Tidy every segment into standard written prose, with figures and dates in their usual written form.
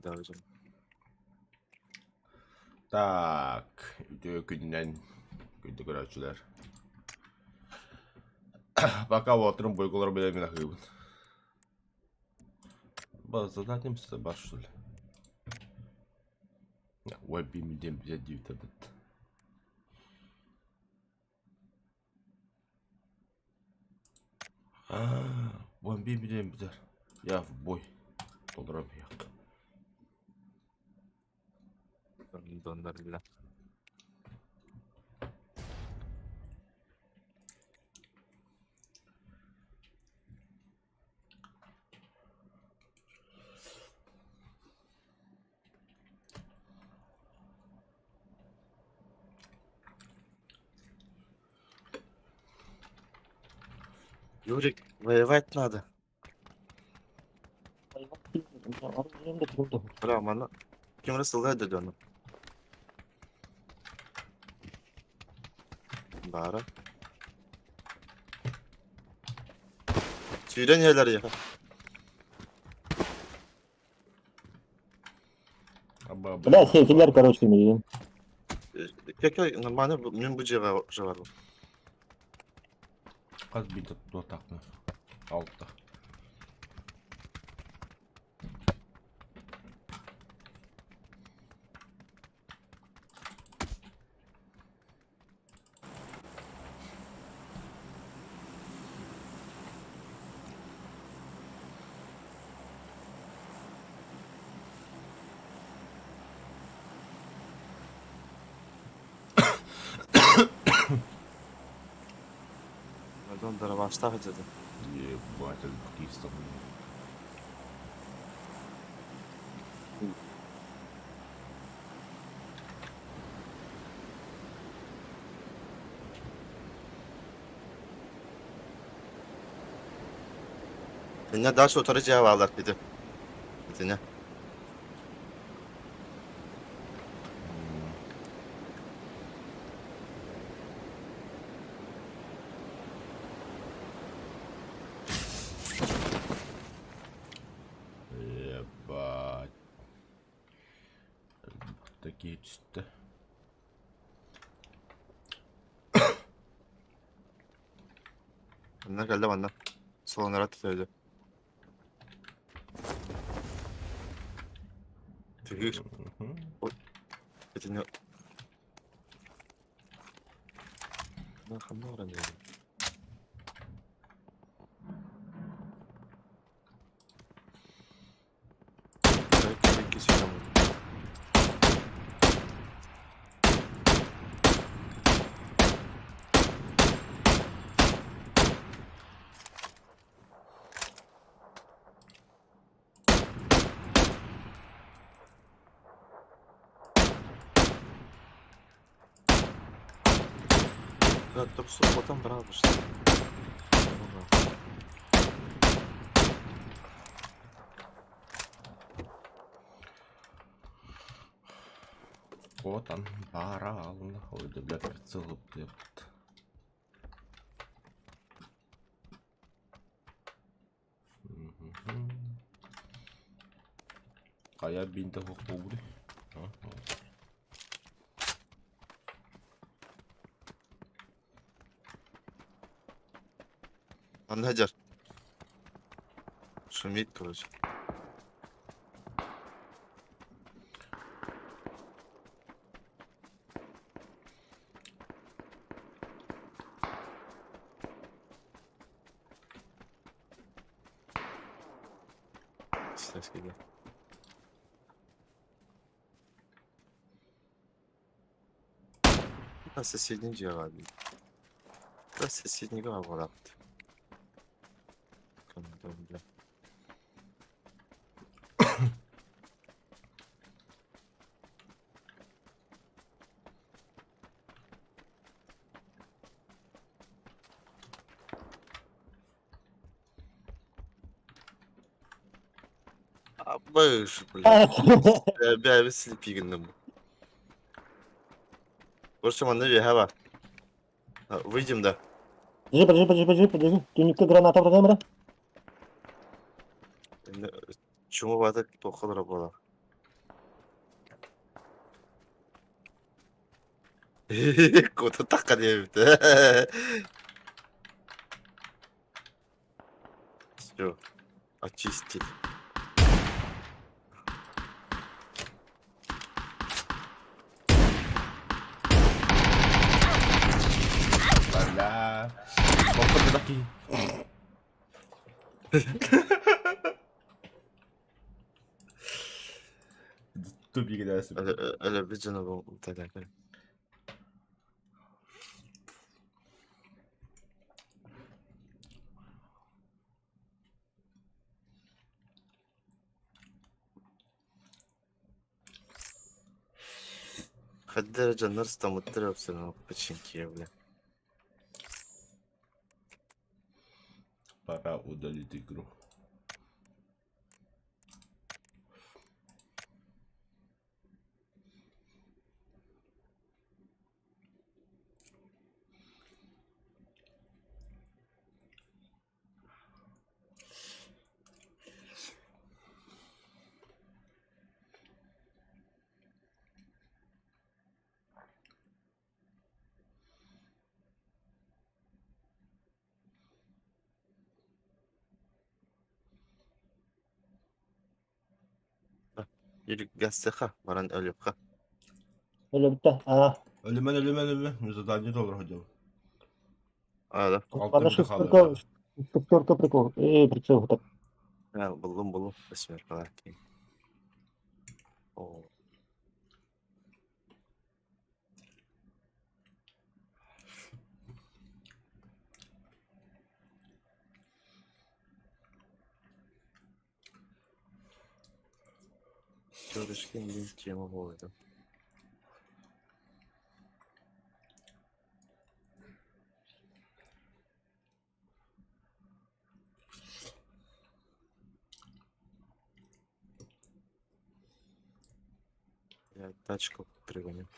Хайдах дьон. Так, үтүө күнүнэн күндү көрөөччүлэр. Пока уолаттарым бойколор билэмин аһыыбын. Задание бар что ли? Ой, бим дем диэбитэ бит. Уон биир билиэн бүтэр. Я в бой. Толором иһиэх. Доннорilla. Юрик, воевать надо. Бля, манна ким эрэ сылга да дьону. Баара. Сүүрэн иһэлэр я. Бля, сетилер, короче, миигин. Кeke нормально мин бу дьиэҕэ жеварбын. Хас биир туотаахпын. Алта. Дон дарабаастаах дьиэтэ. Ебать, киста. Инньэ дальше утары дьиэ бааллар ити. Итинэ. Ебать. Такие түстэ. Манна кэллэ манна. Солонара төтөөдө. Түһүүр. Итини ханна баран иһэбин? Потом брал, что Куотан бараалына ой да бля прицел ыппыт. Хайа биинтэ суох буолбутуй? Манна сылдьар. Шумит, короче. Сейчас кэлиэ. На соседний дьиэҕэ дии. Да соседнийга барабыт. Бля. Абыш, блядь. Бэйбит слепи гынным. Короче, манна үөһэ бар. Выйдем, да. Подожди, подожди, подожди, подожди, подожди. Түнүккэ граната быраган бара. Чума бата туохха буолар. Кутутахха диэбит. Все, очистили. Бля. Боппут киһи. Тупик Өлөрбүт дьоно бу Хайда эрэ дьоннор ыстаммыттар обстановка починки, бля. Пора удалить игру. Гастыха баран өлүөххэ. Өлөбүттэ. Аа. Өлүмэн, өлүмэн, өлүмэн. Задание толоро сылдьабын. А, да. Алта Аны мүнүүтэ шестерка, хаалла. шестерка прикол. Прицел так. А, буллум, буллум. Восьмеркалар. О. Көрүскэн диэн тема буолла. Я тачку пригоню.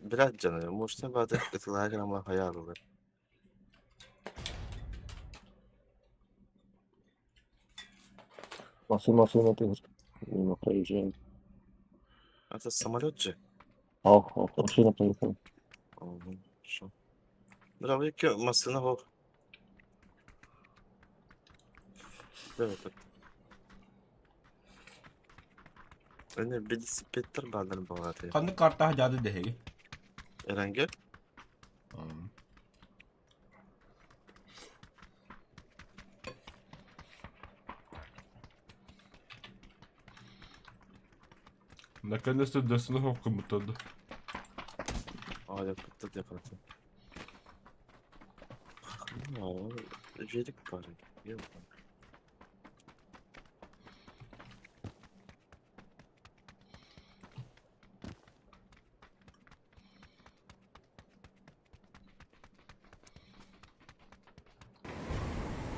Билэр дьоно, муочта бааты ытылаһа гына хайаалылар. Машина, машина ты мимо проезжает. Это самолет же? Ох, ох, машина проехала. О, ну, хорошо. Браво, массына хох. Evet. Öne велосипедтер баалар баҕатый. Ханнык картаҕа дьаады дэһиги? Эрэнгер? Наконец-то дөссүн хоккуммуттарды. Аа, yapıttı yapıttı. Үчүгэйдик баар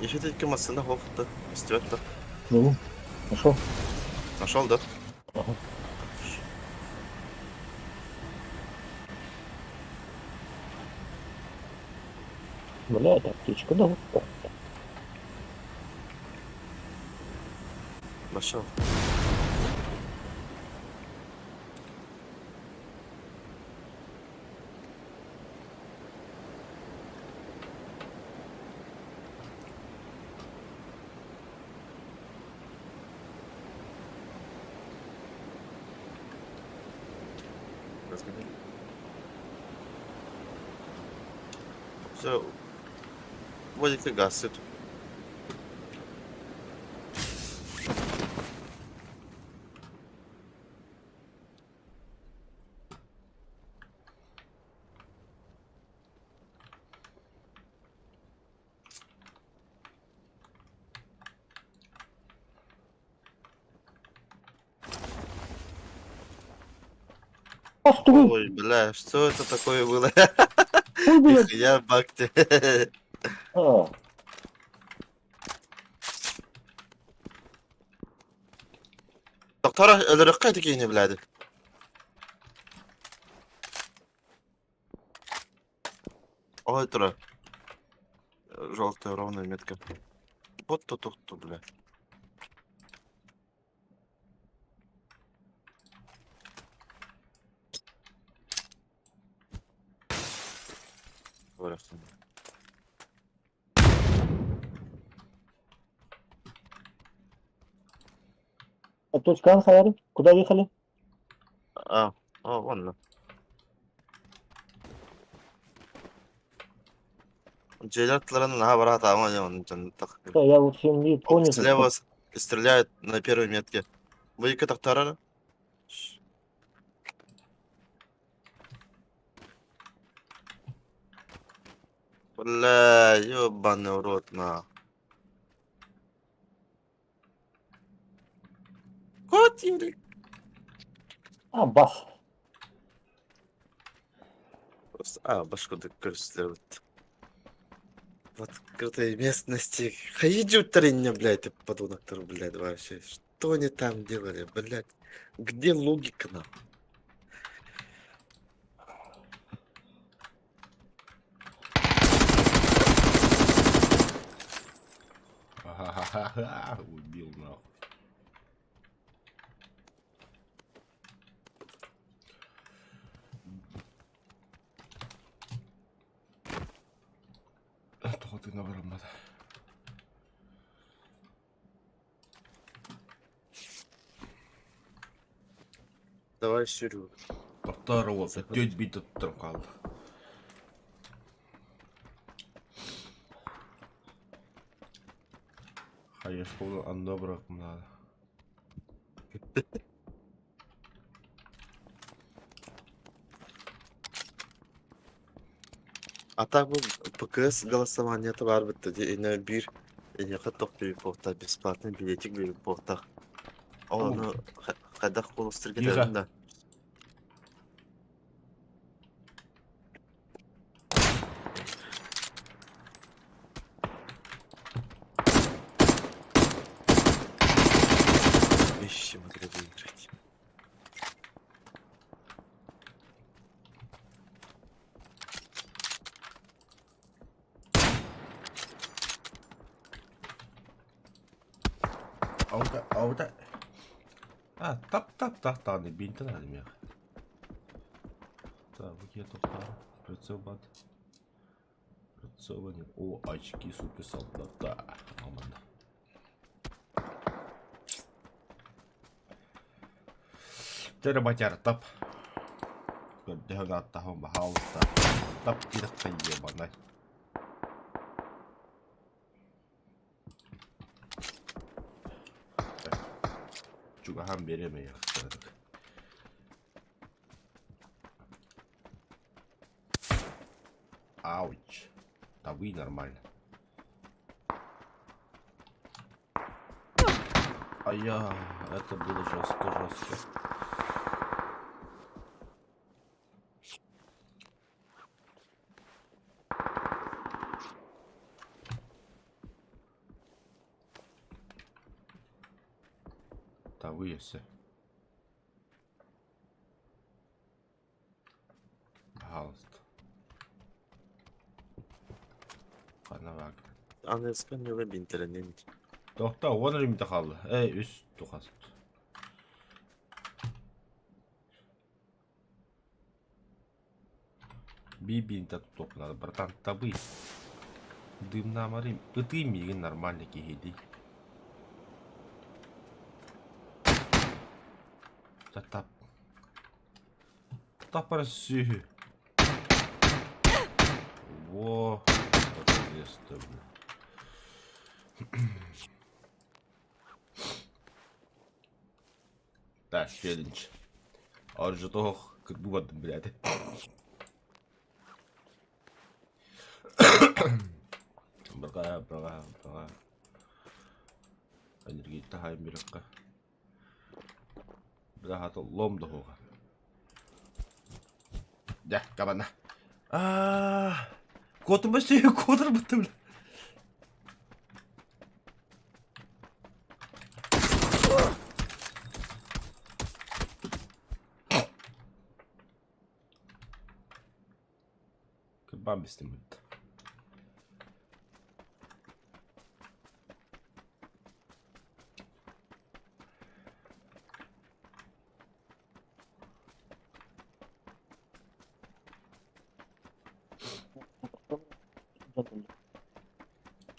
Ишететке массыына суох да, истибэт да. Ну, нашел? Нашел, да? Ага. Бля, это аптечка, да? Нашел. Разгоняли. Все. Водитель гасит. Ах ты! Ой, бля, что это такое было? Ой, блядь! Я бакте. А, Доктора өлөрөххө ити блядь. Ой, тура. Желтая ровная метка. Вот тут, тут, тут, бля. А точка хаяры? Куда ехали? А, о, вон на. Дьиэлэр наһаа бараатаама дьон Да, я вот всем не понял. Слева стреляет на первой метке. Выйка тахтарара. Бля, ёбаный в рот, на. Кот, Юрий. А, бас. Просто, а, башку көрүстүлэр В открытой местности. Хайдю тариння, блядь, подонок, блядь, вообще. Что они там делали, блядь? Где логика, на? Ха-ха-ха, убил нахуй. Тоҕо тыына бараммат. Давай сюрю. Тохтоор уол, түөрт биир туттарым хаалла. Хайа школа анна бырахпын наада. А так бу ПКС голосование баар бытта дии инэ биир эйиэхэ тох биэрип бесплатный билетик биэрип буолтах. Ол ону хайдах куоластырга Тихо. этэбин да. Вещи могли выиграть. Аута, аута. А, тап тап тап таны бинтен адым Так, вот я тоқтар. Прицел бат. Прицел О, очки супер солдата. Аманда. Теребатяр тап. Көрдөһөн аттаһын баһаалыста. Тап кирэх ебанай. Чугаһан биэриэмэ Ауч. Да вы нормально. А я... Это было жестко, жестко. Да вы все. Пожалуйста. Ханавак. Аныска ньюга бинтеренин. Тохта, он римде қалды. Эй, үс тухаст. Би бинте тутуп надо, братан, табы. Дымна марим. Ыты мигин нормально кихиди. Та тап. Тапар сүйі. Во, наконец-то, блин. Так, челлендж. Аржы тоқ күтбугадым, блядь. Браға, браға, браға. Энергетта хайм бираққа. Браға лом дохуға. Да, кабана. А, Котым ба сүйі, котыр бітті, бля. Кырбан бістім бітті.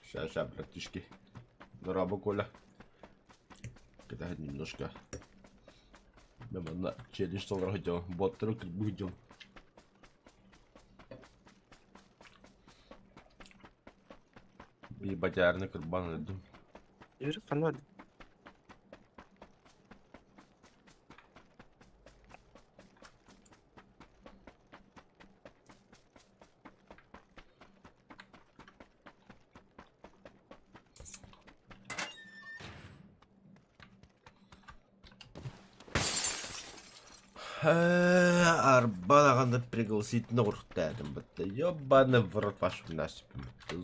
Ща, ща, братишки. Дорообо, Коля. Кидай немножко. Мен челлендж толору идем. Боттары кырбы идем. Ебатярны кырбан өлдүм. Yürü ханна. Арба даҕаны пригласить оҥоруохтаатым бытта ёбаный в рот вашу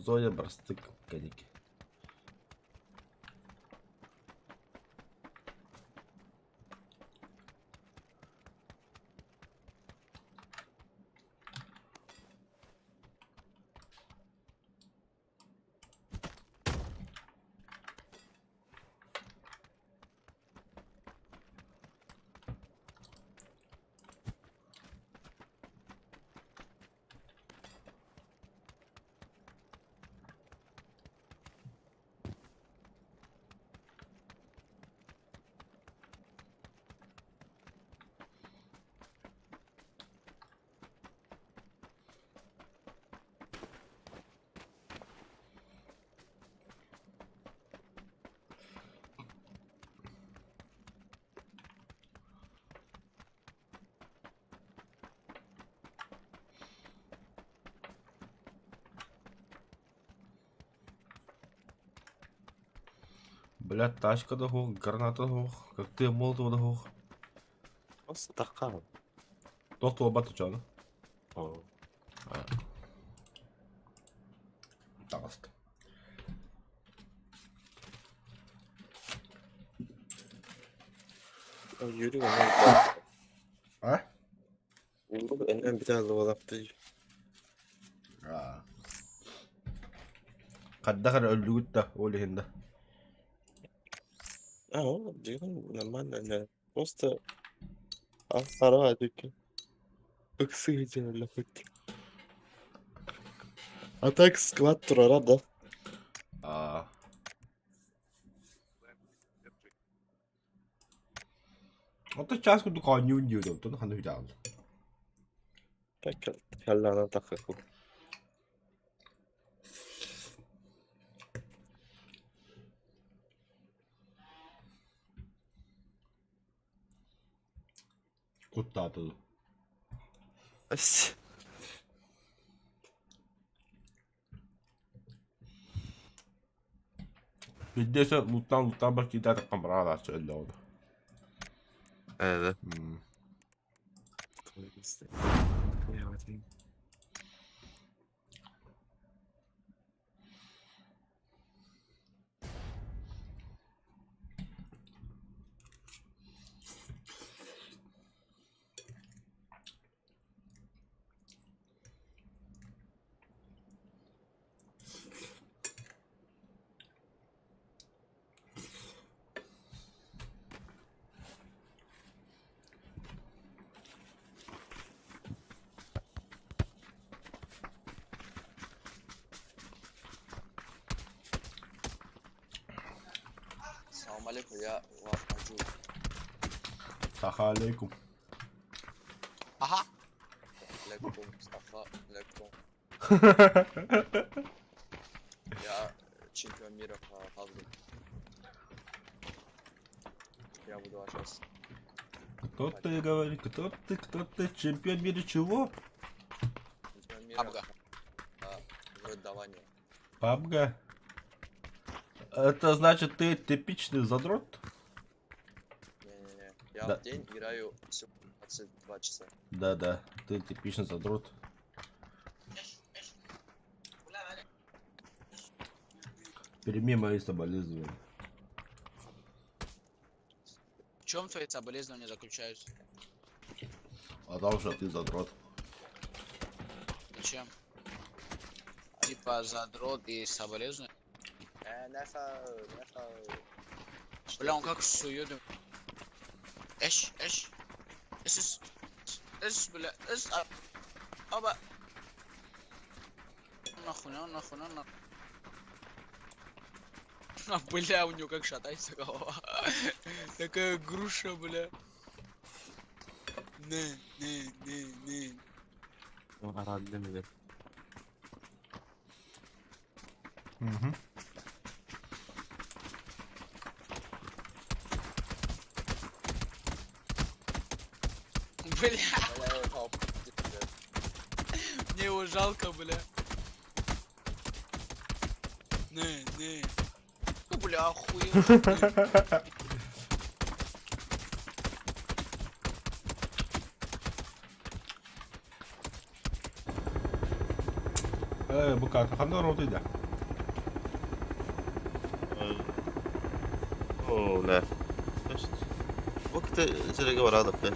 Зоя бырастык кэлик. Бля, тачка да суох, граната да суох, коктейль Молотова да суох. Просто Туох туолбат очону? О. Таҕыста. Yürü она. А? Энен битэ луолапты. Аа. Хайдах эрэ өллүгүт да, ол иһин да. А, ол дьиҥ нормально, да. Просто икки. Ыксыы хоть. А так склад турара, да? Аа. Оттон чаас курдук оонньуун диир оттон ханна үтэҕин. Так халлаанан таххаку. Куттаатылы. Ас. Биирдэ луттаан луттаан бар киирдээтахха быраҕааччы өллө ол. Да. М. السلام عليكم يا عجوز. Саха алейкум. Aha. عليكم صفاء عليكم я чемпион мира по пабгу. Я буду вас сейчас. Кто ты, говорит, кто ты, чемпион мира чего? Чемпион мира Пабга. по в рот. Пабга. Это значит, ты типичный задрот? Не-не-не. Я Да. в день играю всего 22 часа. Да-да, ты типичный задрот. Прими мои соболезнования. В чем твои соболезнования заключаются? А там что ты задрот. Зачем? Типа задрот и соболезнования? Нефа, нефа. Бля, он как сует. Эш, эш. Эш, эш, эш, бля, эш, а. Оба. Нахуй, на нахуй, на нахуй. А, бля, у него как шатается голова. Такая груша, бля. Не, не, не, не. Араадым билэр. Мгм. Бля, Бля, я упал. мне его жалко, бля. Не, не. Ну, бля, охуел. Э, бу карта ханна роутуй да? О, бля. Бу кыта сирэгэ бараадап бе.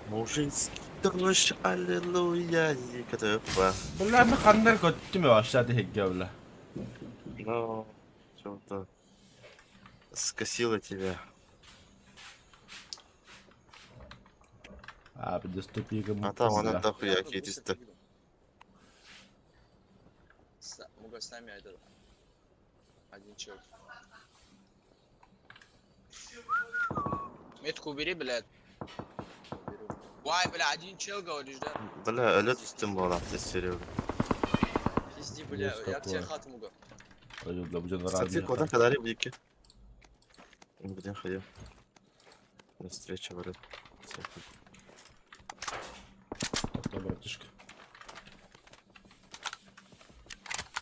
Мужицкий дождь, аллилуйя, зика Бля, мен ханнар көттүм баштады хегге бля. Ну, что-то скосило тебя. А, доступи А там она дохуя какие-то. Муга с нами этот. Один человек. Метку убери, блядь. Беру. Вай, бля, один чел говоришь, да? Бля, өлө түстүм буолар Серега. Пизди, бля, Есть я к тебе такое. хату муга. Бля, бу жана Кстати, куда кадали бики? Где ходил? На встречу, говорят. братишка.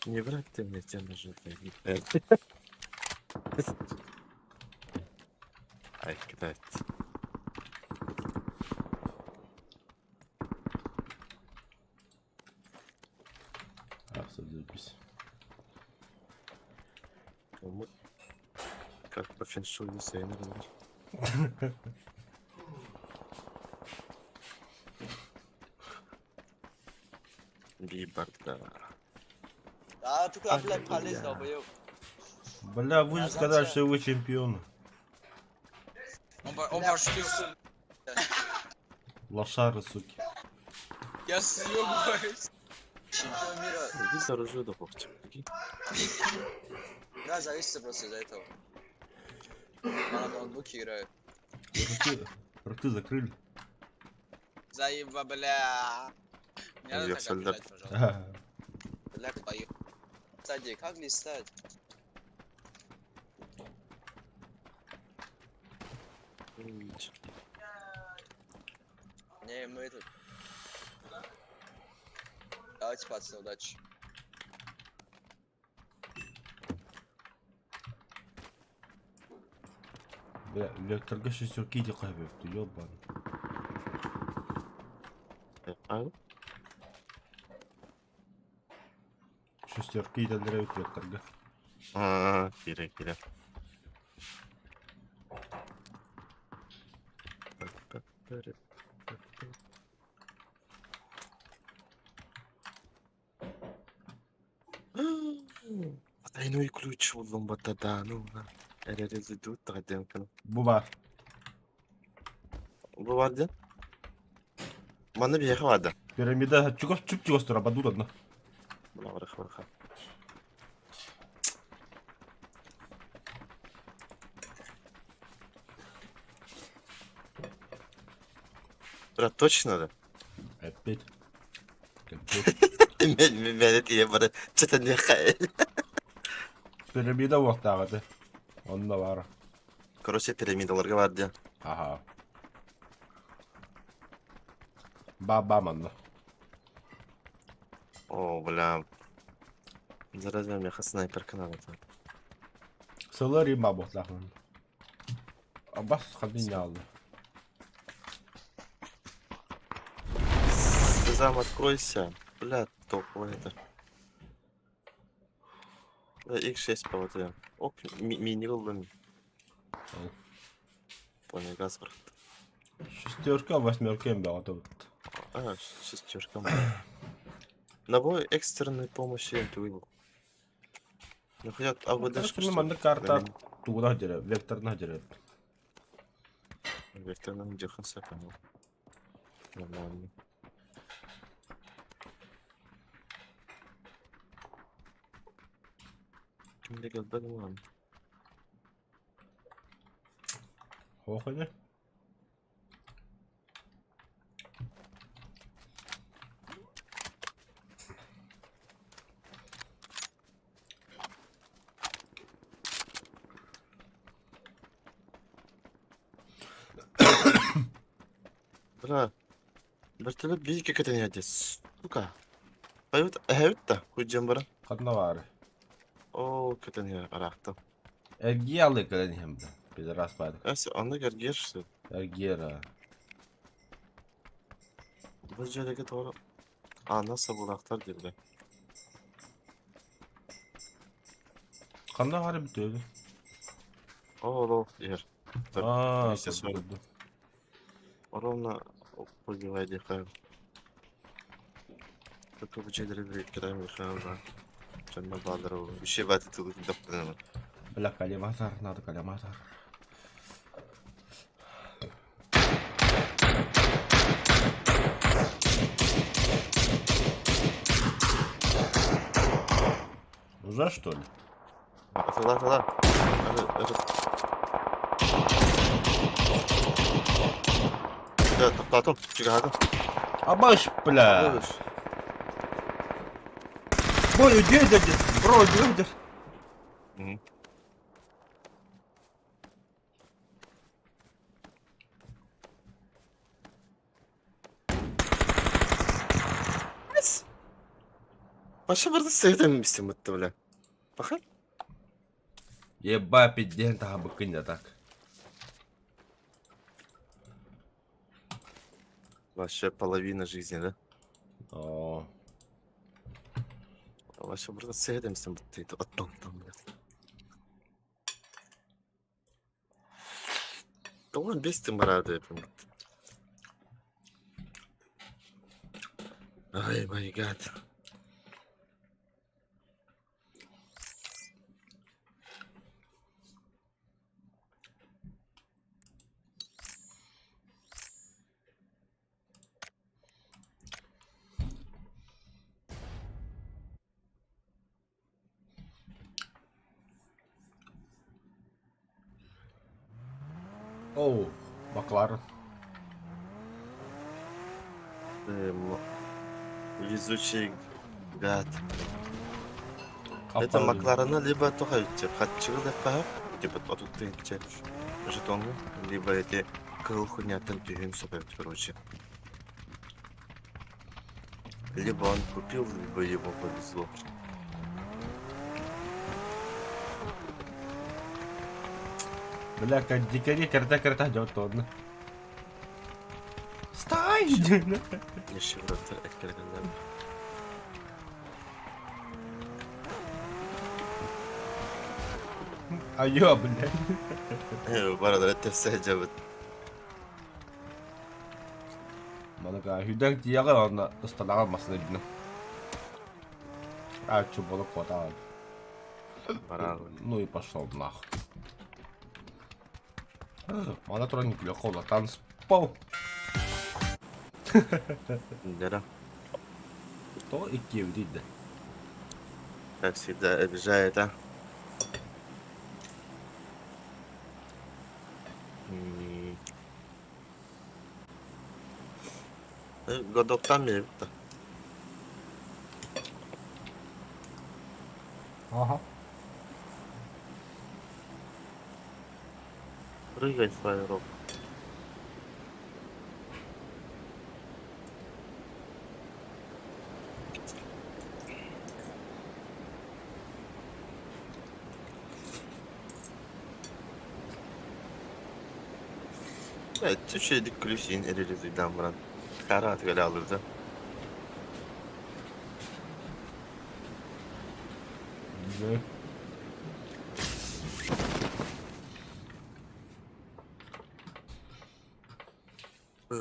Не враг ты мне, тебе нужен. Ай, кидает. А, заебись. Как по феншую наверное. Бибарда. А, ты куда, блядь, Ах, полез, бля. долбоёб? Бля, вы же А сказали, зачем? что вы чемпион. Он, он Бля, пошутил. Лошары, суки. Я съебываюсь. Чемпион мира. Иди за оружие да богчик. Да, зависит просто из-за этого. Я на ноутбуке играю. Рты, рты закрыли. Заеба, бля. Не надо Я так солдат. обижать, пожалуйста. Бля, Твою. кстати, как листать? Не, мы этот... Давайте, пацаны, удачи. Бля, векторга шестерки иди ты ёбаный. А? Шестерки иди векторга. А, кире, кире. Потайной ключ буллум батада, ну на. Эрерези тут тагадем. Буба. Бу бар ден? Маны биэхэ барды. Пирамида чугас чуп чугас тура баду одна. Бла барах бараха. Брат, точно да? Опять. Опять. Мен мен тие бары чытын яха. Пирамида уақтағы Онда бар. Короче, пирамидаларга бар ден. Ага. Ба-ба манна. О, бля. Зараза, меха снайперка надо. Сылыр има ботлахын. Абас хадин ялды. Сезам, откройся. Бля, топовый это. Да, X6 по Оп, мини голден. Ол. Понял, газ брат. Шестерка, восьмерка им бөҕөтөбүт. А, шестерка. Набор экстренной помощи МТВ. Ну хотя АВДшка, Короче, маннык карта тугунах дьэрэ, векторнах дьэрэ. Векторным деханса понял. Нормально. Ким деген ладно. Хоох ини. Бра. Вертолет биир кэтэн иһэ сука. Поют эһэбит да куйдьан баран. Ханна баар? Оо кэтэн иһэ араахтан. Эргийэ алыы кэлэн иһэм да. Пидорас баар. Эс онно эргиэр что Эргиэр аа. Бу дьиэлэргэ тоҕо аана сабылаахтар дииллэр. Ханна баар эбит үһү? Оо ол иһэр. Аа, Вместе с вами. көрдüm. Ровно убивай диэхэ. Только бу дьиэлэри биликкэ Михайловна. Дьонно бааллара еще бааты тылы даппынана. Бля, коллиматор, надо коллиматор. Уже что ли? Атыла атыла. Да, тоқтатым, чыгаадым. Абаш, бля! Бой, где дядя? Бро, где? Баша барды сыгытым бистим бутты, бля. Баха. Еба, пизден таха быкынья так. Вообще половина жизни, да? О, Вообще барды сыгытым бистим бутты. Оттон там, бля. Тоҕо бестим барады эпим. Ай, my god. Оу, Макларен. Ты везучий гад. Это Макларена либо тоҕо хатчыгы да типа отут тыһынча жетоҥҥа, либо эти кыл хуйняттан түһүн сөп короче. Либо он купил, либо ему повезло. Бля, как дикари керте-керте идет ладно. Стай! Нищебродтар эккиргэннэр. Айо, бля. Баралара тэпсэ сылдьабыт. Маныка хүдэн тиэҕэ уонна ыстанаҕа массыына бина. А, чё, буолук куотаҕын. Бараҕын. Ну и пошел нахуй. Мана туран күлэ холотан спал. Да. То икки да. Как всегда, обижает, а? Годок там да. Ага. Прыгай, фаерок. Evet, Türkiye'de klişenin erili баран. Хара атгали алырда. Да.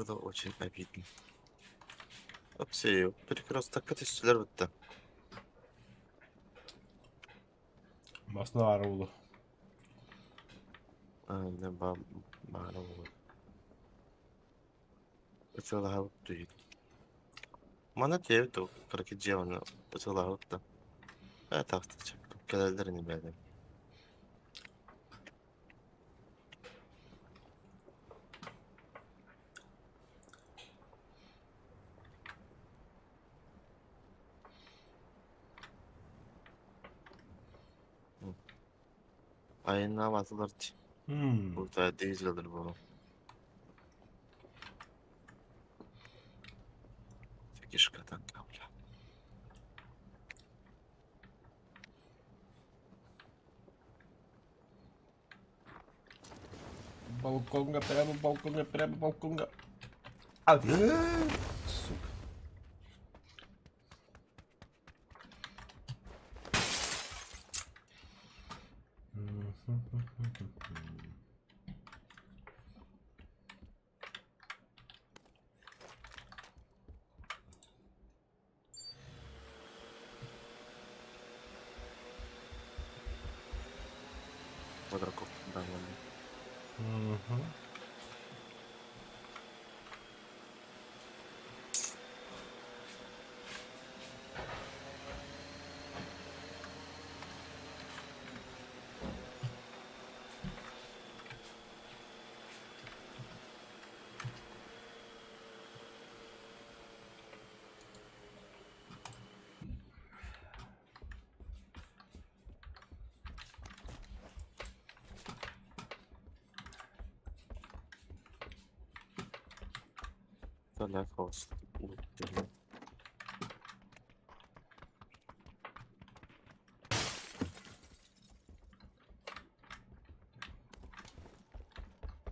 Было очень обидно. Опсей, перекрестокка түстүлэр бытта. Масна баар буолуо. Аана баара буолуо. Ытыалаһабыт дии. Маны диэбит дуо, кыракый дьиэ ону ытыалаһабыт да. Ээ таахтаччы кэлэллэр ини бэйэлэрэ. Айаннаабатылар дии. Бу дизелдэр буолуо. Кишка танка, бля. Балконга, прямо балконга, прямо балконга. А, сука. Квадрокоптер даҕаны.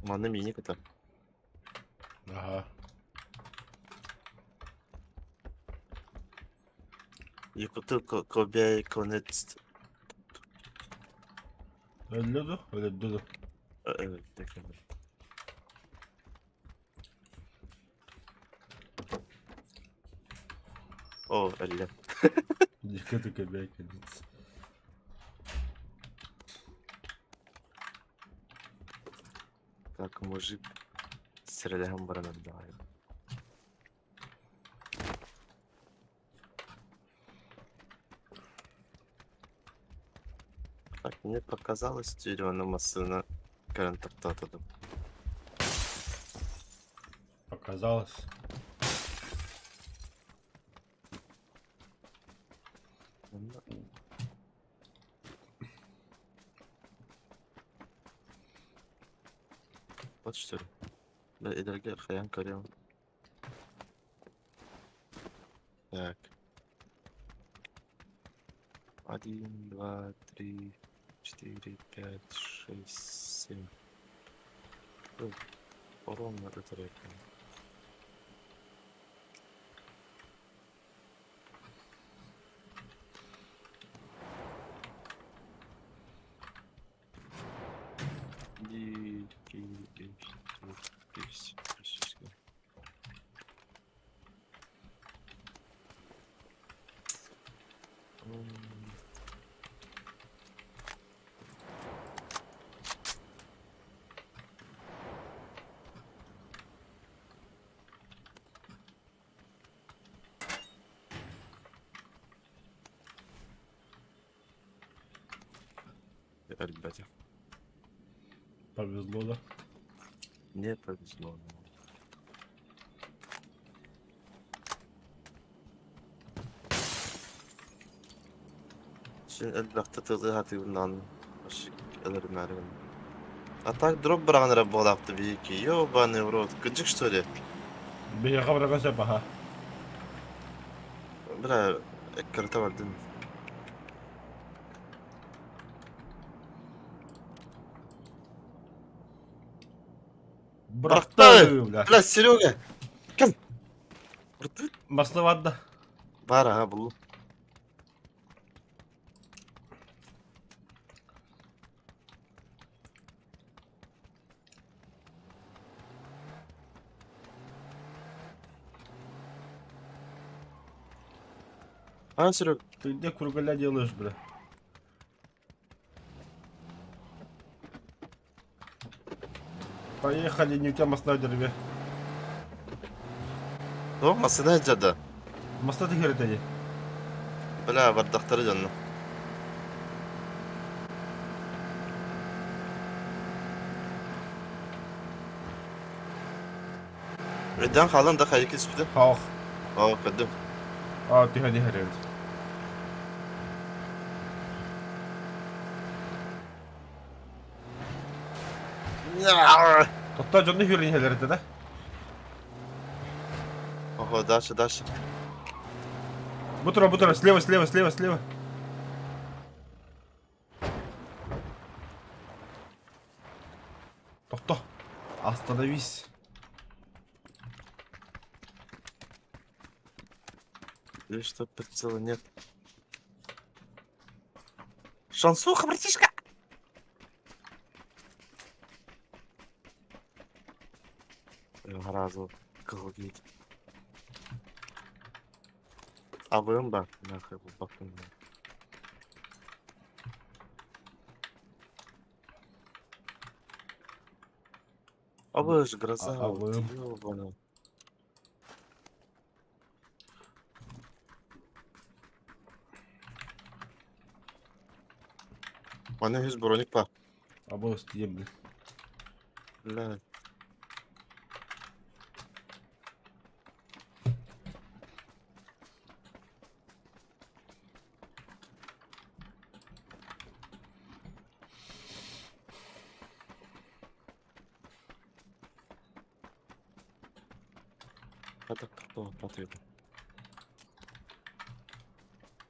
Манна миини кытар. Аха. Якуту кобяй конец. Өллө ду? Өлөрдө ду? О, өллө. Якуту кобяй конец. Так, мужик сирэлэһэн баран эрдэҕэ. Так, мне показалось, или массыына көрөн тохтоотодум. Показалось. Вот что ли? Да, эдэргэ хайаан көрүөм. Так. Один, два, три, четыре, пять, шесть, семь. Ровно это Өлбөтө. Повезло, да? Не повезло. Син элбэхтэ тылы хатыыбынан өлөрүмээрин. А так дроп быраҕан эрэ буолаахты биики. Ёбаный в рот. Кыдьык что ли? Биһиэхэ быраҕан сөп аха. Бля, эккирэтэ бардым. Бырахта, бля. Бля, Серега! Кем? Масна барда. Бар, ага, буллум. А, Серег, Ты где кругаля делаешь, бля? Поехали, не у тебя моста дереве. О, масына жада. Моста ты херете. Бля, бардахтары жанна. Өйден қалын да қайы кеспіді. Хах. Aa, көдім. А, ты ходи херет. Тотта дьонну хүрэн иһэллэр этэ да? Ого, дальше, дальше. Бу тура, бу тура, слева, слева, слева, слева. Тохто. Остановись. Или что, прицела нет. Шансуха, братишка! Разу кылгит. Абыым ба, нахуй бакын. Абы ж гроза, А- вот, абыым. ёбаный. Манна үс броник бар. Абы тиийэн блин. Бля. Хата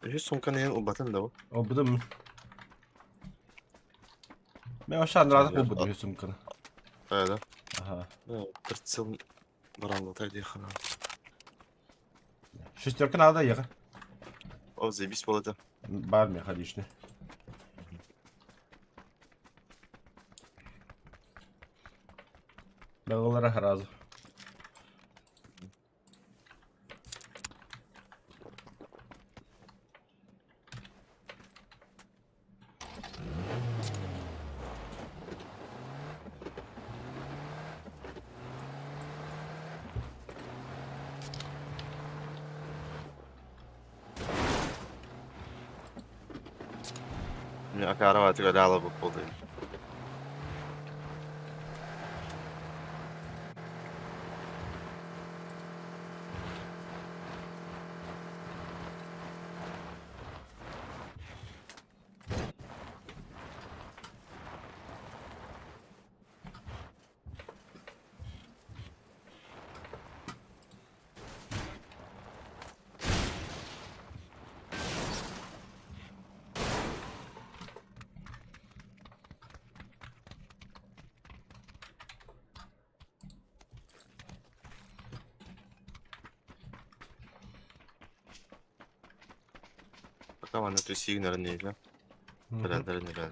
Үһүс сумканы эн ылбатын да бу. Ылбытым. Мен вообще анраадах буолбутум үһүс сумканы. Да. Аха. Прицел бараллата диэхана. Шестерка надо ехать. О, заебись бол это. Бар меха лишний. Балалара сразу. Мин акара атыга бу болды. Пока манна түсигнер нейле. Билэллэр неле.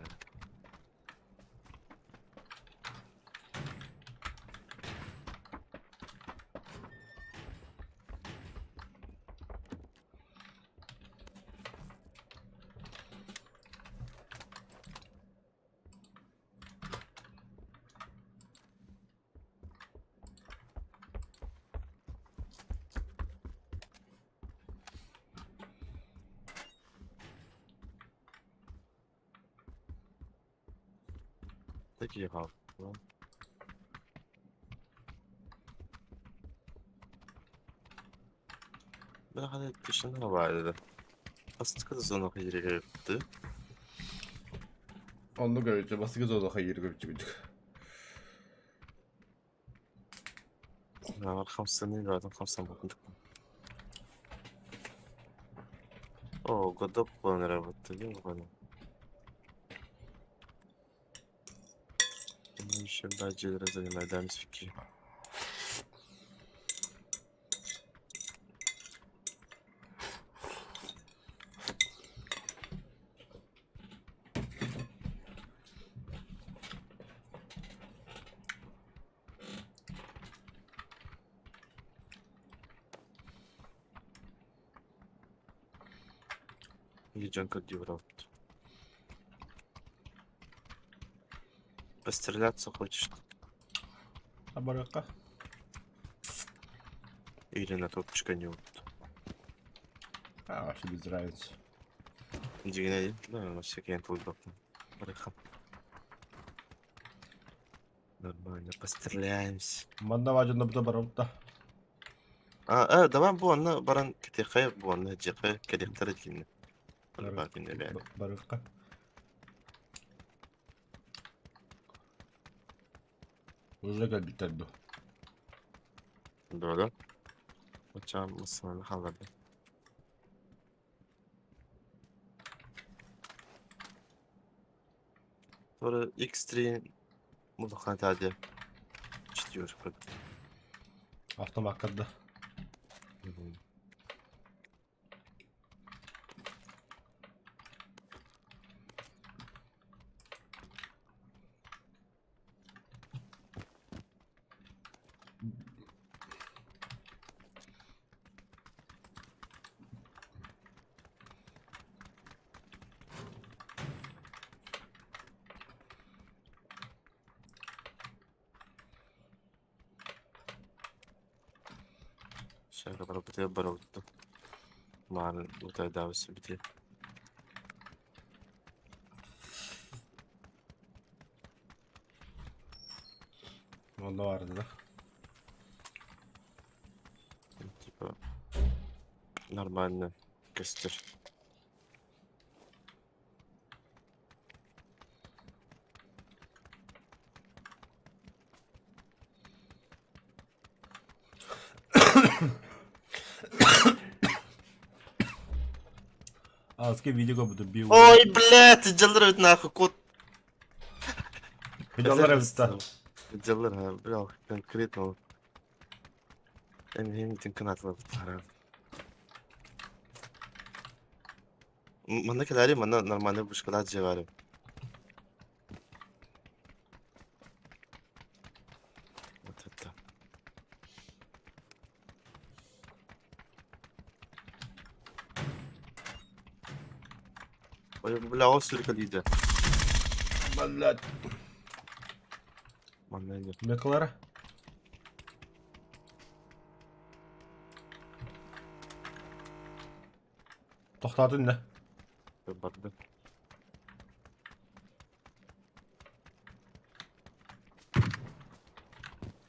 Такие хал. Бля, тишина баар. Астыкы зона хайыры. Онну көрүтү бастыкы зона хайыры көрүтү. 5 سنين بعدين 5 ممكن. О, годок работали, ладно. Ну, еще баджи занимаем фики. Дьон көрдүү барабыт. Постреляться хочешь? А барыахха. Или на топчика не вот. А, вообще без разницы. Дьиҥинэ да, вообще киэн тулуйбаппын. Барыахха. Нормально, постреляемся. Манна баадьанна бута барабыт да. А, давай бу онно баран кэтиэххэ, бу онно дьиэххэ кэлиэхтэрэ дьиҥнэ. Барыахха. Уже кэлбиттэр дуу. Doğru. Hocam mısırını halladı. Sonra X3 mutlaka hadi. Çıtıyor. Автомакка да. Şöyle barabıtaya barabıttı. Mağaranın bu tedavisi bitiyor. Онно баар да. Типа нормально костер. Аски видео буду бил. Ой, блядь, дьаллар эбит нахуй, кот. Дьаллар эбит да. Дьаллар, ха, бля, конкретно. Эмиһин кынатылап харам. Манна кэлээри, манна нормальный вышкалаах дьиэ баар. Вот это. Ой, бля, ол сүрүкэ диде. Блядь. Манна иди. Мекалара. Тохтоотун да. Барды.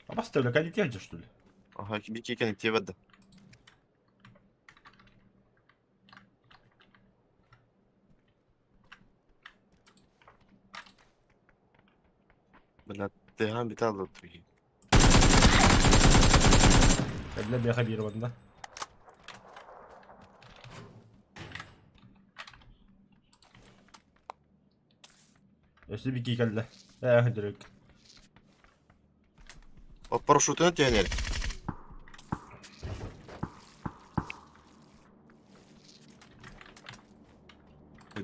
А поставили, когда те что ли? Ага, бики кene тиэбэт да. Бля, тыаһаан бүтэ аллар туги. Бля, беха биир да. Өссө бики кэллэ. Ээ, дөрөк. О, парашютын түһэн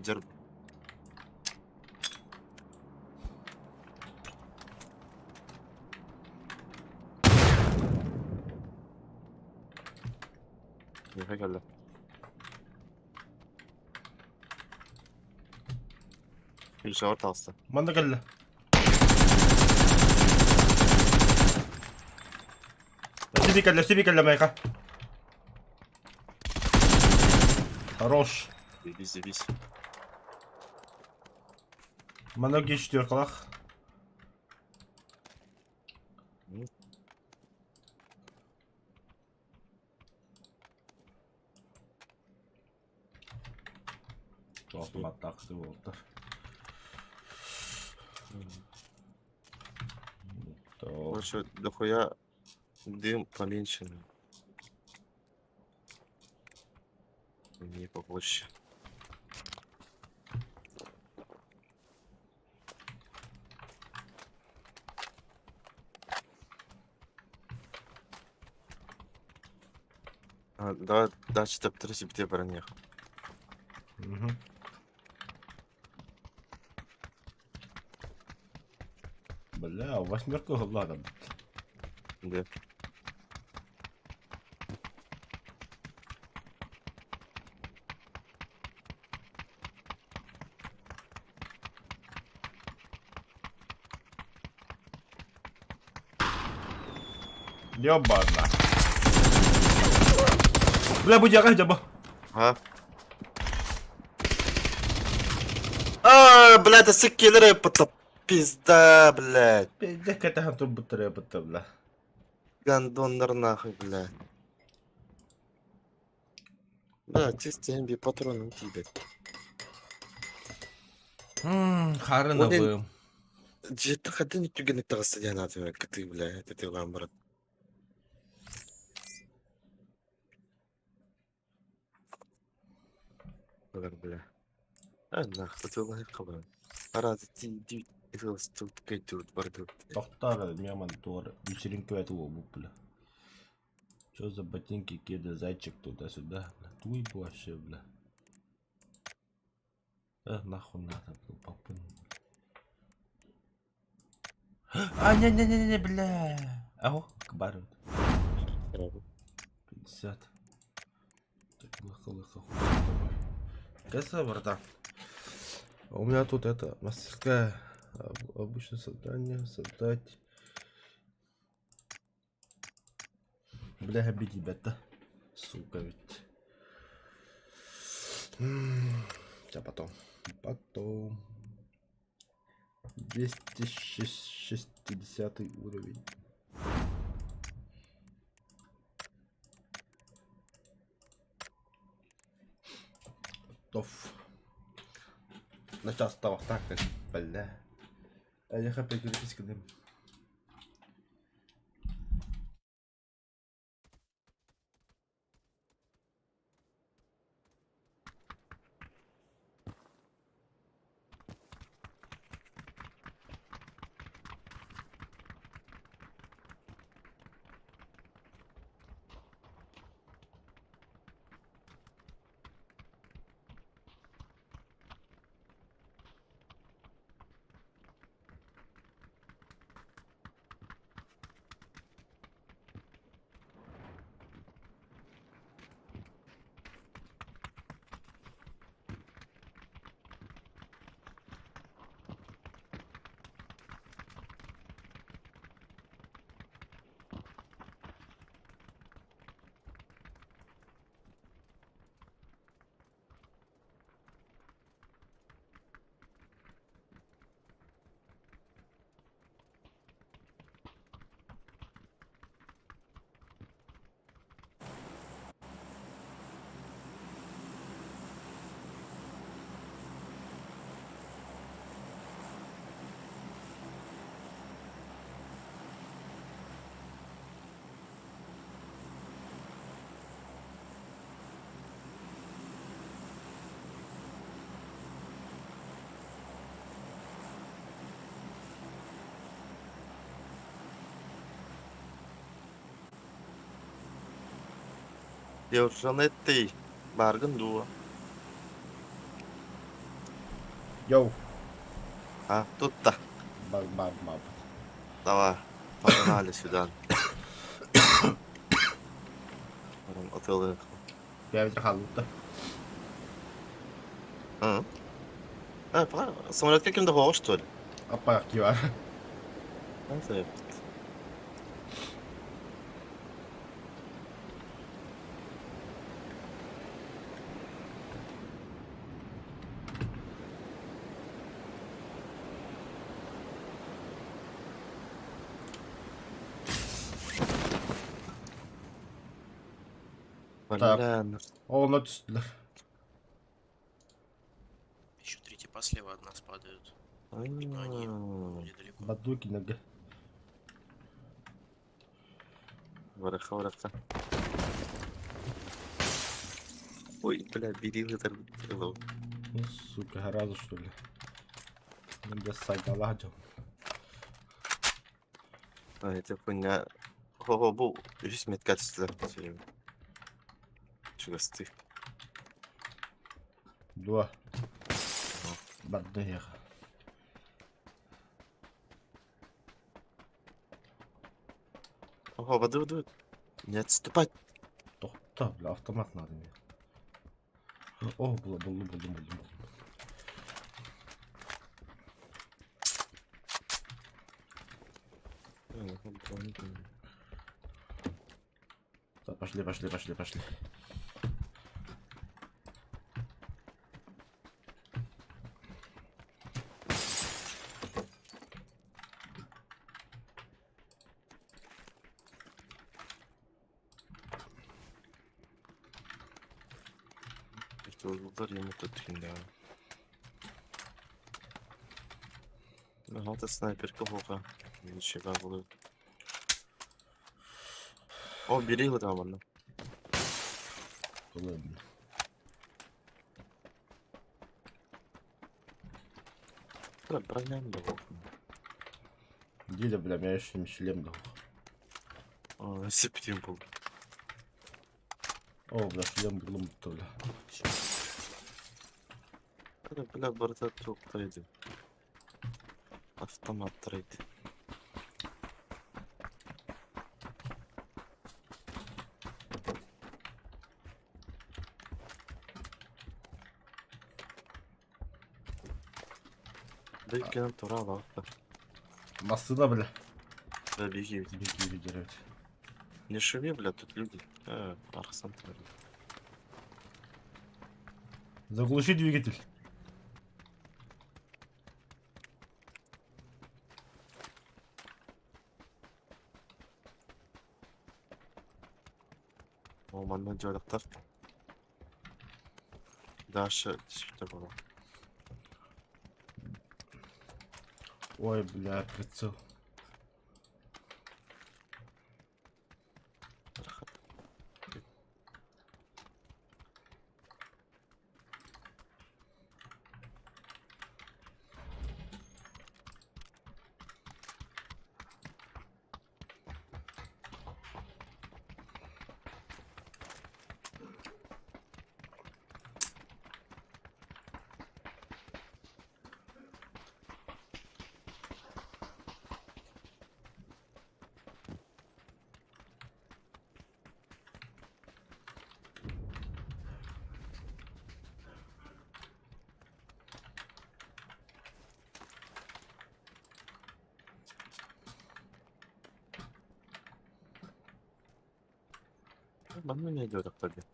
Дьэр Миэхэ кэллэ. Күлүсэҕэр таҕыста. Манна кэллэ. Өссө кэллэ, өссө кэллэ майка. Хорош. Заебись, заебись. Манна четверкалах. Автомат таксы болтар. То. Короче, дохуя дым поменьше. Мне побольше. А, давай дальше топ-3 себе броня. Угу. Бля, восьмерка ладно. Да. Ёбана. Бля, бу дьиэҕэ дьаба. А? А, блядь, сиккилери пытта. Пизда, блядь. Пиздец кэтэһэн турбуттар бытта, бля. Гандоннар нахуй, блядь. Да, чисто би патроном тиийбэт. Харынабым. Дьиэттэн хантан түргэнник таҕыста диэн аатым кытыы, блядь, ытыалаан баран. Ылар, бля. А, нахуй, ытыалаһыахха баран. Араас тиийдии ытыаластыбыт, кыайдыбыт, бардыбыт. Тохтоо, меман туора вечеринка буолбут, бля. Что за ботинки, кеды, зайчик туда-сюда, бля. Туй вообще, бля. Нахуй надо было попын. А, не-не-не-не, бля. Аго, кбары. 50. Так, лыха, лыха, хуй. Кэса, братан. У меня тут это, мастерская. Обычное задание, создать. Бля, обидеть, ребята. Сука ведь. Сейчас потом. Потом. 260 уровень. Готов. На час стало так, бля. А я опять переписка. Девушка, бааргын дуо? Йоу. А, тут-то. Баг-баг-баг. Давай, погнали сюда. Отелы. Я халутта. А, а, самолет каким договор, что ли? Апа, кивар. Бля, Ол түстүлэр. Еще три типа слева от нас падают. Но они вроде далеко. Бадуки нога. Вараха, вараха. Ой, бля, бери это. Ну, сука, разу что ли. Бля, сайдаладжу. А, это хуйня. Хо-хо, бу, үс метка түстүлэр. Чугасты. Два. Бардыах. Ого, воды, воды. Не отступать. Тохта, бля, автомат надо мне. О, было, было, было, было, было. Так, пошли, пошли, пошли, пошли. Yollar yumurta tüyünde. Ага, снайперка хока. Ничего было. О, бери его там, ладно. Ладно. Бля, броня не было. Диля, бля, меня еще шлем дал. А, септим был. О, бля, шлем булым бля. Бля, бля, барда тук трейди. Автомат трейд. Дай тура лапа. Массына, бля. Да беги. Беги, выдирать. Не шуми, бля, тут люди. Архсан тварь. Заглуши двигатель. О, манна дьуолактар. Даша түспүтэ буолуо. Ой, бля, прицел. Манна не дьуолактар диэн.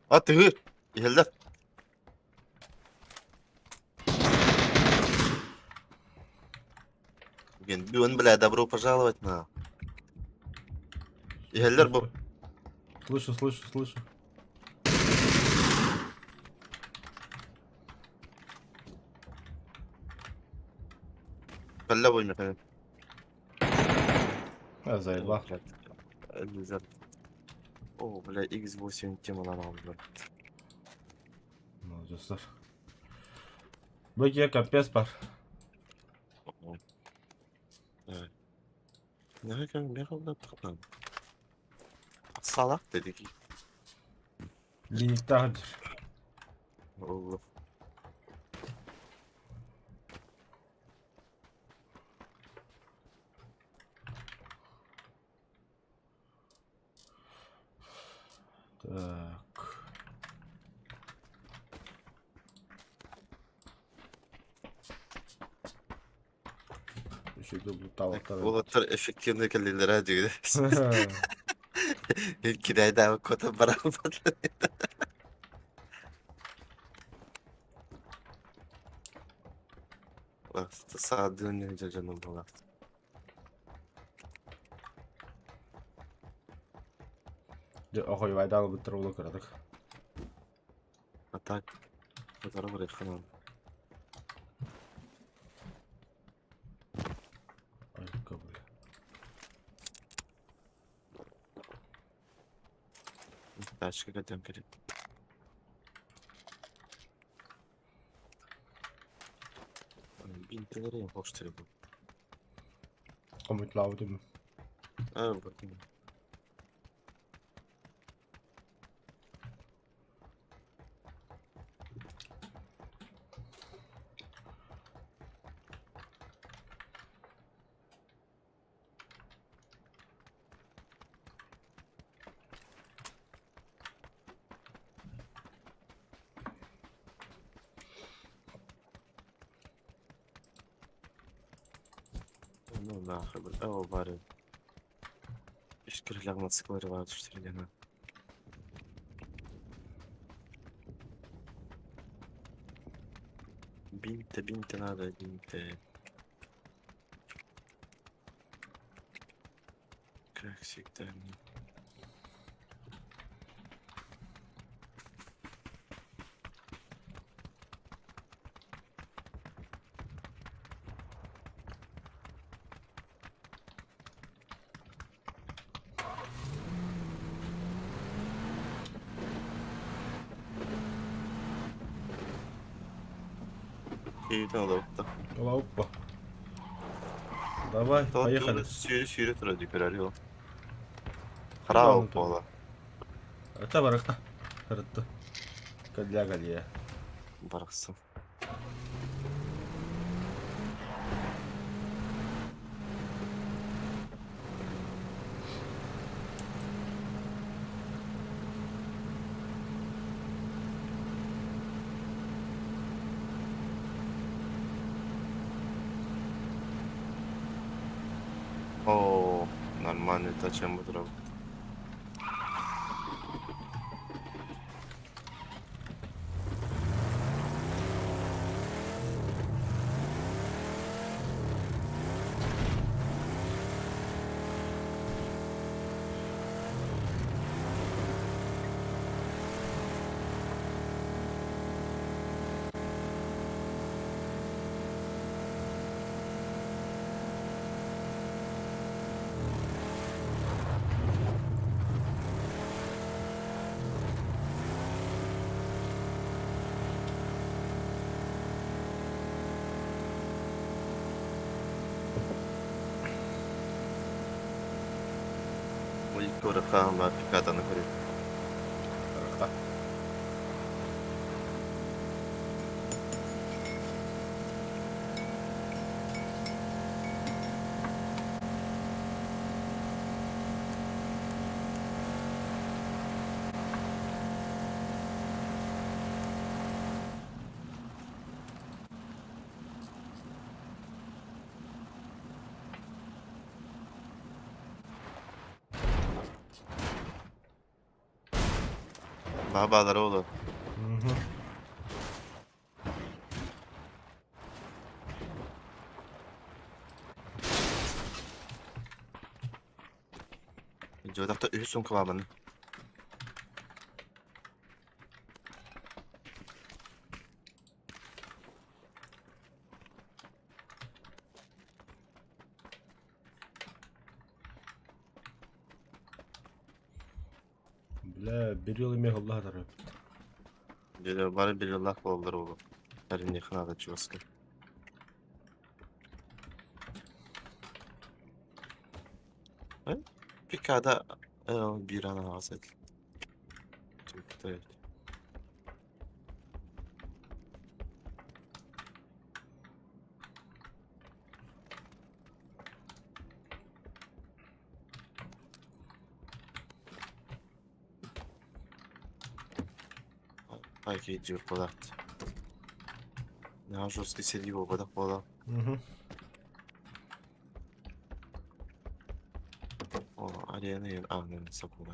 А ты! Иһэллэр. Гендюн, бля, добро пожаловать на. Иһэллэр бу. Слышу, слышу, слышу. Кэллэ бу механизм. А, заебал. О, бля, X8 темалар бля. Молодецтар. Быке капец бар. Салак дедик. Линиктагы Ол. Так. Еще дублутал. Уолаттар эффективный кэллилэрэ дии. Кидайда кота барабат. Саадын жажанын була. Охой вайдал быттыр улы кырадык. А так, которого реханан. Ай, бля. Тачка катям перед. Бинтелери хоштери бу. Комутлаудым. А, вот. Ну нахуй, бля, о, барин. Көрүлэх мотоцикллары баар түстэринэн. Бинте, бинте надо, бинте. Как всегда. Киһитин олорбута. Опа. Давай, поехали. Сүүрү сүүрү турар дии көрөр ол. Хара буола. Это барахта. Харытты. Кэллэ кэлиэ. Барахсан. О, нормальный тачан будрав. Ой, пикатаны көрө. Барахта. Бабалар оğlu. Угу. Жодақта үс сумка бабаны. Бля, берил име Аллах тарап. Деді бары bir лак болдыр оğlu. Әрине ханада чуаска. Пикада bir ana azet. Çok Айки журпалат. На жесткий сидит бола бола. Угу. О, арена а, не сапура.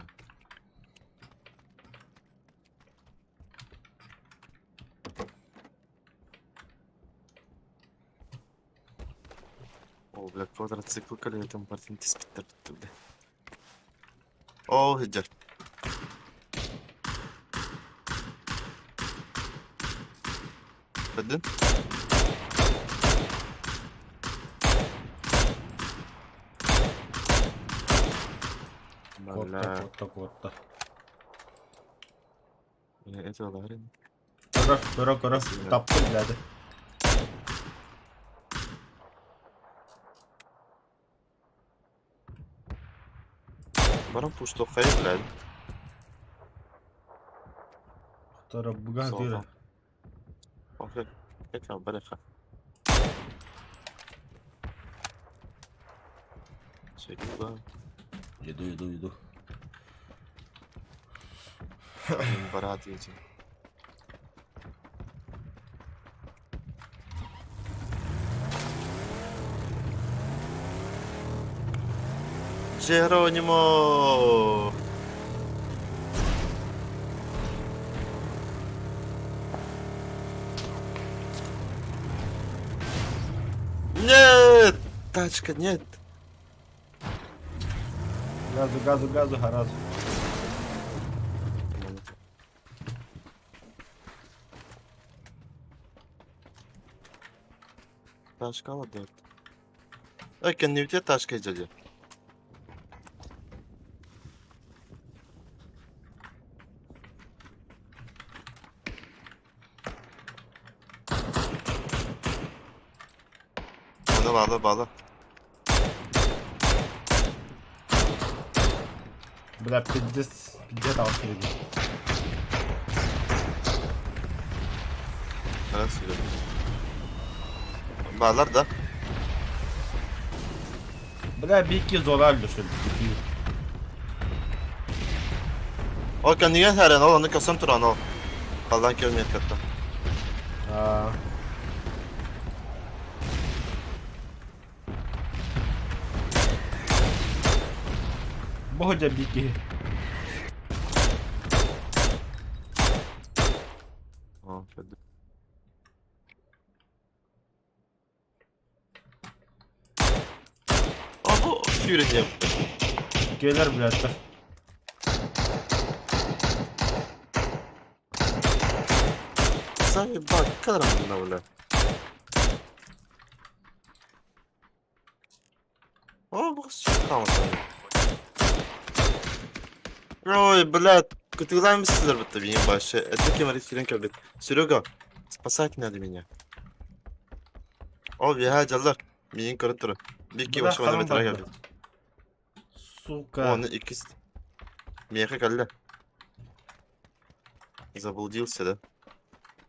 О, бля, квадроцикл калетом партин тиспиттер бля. О, хиджар. Hadi. Куотта, Бля, куотта, куотта. это ларин. Көрө, көрө, көрө. Таптым, блядь. Барам пушто хай, блядь. Тара буга Солда. тыра. Окей. Эка, бараха. Секунда. Иду, иду, иду. Барат едем. Джеронимо! Нет! Тачка, нет! Газу, газу, газу, гаразу. Тачка ладно. Эй, кэннибитигэр тачка дьэ. Ону баала баала. Бля, пиздец, пиздец алыс Араас сүрүн. Баалар да. Бля, бикки зона өлдө шөл. Ол кэннигэр сааран ол ону көсөн туран ол. Халлаан километр кытта. Аа. Бу дьэ бикки. О, көрдүм. О, бу сүүрэн диэбиттэр. Кэлэр блядь. Заебать, манна бля. О, бу хаамата. Ой, блядь, кытыылаан бистилэр бытта биин башы. Это кем сүүрэн кэлбит. Серега, спасать надо меня. О, бияһа дьаллар. Миин көрөн турар. Бикки Бля, башы мана ханым бетара барда. кэлбит. Сука. Оны иккис. Миэхэ кэллэ. Заблудился, да?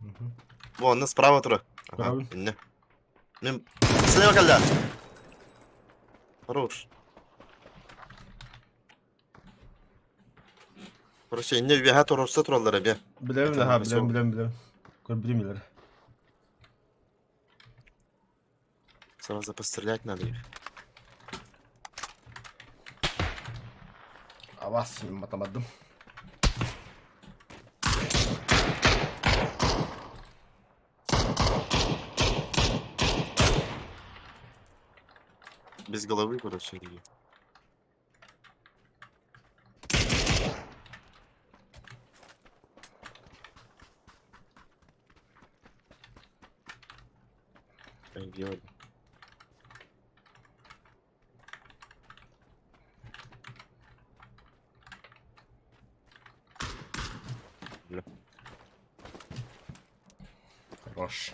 Мгм. Вон, на справа тура. Ага, Правильно. инне. Мин слева кэллэ. Хорош. Короче, инне үөһэ туруорса тураллар эбиэ. Билэбин Это аха, всё. билэм, билэм, билэм. Көрбүтүм билэр. Сразу пострелять надо их. Абас, матамадым. Без головы, короче, или. Пойдёт. Хорош.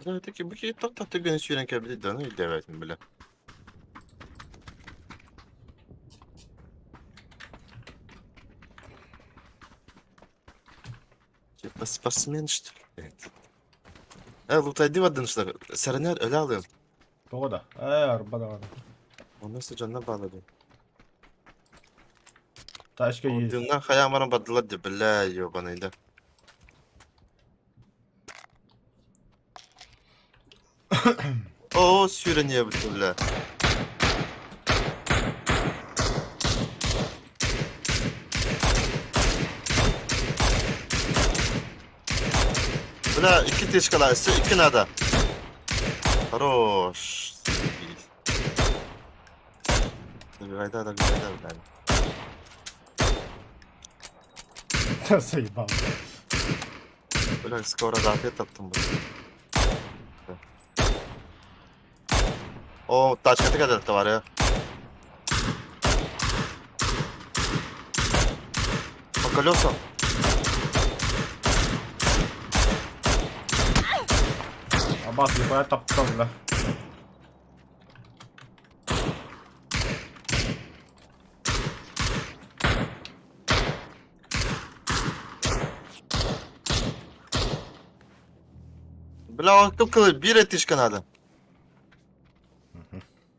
Бля, таки быки так так ты сүүрэн кэлбит да, ну и девять, бля. Типа спортсмен, что ли? Э, лутайды бардын что ли? Сәренер өлө алыым. Тоҕо да? Ээ, арба даҕаны. Онно сыдьанна баалады. Тачка есть. Дымнан хаямаран бардылар деп, бля, ебаный, да. О, сүүрэн ебіті, бля. Бля, икки тычкала, өссө икки надо. Хорош. Добивай, да, добивай, да, бля. Заебал. Бля, скоро да, ответ таптым бу. О, тачка ты товарищ. По колесам. Абас, ебать, таптал, бля. Бля, он кып-кылы бир этишка надо.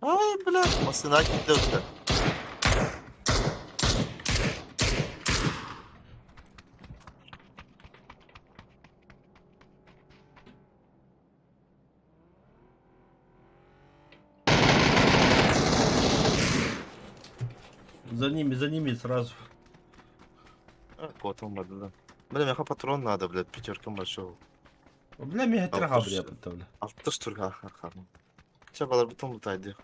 Ай, бля, масына китте өттө. За ними сразу. А, Потом барды да. Бля, меха патрон надо, блядь, пятерка большого. Бля, миэхэ Алта хаалбыт штук. бля, бля. Алта штурга ха Чэ, балар бутон лутайды.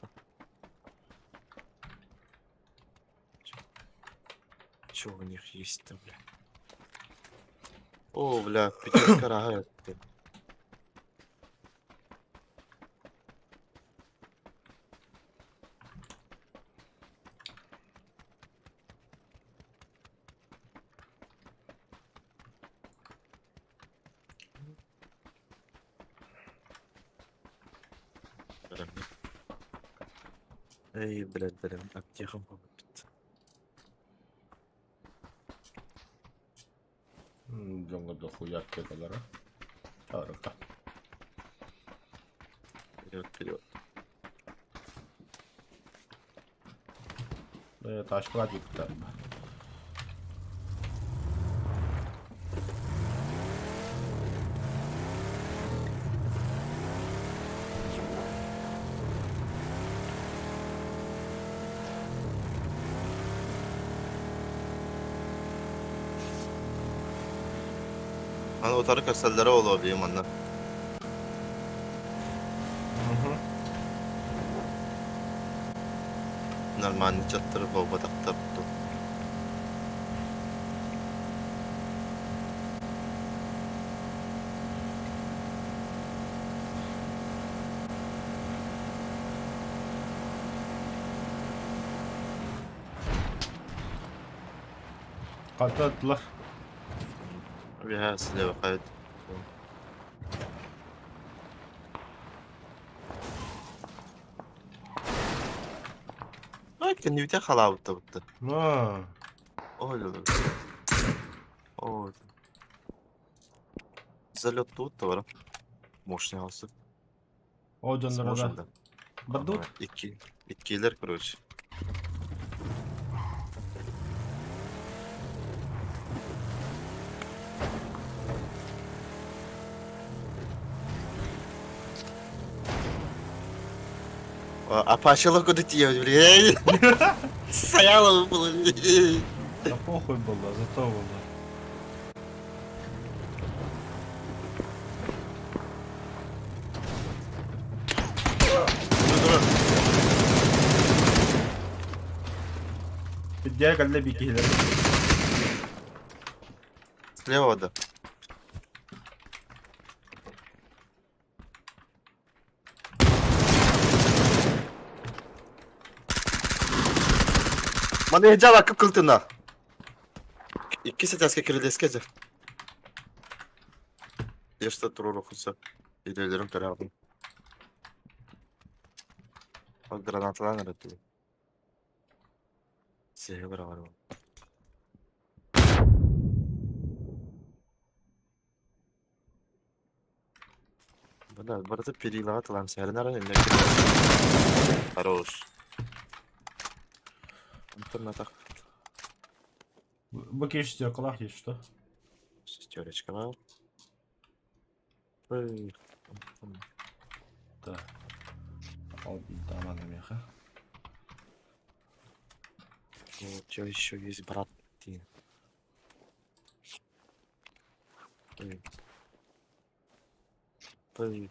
Чё у них есть-то, бля? О, бля, пятерка рогает. Эй, блядь, блин, аптекам попить. Дьоҥҥо дохуя аптекалара. Арыка. Вперед, вперед. Ташкалар бүттэр. Аны утары көрсөллөрө буолуо дии манна. Нормальный чаттары буолбатахтар дуу. Хататтылар. Үөһээ слева хайт. Ай, кэннибитэ халаабытта бутта. Аа. Ой, Ой. Залет тут бар. Мощный алсы. О, дьоннор Сможем, да. да. Бардут? Ага, Икки. Иккилэр, короче. Апачила куда тиевать, блин. Стояла было. Да похуй было, зато было. Биддиэ кэллэ бикиһилэр. Слева, да. Маны жала кып кылтына. Икки сетаска кирилеске же. Еште туруру хуса. Иделерим көрәдим. Ал гранаталар эрэ Сиһи быраҕар. Бля, барыта перилаҕа тылан сэрин аран инне Хорош. Интернетах Бу шестеркалаах есть что? шестерочка бар. Ой. Да. Ол таман меха. Вот что еще есть, брат? Ты. Ой. Ой.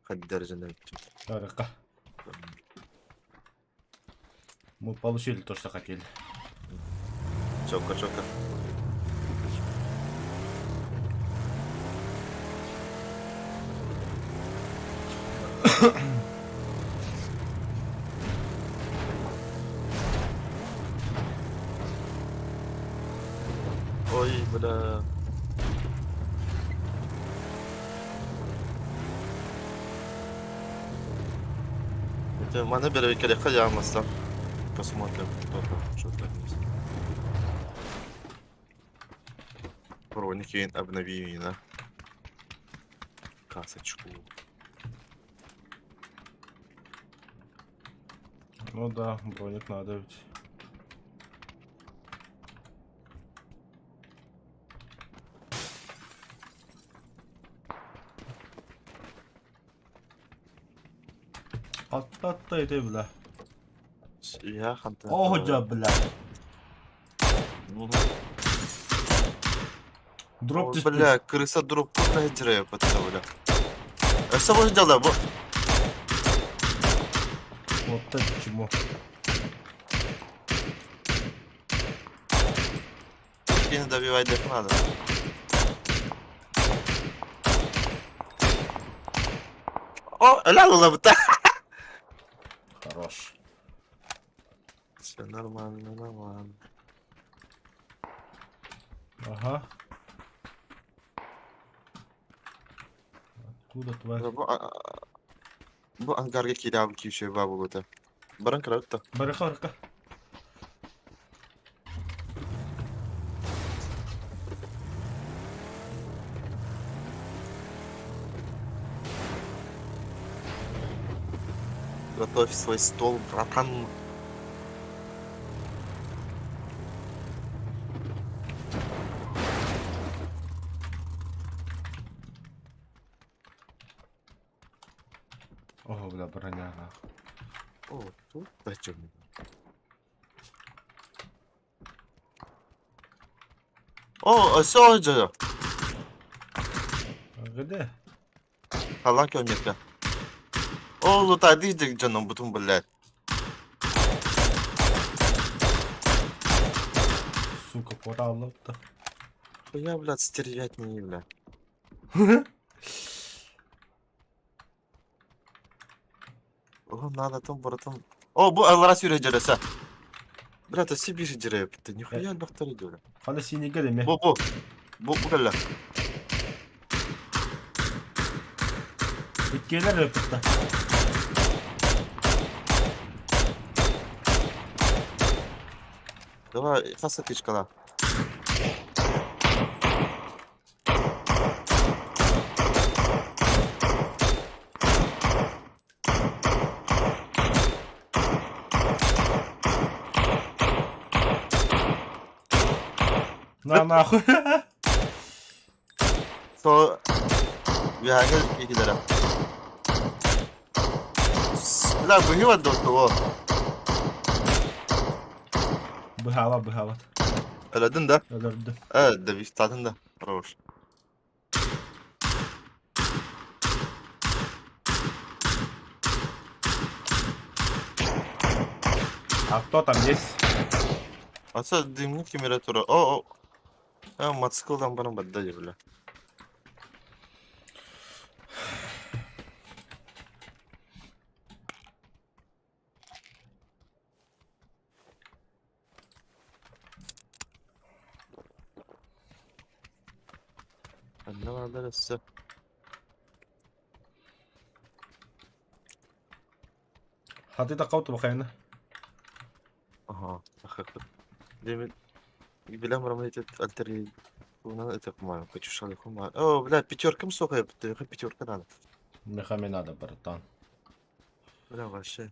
Хаддержаны. Арыка. Мы получили то, что хотели. Чока, чока. Ой, бля. Это маны бері керек ямаса. Посмотрим, кто там, что там есть. Броники обнови, да? Касочку. Ну да, броник надо ведь. Таттай ты, бля. Я хантан. О, дьэ, бля. Дроп түспүт. Бля, крыса дропку нахедерая потом, бля. А что можно делать, бо? Вот это чмо. Не добивать дэх надо. О, ля ла Хорош. Все нормально, нормально. Ага. Откуда тварь? Бу, а- бу ангарга киирээҕим күүсүө баа буолуо Баран көрөбүт да. Барыха барыха. Готовь свой стол, братан. О, бля, броня нахуй. О, тут зачем? О, все же. А где? Халан километра. О, лутай, иди, джаном, бутум, блядь. Сука, пора лапта. Я, блядь, стервятник, бля. О, надо там, братан. О, бу аллара сүүрэ дьэрэ, Брат, а себе же дьэрэ, ты нихуя бахтары дьэрэ. Хана синигэ деме. Бу, бу. Бу, бу кэллэ. Иккиэлэр ыппытта. Давай, хас тычкала. На нахуй. Со үөһээҥҥэ киһилэрэ. Бля, быһыы барда того. Быһаабат, быһаабат. Өлөдүн да? Өлөрдүм. Э, да, да. Хорош. А кто там есть? А це дымник температура. О, о. Э, мотоциклдан баран бадда бля. Ханна баалар өссө. Хатыта қауты бақайына. Ага, Демин билем барам этот альтер Унан это по-моему, хочу шалиху. О, бля, пятеркам сука, пятерка надо. Мехами надо, братан. Бля, вообще.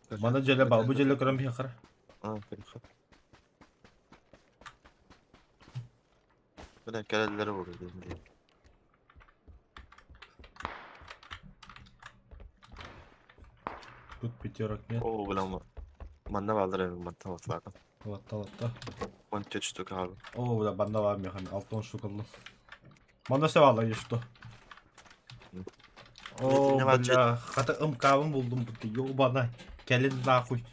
Мана дьэлэ бал, бу дьэлэ көрөн биһиэхэ. А, хорошо. Бля, кэлэллэрэ буолуо диэн. Тут пятерок нет. О, бля, манна баалар эми мантан батлаатым. Латта, латта. 14 штука хаалла. О, бля, манна баар мехами. 6 штук ыллым. Манна все баалар что. О, Итиннэ баар бля, хата МК-бын булдум бутты. Ёбана. Кэлин нахуй.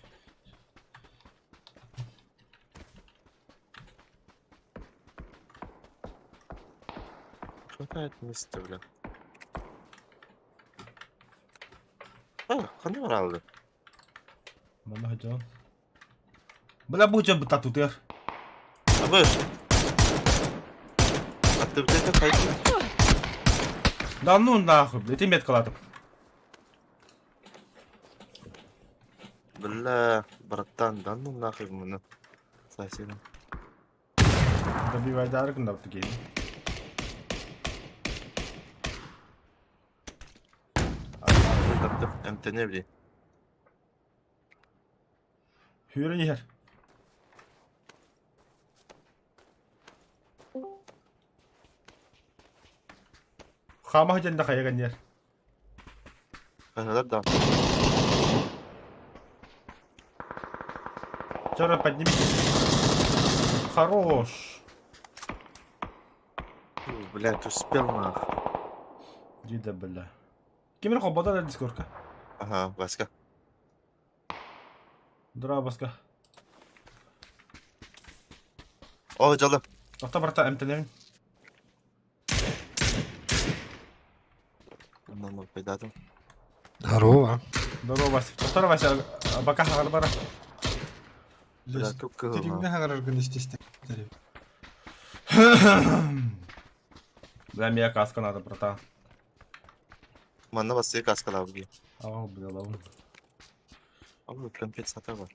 Хватает места, бля. А, ханна бараалды. Манна хадьан. Бля, бу дьэ быта тутыр. Абыш. А ты где-то хайти? Да ну нахуй, бля, ты меткалатым. Бля, братан, да ну нахуй муну. Спасибо. Добивай дарк на гейм. МТН бли. Хүрэн иһэр. Хаама хадьан да хайа гэннэр. Хаһалар да. Чара, подними. Хорош. Фу, Блядь, успел нах. Дида, бля. Кимир холбота да дискорка. Ага, Васька. Драбаска. О, дьоло. Охта барта эмтэнэбин. Мама, пайдатым. Здорово. Здорово, Вася. Тохтор, Вася, бака хаҕар бара. Бля, тук Тиригне хаҥараргын истистэ. Бля, мне каска надо, братан. Манна басты каскалабы. Ау, бля, лавын. Абы компенсатор бар.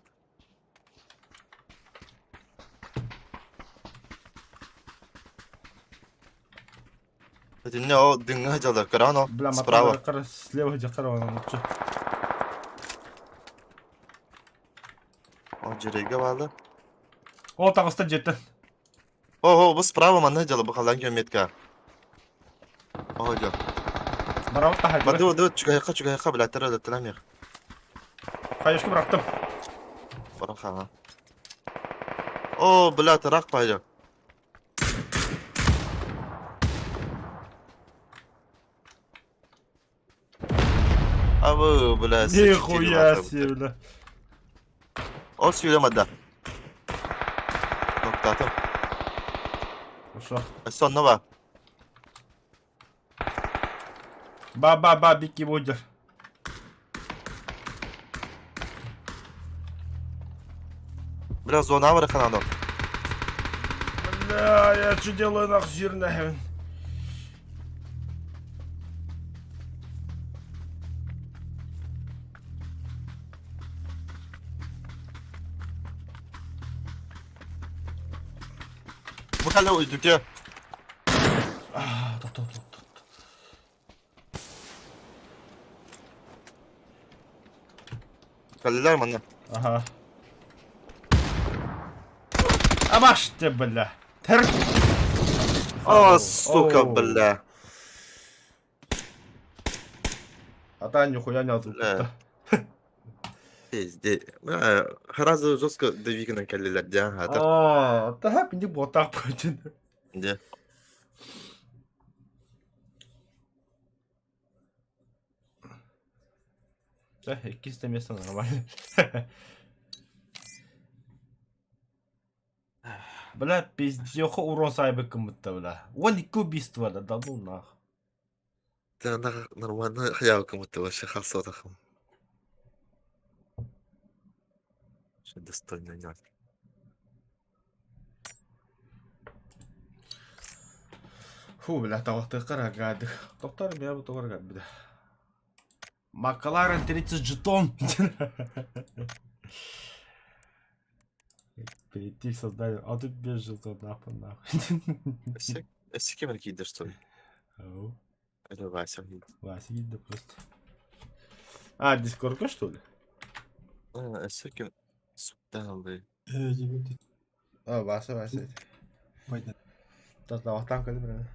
Это о дыңга жалар, карано, Бля, справа. матара слева дьахтар вон чё. О, жереге балы. О, таҕыста дьиэттэн. О, о, бу справа манна жала, бу халан метка. О, жа. Барабыт таһа. Бады, бады, чугайка, чугайка, бля, тара, да, тара, Хаешка бырахтым. Бараха. О, бля, тарак пайда. Абы, бля, Нихуя себе, бля. Ол сүйремеді. Ноктатым. Хорошо. Сонно ба. Ба-ба-ба, бики бодер. Бля, зона бар канадо. Бля, я что делаю нах жирная. Бу кале уйдуке. Топ, топ, топ, топ. Калелер манна. Ага. Абаш ты, бля. Тер. О, сука, Оу. бля. А та нихуя не отвлекта. Пизде. Бля, Харазы жестко давигна калелер дя. А так. А, та не вот так будет. Де. Да, какие место нормально. Бля, пиздёха урон сайбы кому-то, бля. Вон и убийство, да, да ну нах. Да, нормально хаял кому-то вообще хасотахом. Что достойно нет. Фу, бля, тавақтықыр агадық. Тоқтар, бля, бұл тоғыр бля. Макларен 30 жетон. Перейти к созданию. А тут без жетон, нахуй, нахуй. Эссе кем кидер, что ли? Ау. Это Вася. Вася, иди просто. А, дискорка, что ли? А, эссе кем... Суталы. А, Вася, Вася. Тавақтан кәлі бір.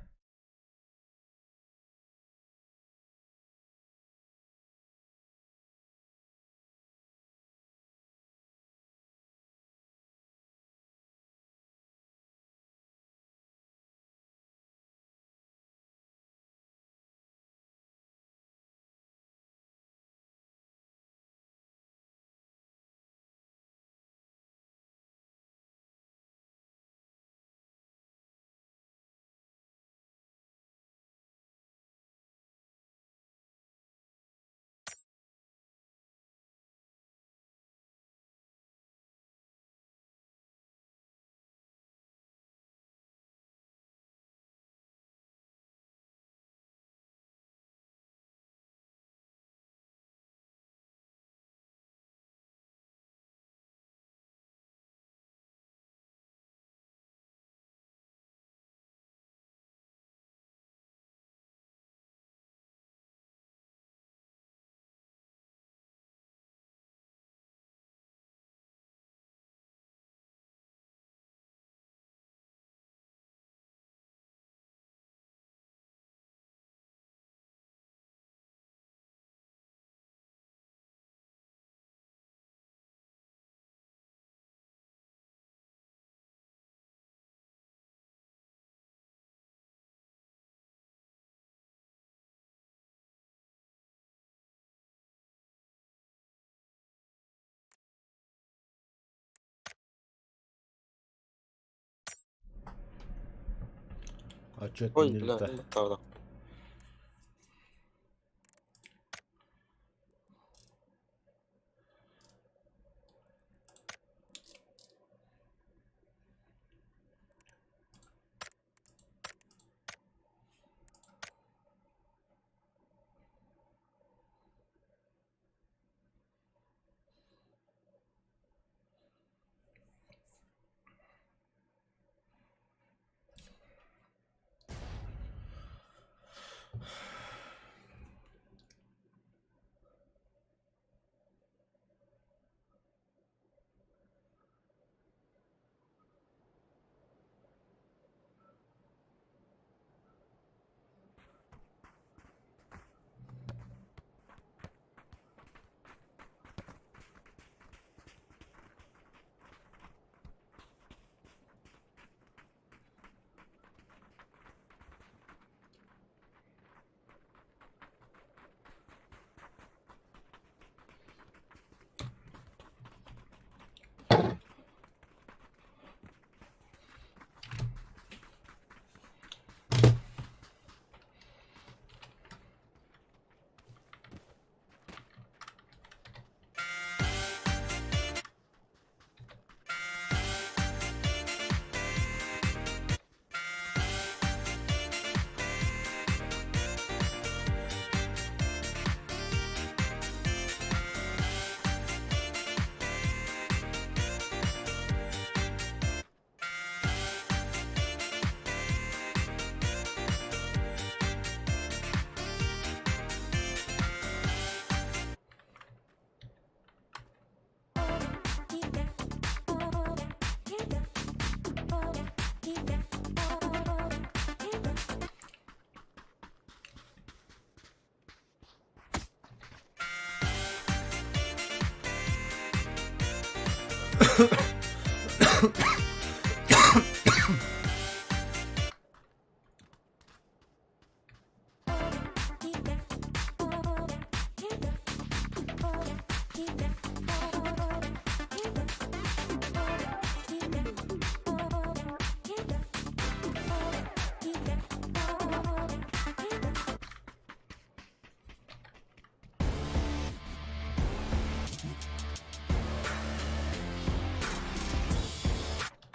А чё это Ой, не бля, лета? правда.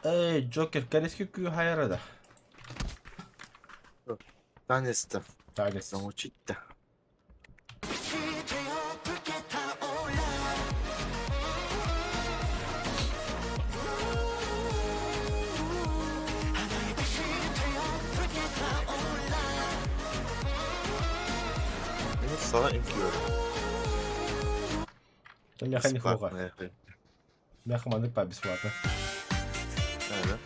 Эй, Джокер, кэлэски күү да. Танец-то Танец. научить-то. Ну, сара инкиор. Мяха не хлоха. Бесплатная хуйня. Мяха маны па бесплатно. А, да?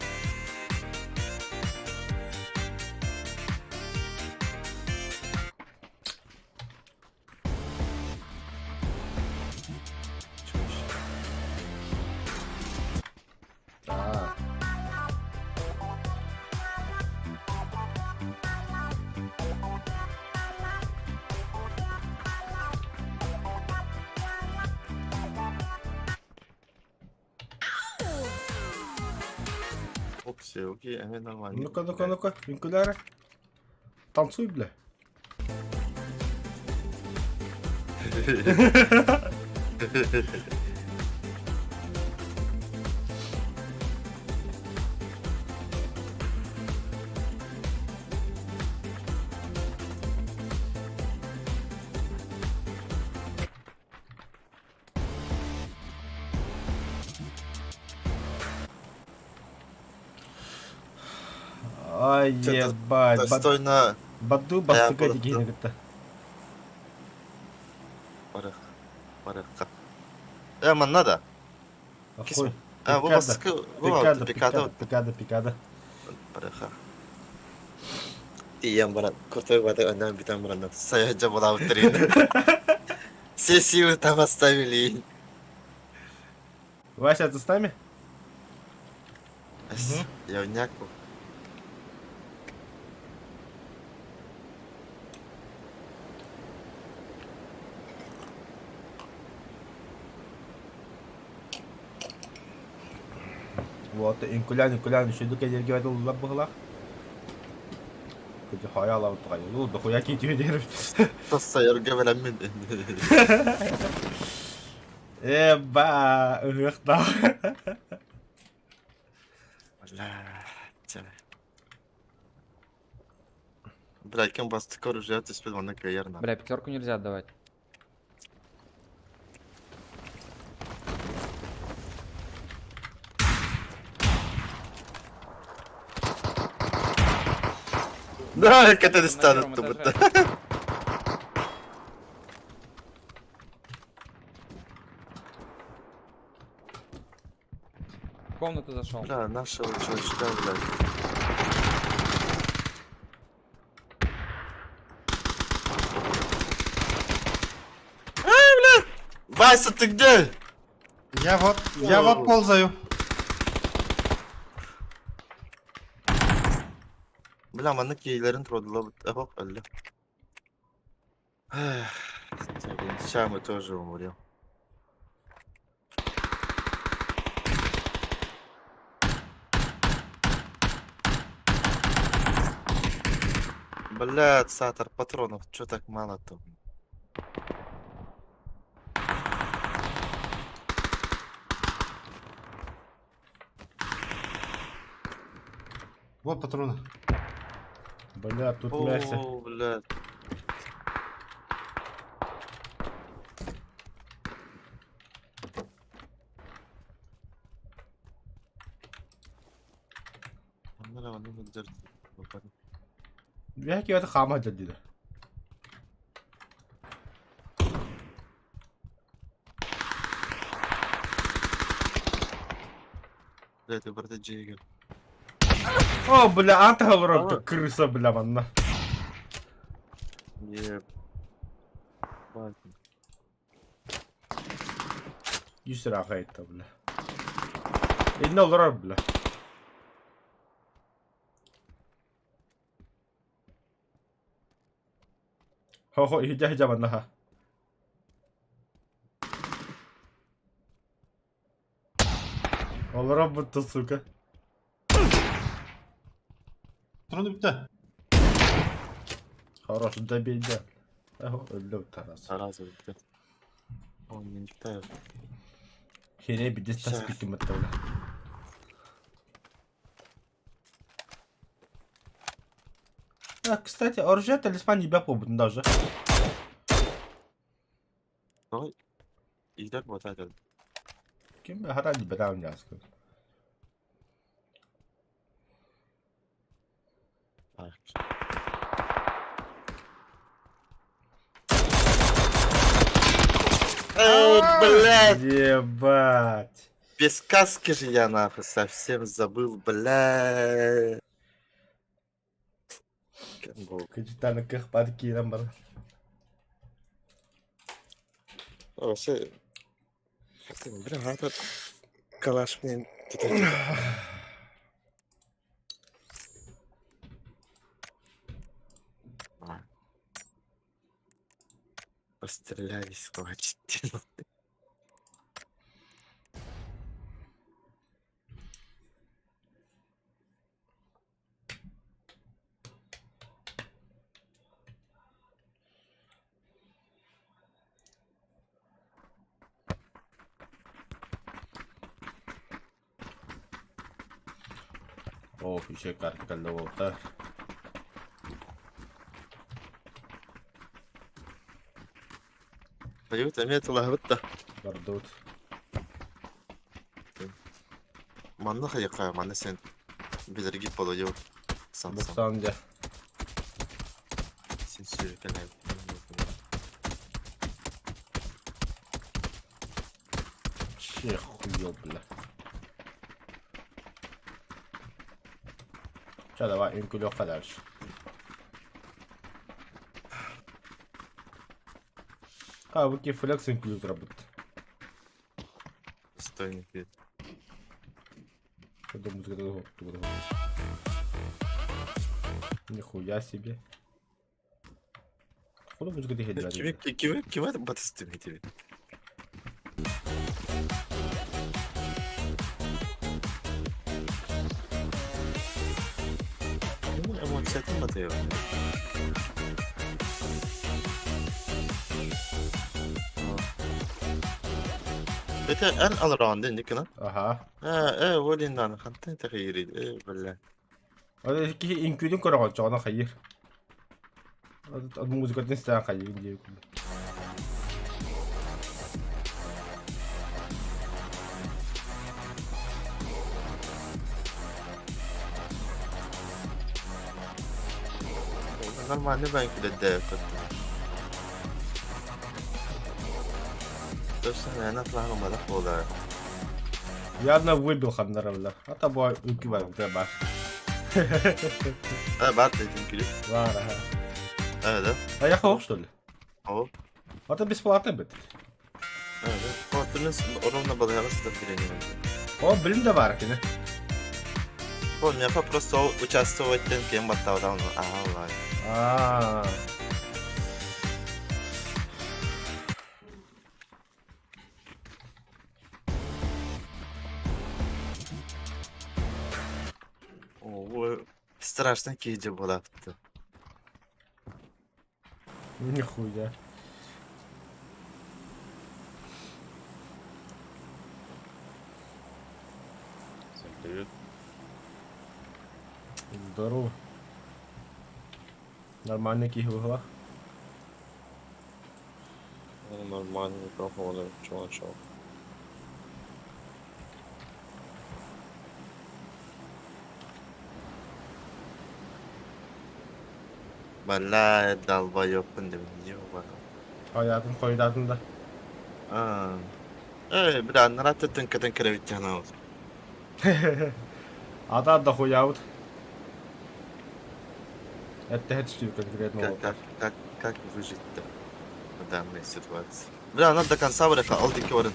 Чё ещё? А. Оп, все, окей, а мне нормально. Ну-ка, ну-ка, ну-ка, инкуляра. Танцуй, бля. Ай, Чё-то ебать. Достойно. Баду бастыка Я дигини кытта. Барах. Барахка. Э, ман надо. Охуй. А, бу Пикада. баскы, бу Пикада, пикада, пикада, пикада, пикада. Бараха. Тиийэн баран, крутой воды, она битан баран, саяжа была утрин. Все силы там оставили. Вася, ты с нами? Я в няку. Вот, инкулян, инкулян, еще иду кедерги ватыл быһылах. Хайа алабыт Ну, дохуя киитүү диэр. Тассайарга бэлэммин. Э, ба, ыһыахтаах. Бля, Бля, кем бастыкы оружие түспүт манна кыайар на. Бля, пятерку нельзя отдавать. Да, как это На станет первом будто. этаже. В комнату зашел. Бля, нашего чувачка, блядь. Эй, бля! Вася, ты где? Я вот ползаю. Бля, манна кийлерин тродула бит. Ох, әллә. Сейчас мы тоже умрем. Бля, Сатор, патронов, чё так мало-то? Вот патроны. Бля, тут мясо. О, бля. Бяки это хама дядя. Бля, ты брат Джейгер. О, бля, анталрок, крыса, бля, манна. Ебать. Юсра хайта, бля. Инна олорор, бля. Хо-хо, иһдя иһдя манна ха. Олорор бутта, сука. Патроны bitti. Хорош, добей, да. Өллө Тарас. Сразу, бля. Он не летает. Хере бидес Ща. таспиким это, бля. А, кстати, оружие талисман не бя даже. Давай. Идет вот этот. Кем хара не бя у Так. Эй, блядь! Ебать. Без каски же я нахуй совсем забыл, блядь. Кем был? Капитана кахпатки нам бар. Вообще... Бля, этот калаш мне... тут А. Пострелялись, хватит. О, еще карта калловота. Поют, а меня Бардут. Манна хайка, манна сен билерги полойо. Сан сан. Буксан дя. Сен сүйрекелер. Че хуё, бля. Че, давай, инкулёха дальше. А, вы флекс инклюз работает. Стой, не пи. Я думаю, это Нихуя себе. Откуда музыка ты Кими кими кими батыстым тебе. Кэпсэтим батыйа. Это эн алраан ден дикина. Аха. Э, э, волиндан хантан тахири. Э, бля. Ол киһи үҥкүүтүн көрөҕүн чоҕуна хайыыр. Музыкатын истээн хайыыр диэбит. Нормально бан килерде Точно, наверное, атлаһан бадах буолар. Явно выбил ханнара бля. А то үҥкүү бар, бар. А, бар дедим күлүп. Бар, ага. А, да? А я что ли? О. Это бесплатно бит. А, да. О, ты ровно балыгага сытар билени. О, блин да бар кини. О, меня просто участвовать кем баттаудан. Ага, ладно. А. О, страшно кейде болапты. Нихуя. Всем привет. Здорово. Нормальный киһи быһылах. Ну, нормально, проходим. Чего начал? Бля, долбоёбпын деп ебаный. Hayatın хойдатын да. А. Эй, бля, нарат тынкадан кіре ана Ата да хуябыт. Это түстүү конкретно. Как, как, как, как выжить-то в данной ситуации? Бля, она до конца бля, ал дики орын.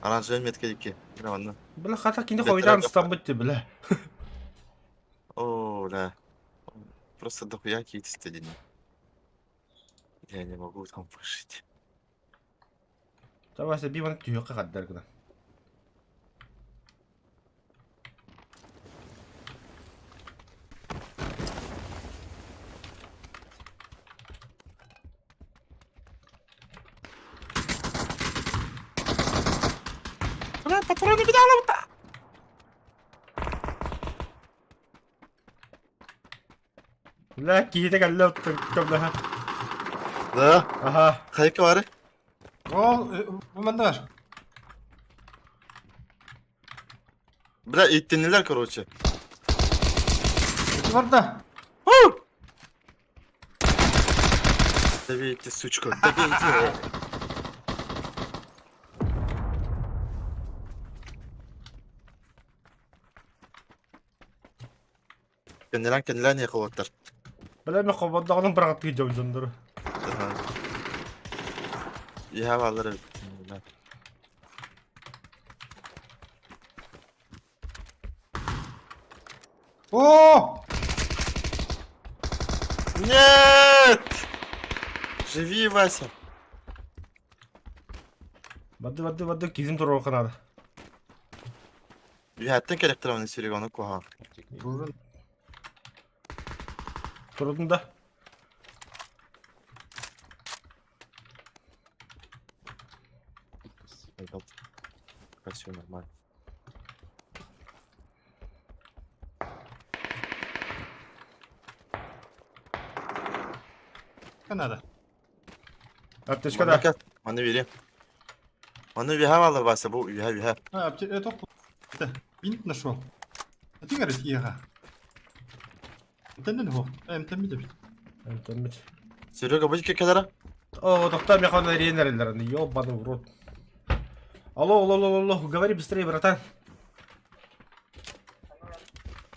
Оранжевый метка дики. Бля, ладно. Бля, хата кини хойдан стамбыт бля. О, да. Просто дохуя какие-то стадии. Я не могу там выжить. Давай себе биван түйөккө каддар гына. Бля, патроны бля, Бля, киһитэ кэллэ көмлөһө. Да? Аха. Хайка бары? Ол, бу манна бар. Бля, иттенилер, короче. Ити бар да. Добейте, сучка, добейте. Кеннелен кеннелен yakaladılar. Бля, мен хободдоҕунун быраҕат киһи дьондору. Ага. Ya alır. О! Нет! Живи, Вася. Бады бады бады кизин туруохха надо. Үһәттен кэлэхтэр оны Серега, оны куһаҕан. Бурун. Турудун да. Красиво, нормально. Надо. Аптечка да. Маны бери. Маны үһә алыр Вася, бу үһә үһә. А, это бинт нашел. А ты говоришь, ега. Тенден хо. Эм тем бит. Энтеммит. Серега, бу кекелere. О, доктор механ ренерлер, ёбаный в рот. Алло, алло, алло, алло, говори быстрее, братан.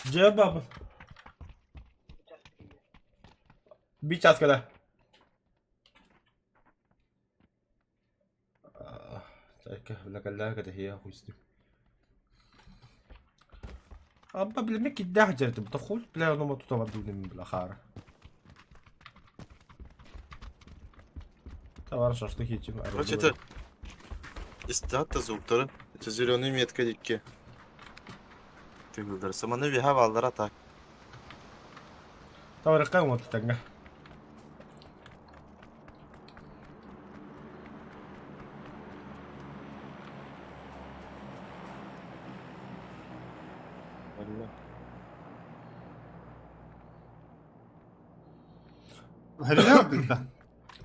Где баба? Бить час когда? Так, бля, когда я хуй с ним. Абба, бля, мне кидах дерти, бля, бля, ну мы тут обдумаем, бля, хара. Товар шашлык етим. Короче, это... Истата звуктары. Это зеленый метка дикки. Ты выбрался. Маны үһә алыр так. Таварыкка уҥуорта тэҥҥэ. Херня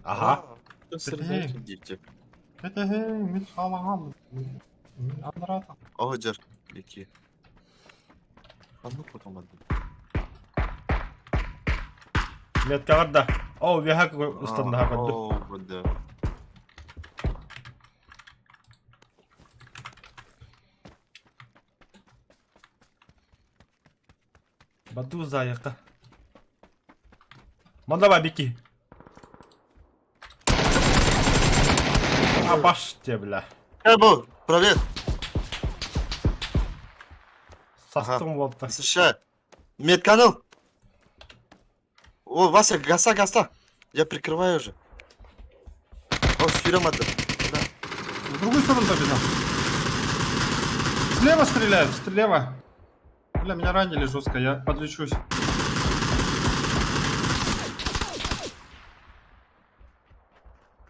Аха. Дети. Это мин хаалаҕам. Мин анарата. Оҕо Лики. Ханнык потом Меткаҕар да. Оо, үөһэ ыстаннаһа көрдүм. Оо, да. Баду заайыкка. Манна бар Бики. Абаш тебе, бля. Э, был, привет. Састым болта. Слушай, медканал. О, Вася, гаса, гаса. Я прикрываю уже. О, сфером это. Да. В другую сторону побежал. Слева стреляют, слева. Бля, меня ранили жестко, я подлечусь.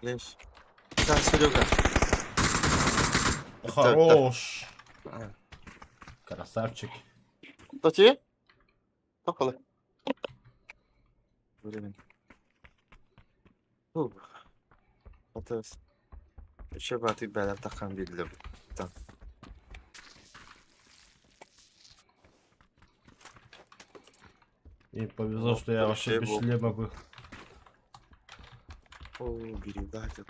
Лезь. Да, Серега. Хорош. Красавчик. Кто тебе? Токолы. Блин. Фух. Это... Еще бы ты бәләр таққан белгілі. Там. И повезло, что я вообще без был. шлема был. О, передатель.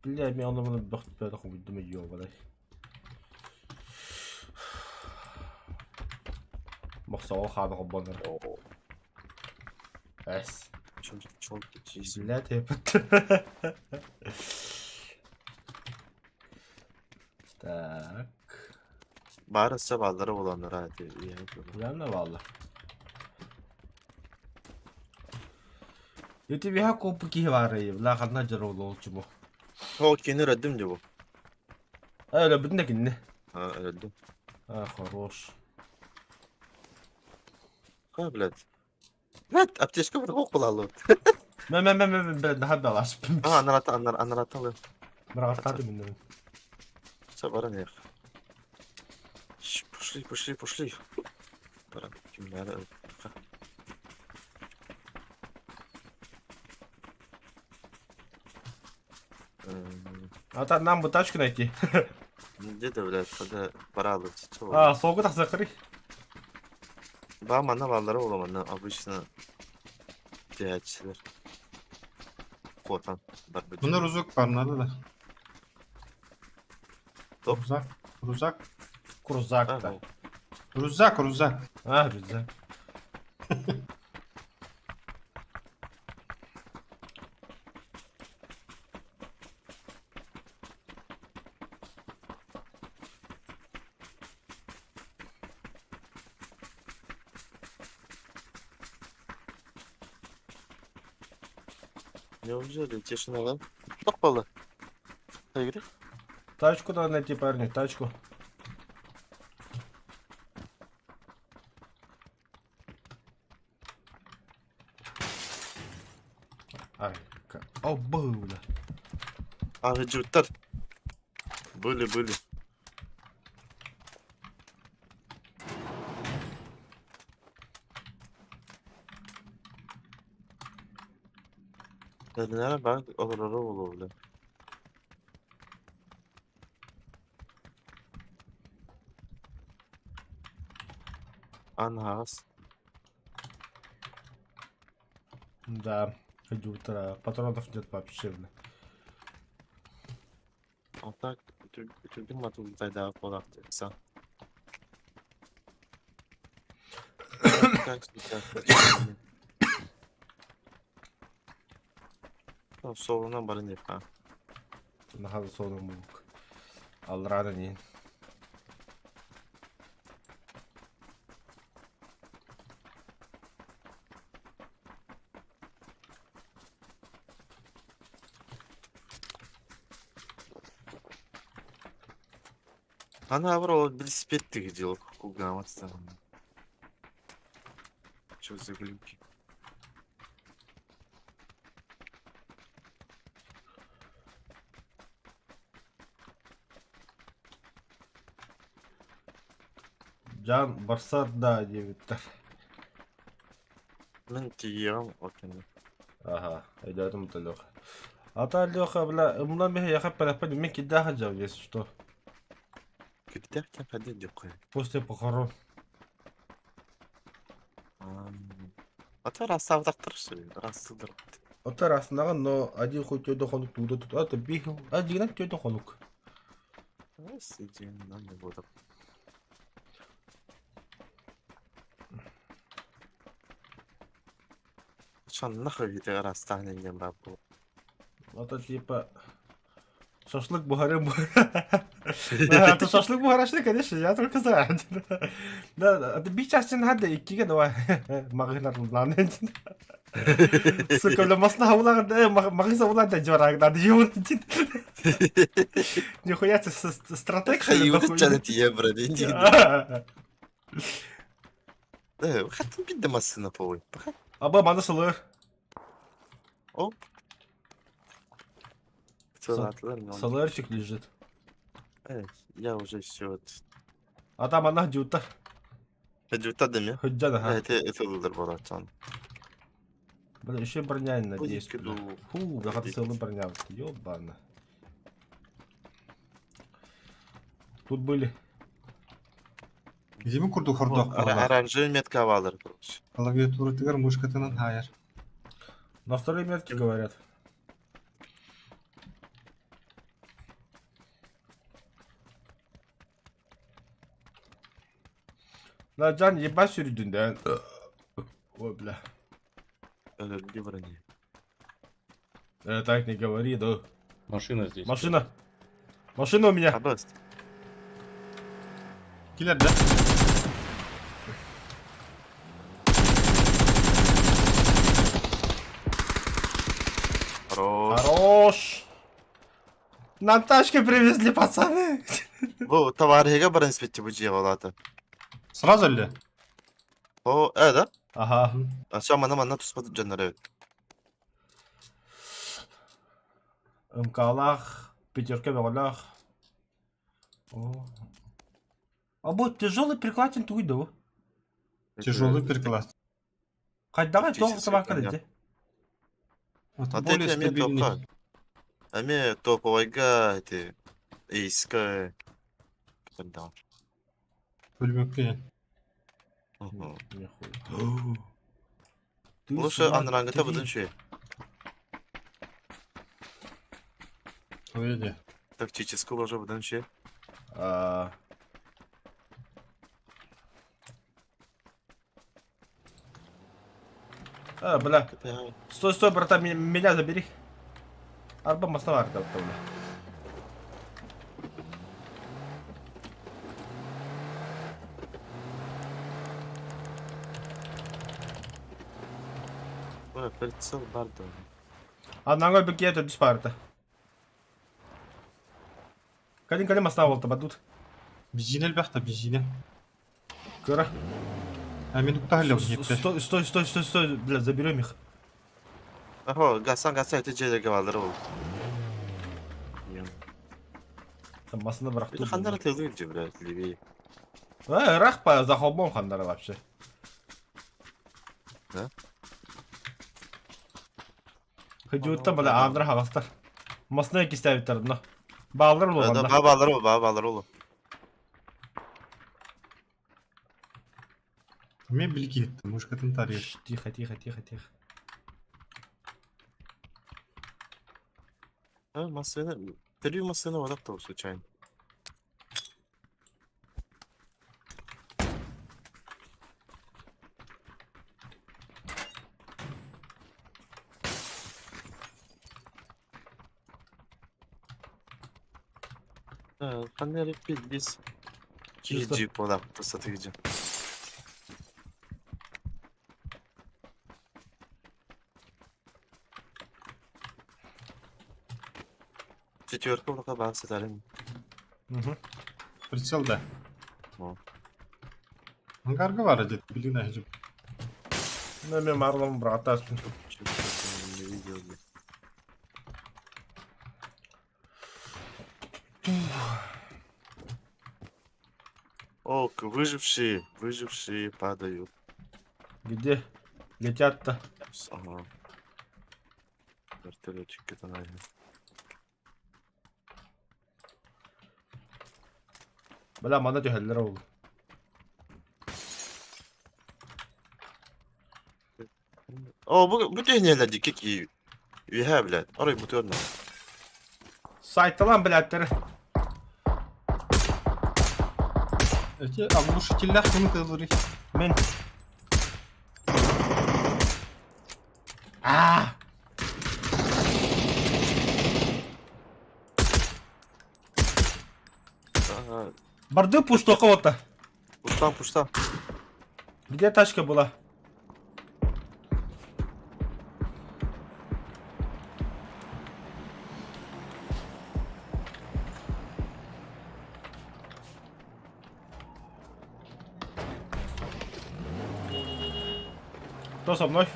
Бля, мен оны мұны бөхт бәрі қойдым ёбаный. Мақсауы ханы қобоныр. Эс. Чё, чё, чё, Блядь, я Так. Барысы балдары буланнар hadi. Главное валла. Ити биһа копу киһи баар бла ханна дьоруолуол чубу. О, кини öldüm diyor bu. Öyle бүтүн да кинини. Ha öldüm. А, хорош. Ha блядь. Блядь, аптечка бір оқ булалы. Мә мә мә мә мә наһа балас. Ha анарата анар анарата алым. Мырағаттады мен. Все, баран yak. Пошли, пошли, пошли. Баран kimler А та нам бы тачку найти. Где-то, блядь, когда пора А, солгу тахса кырый. Ба манна баллары оламанна обычно тиһээччилэр. Куотан барбыт. Мына рузак бар, надо да. Топ. Рузак, рузак, Крузак та. рузак, рузак. А, рюкзак. Неужели тишина lan? Ток болды. Игорь? Тачку надо найти, парни, тачку. Ай, о, бля. А, жуттар. Были, были. Nere bak olur olur olur. Анхаас. Да, утра. Патронов нет вообще, бля. А так, түргін матул зайда болақ сан. Так, так. Солuna барın деп ha. Наха соны мук. Алрана не. Ана бар ол велосипедтігі дело кугаматстан. Чё за глюки? Жан барсар да диэбиттэр. Мин тиийиэҕим ол кэннэ. Аха, өйдөөтүм да Леха. Ата Леха, бля, умнан биһиэхэ эппэтэхпин мин кирдээх сылдьабын, если что. Кирдээх диэн хайдах диэххэ? После похорон. А то ыраастаабатахтар ыраастыыллар. Ото ыраастынаҕын, но один хуй төрдө хонук тууда тут, а то биир, а дьиҥинэн төрдө хонук. Сидим, нам не буду. Шаннах өйүтэ ыраастаан инньэн баар буолуо. Это типа шашлык буһарым. Да, это шашлык буһарашны, конечно, я только за. Да, это бир часын хадда иккиге давай. Магыһынар Сука, бля, масна улар, магыз улар да жораг, да, ёбаный. Нихуя ты стратег, что ли, Хайыыбыт нахуй? чаны тиийэ брат, индии. Хаттын бидде массына полуй. Аба, маны сылыр. Оп. Сылатылар не он. Сылырчик лежит. Я уже все. А там она дюта. Дюта дemi? Хыджан, ага. Это это ылыр болатан. Бля, еще броня, надеюсь. Бля. Фу, бля, целый броня. Ёбана. Тут были. Зими курдук хордоох буолар. Оранжевый метка валар, короче. Клавиатуратыгар мышкатынан хаайар. На второй метке говорят. Да, Джан, ебать сюрдүн, да. Ой, бля. Где брони? Так не говори, да. Машина здесь. Машина. Машина у меня. Абас. Килер да? Хорош. Хорош. Нам тачки привезли, пацаны. Бу товарища баран спетти бу жие балата. Сразу ли? О, да? Ага. А все, мана мана туспат жаннары. МКлах, пятерка бөҕөлөөх. О. А бу тяжелый прикладин тугуй да Тяжелый переклад. Хайдаҕай тоҕо Тактический табака броня. дии. Это А ты более эми стабильный. топка. Эми топовайга эти эйска. Да. Бөлмөккө. Нихуя. Ты Лучше анрангыта смотри. будун шуй. Өйде. Тактический ложа будун шуй. А. А, бля. Стой, стой, братан, меня забери. Арба масна бля. Бля, прицел бар да. Анаңа бекете түс барды. Калин калин масна болду бадут. Бизине элбэхтэ бизине. Кыра. А мен уктаһыллым еппе. Стой, стой, стой, стой, стой, бля, заберем их. Ахо, гасан гасан эти жерге балдыр ол. Там масына бырақты. Bir хандара тылды бля, левее. Э, рах по за холмом хандара вообще. Да? Хыдьуттан бля андра хагастар. Масына кистәбиттер но. Балдыр Да, булганда. бабалар ол, бабалар ол. Мен билги еттим, мышкатын тарыйыр. Шш, Тихо, тихо, тихо, тихо. А, машина, три машины вот так случайно. Ханери пиздец. Чисто. Джип, да, просто ты где. Четверка в руках сетарим. Мгм. Прицел да. О. Ангарга бар дед, билин ахжып. Ну, мен марлам братаспын. Чё-то не видел, блядь. О, выжившие, выжившие падают. Где? Летят-то. Ага. Вертолетчик это наверное. Бля, манна түһэллэр ол. О, бу бу тенелер ди какие. Үһэ, блядь. Арай бу төрнө. Сайталан блядтер. Эти оглушителлях ким кызлары. Мен. А! Ага. Барды пушто кого-то. Пушта, пушта. Где тачка была? Кто со мной?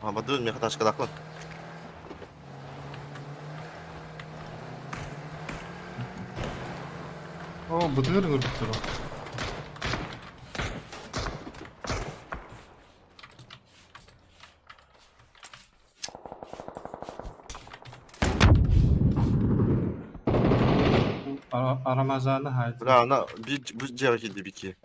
А, бадын, меха тачка дахлан. О, бытыгыр ырбыттыр. Арамазаны хайт. Бля, она би бу дьиэҕэ киирдэ бики.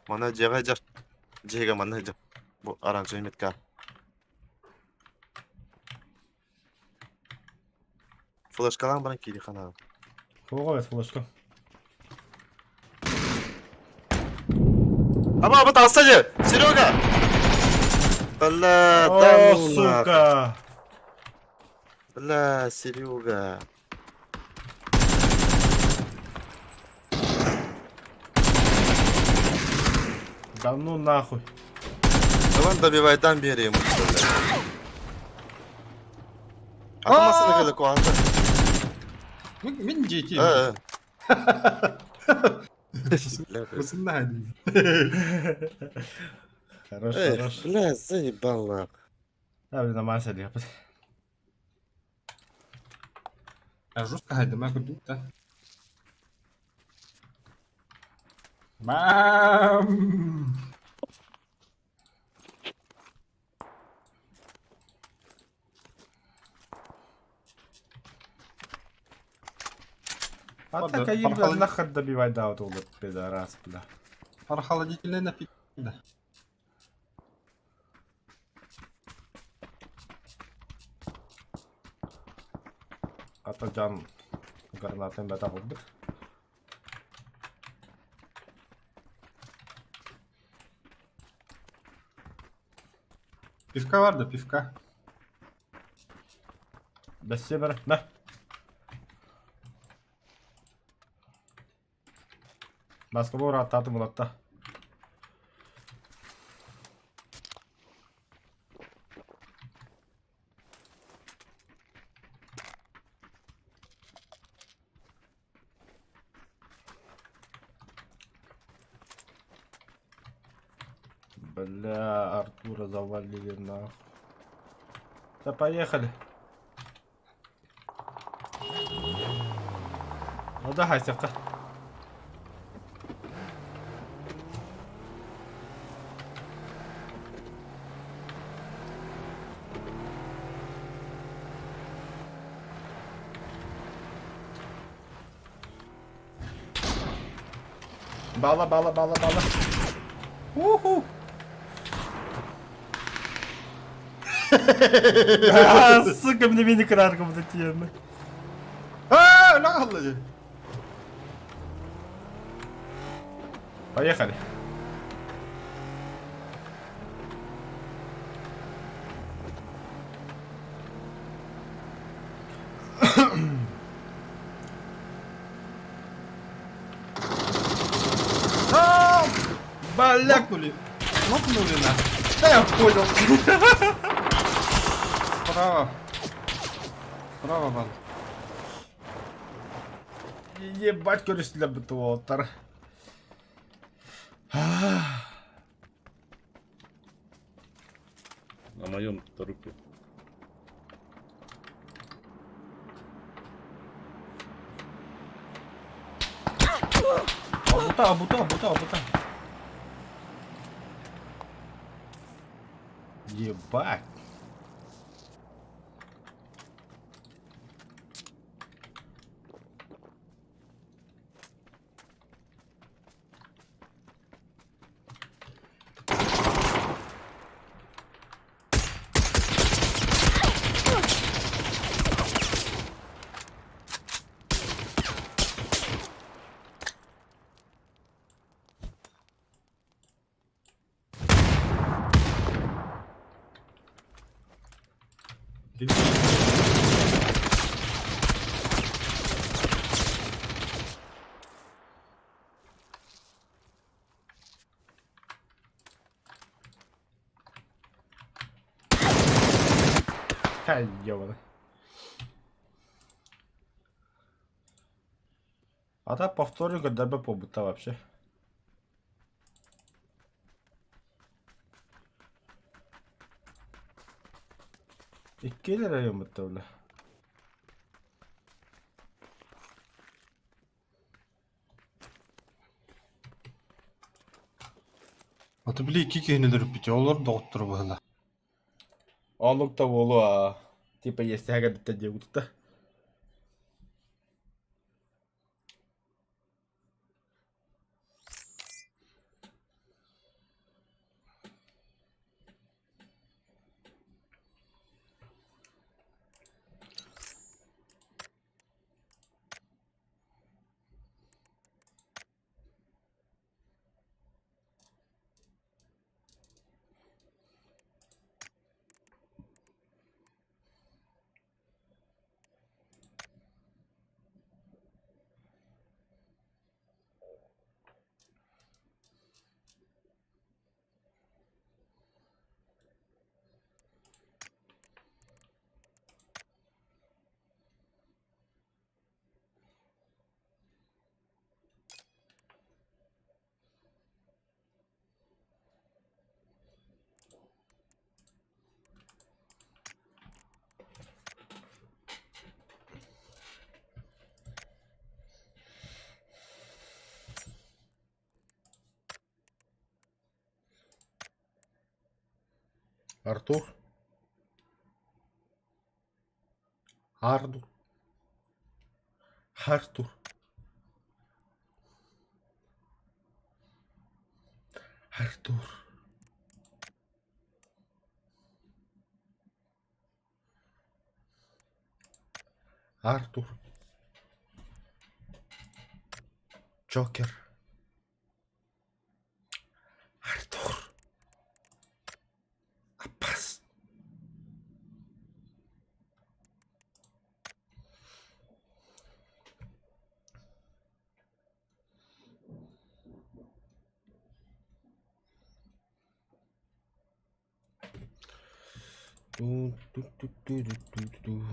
Мана дьиэҕэ дьар. Дьиэгэ манна дьар. Бу оранжевый метка. Флешкалаан баран киири ханаан. Фуга флешка. Аба, аба, таҕыста дьэ! Серега! Бля, да О, ну нах. сука! Бля, Серега. Да ну нахуй. Давай добивай, дам бери ему, бля. А ты массаны кэлэ куһаата. Мин дьиэтиим. Э, э. Бля, бля. Бысынна хайдын. Хорош, Эх, хорош. бля, заебал нах. Да, блин, нормально сидел. Жестко хайдым, а көрдүк да. Мам! А так я бля, нахер добивай, да, вот этот пидорас, бля. Прохладительный напиток, да. Ата жан гранатын бата болдuk. Пивка бар да, пивка. Бәсе бір, мә. Басқа бұл аттаты бұлатта. Бля, Артура завалили нахуй. Да поехали. Ну давай, Севка. Бала, бала, бала, бала. Уху! А, сука, мне мини-крарка будет тема. А, нахаллы. Поехали. А, Бля, Лопнули. Лопнули на. да я понял. Справа. Справа баар. Ебать көрүстүлэр бу уолаттар. На моем трупе. Абута, абута, абута, абута. Ебать. Ха, ёбаный. А так повторю, когда бы побыта вообще. Иккилэр район бля. Аты били икки киһини өлөрүппүт, олор доҕотторо быһыылаах. Оннук да буолуо. Типа иэстэһэ кэлбиттэр диэбит да. Артур? Артур. Артур. Артур. Артур. Джокер. Артур. Аппас. Ту-ту-ту-ту-ту-ту.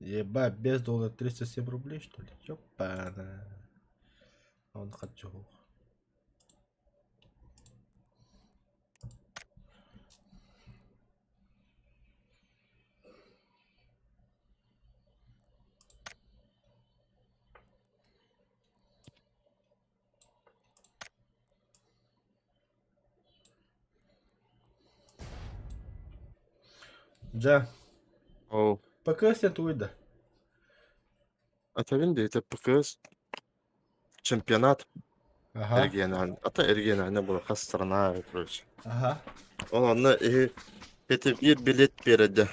Ебать, без доллара 307 рублей, что ли? Ёпана. Он хочу. Дьэ, Ол ПКС диэн тугуй да? Этэбин диэтэ ПКС чемпионат Аха. региональный. Ата региональный буолар хас страна короче. Аха. Ол онно иһи ити биир билет биэрэрдэ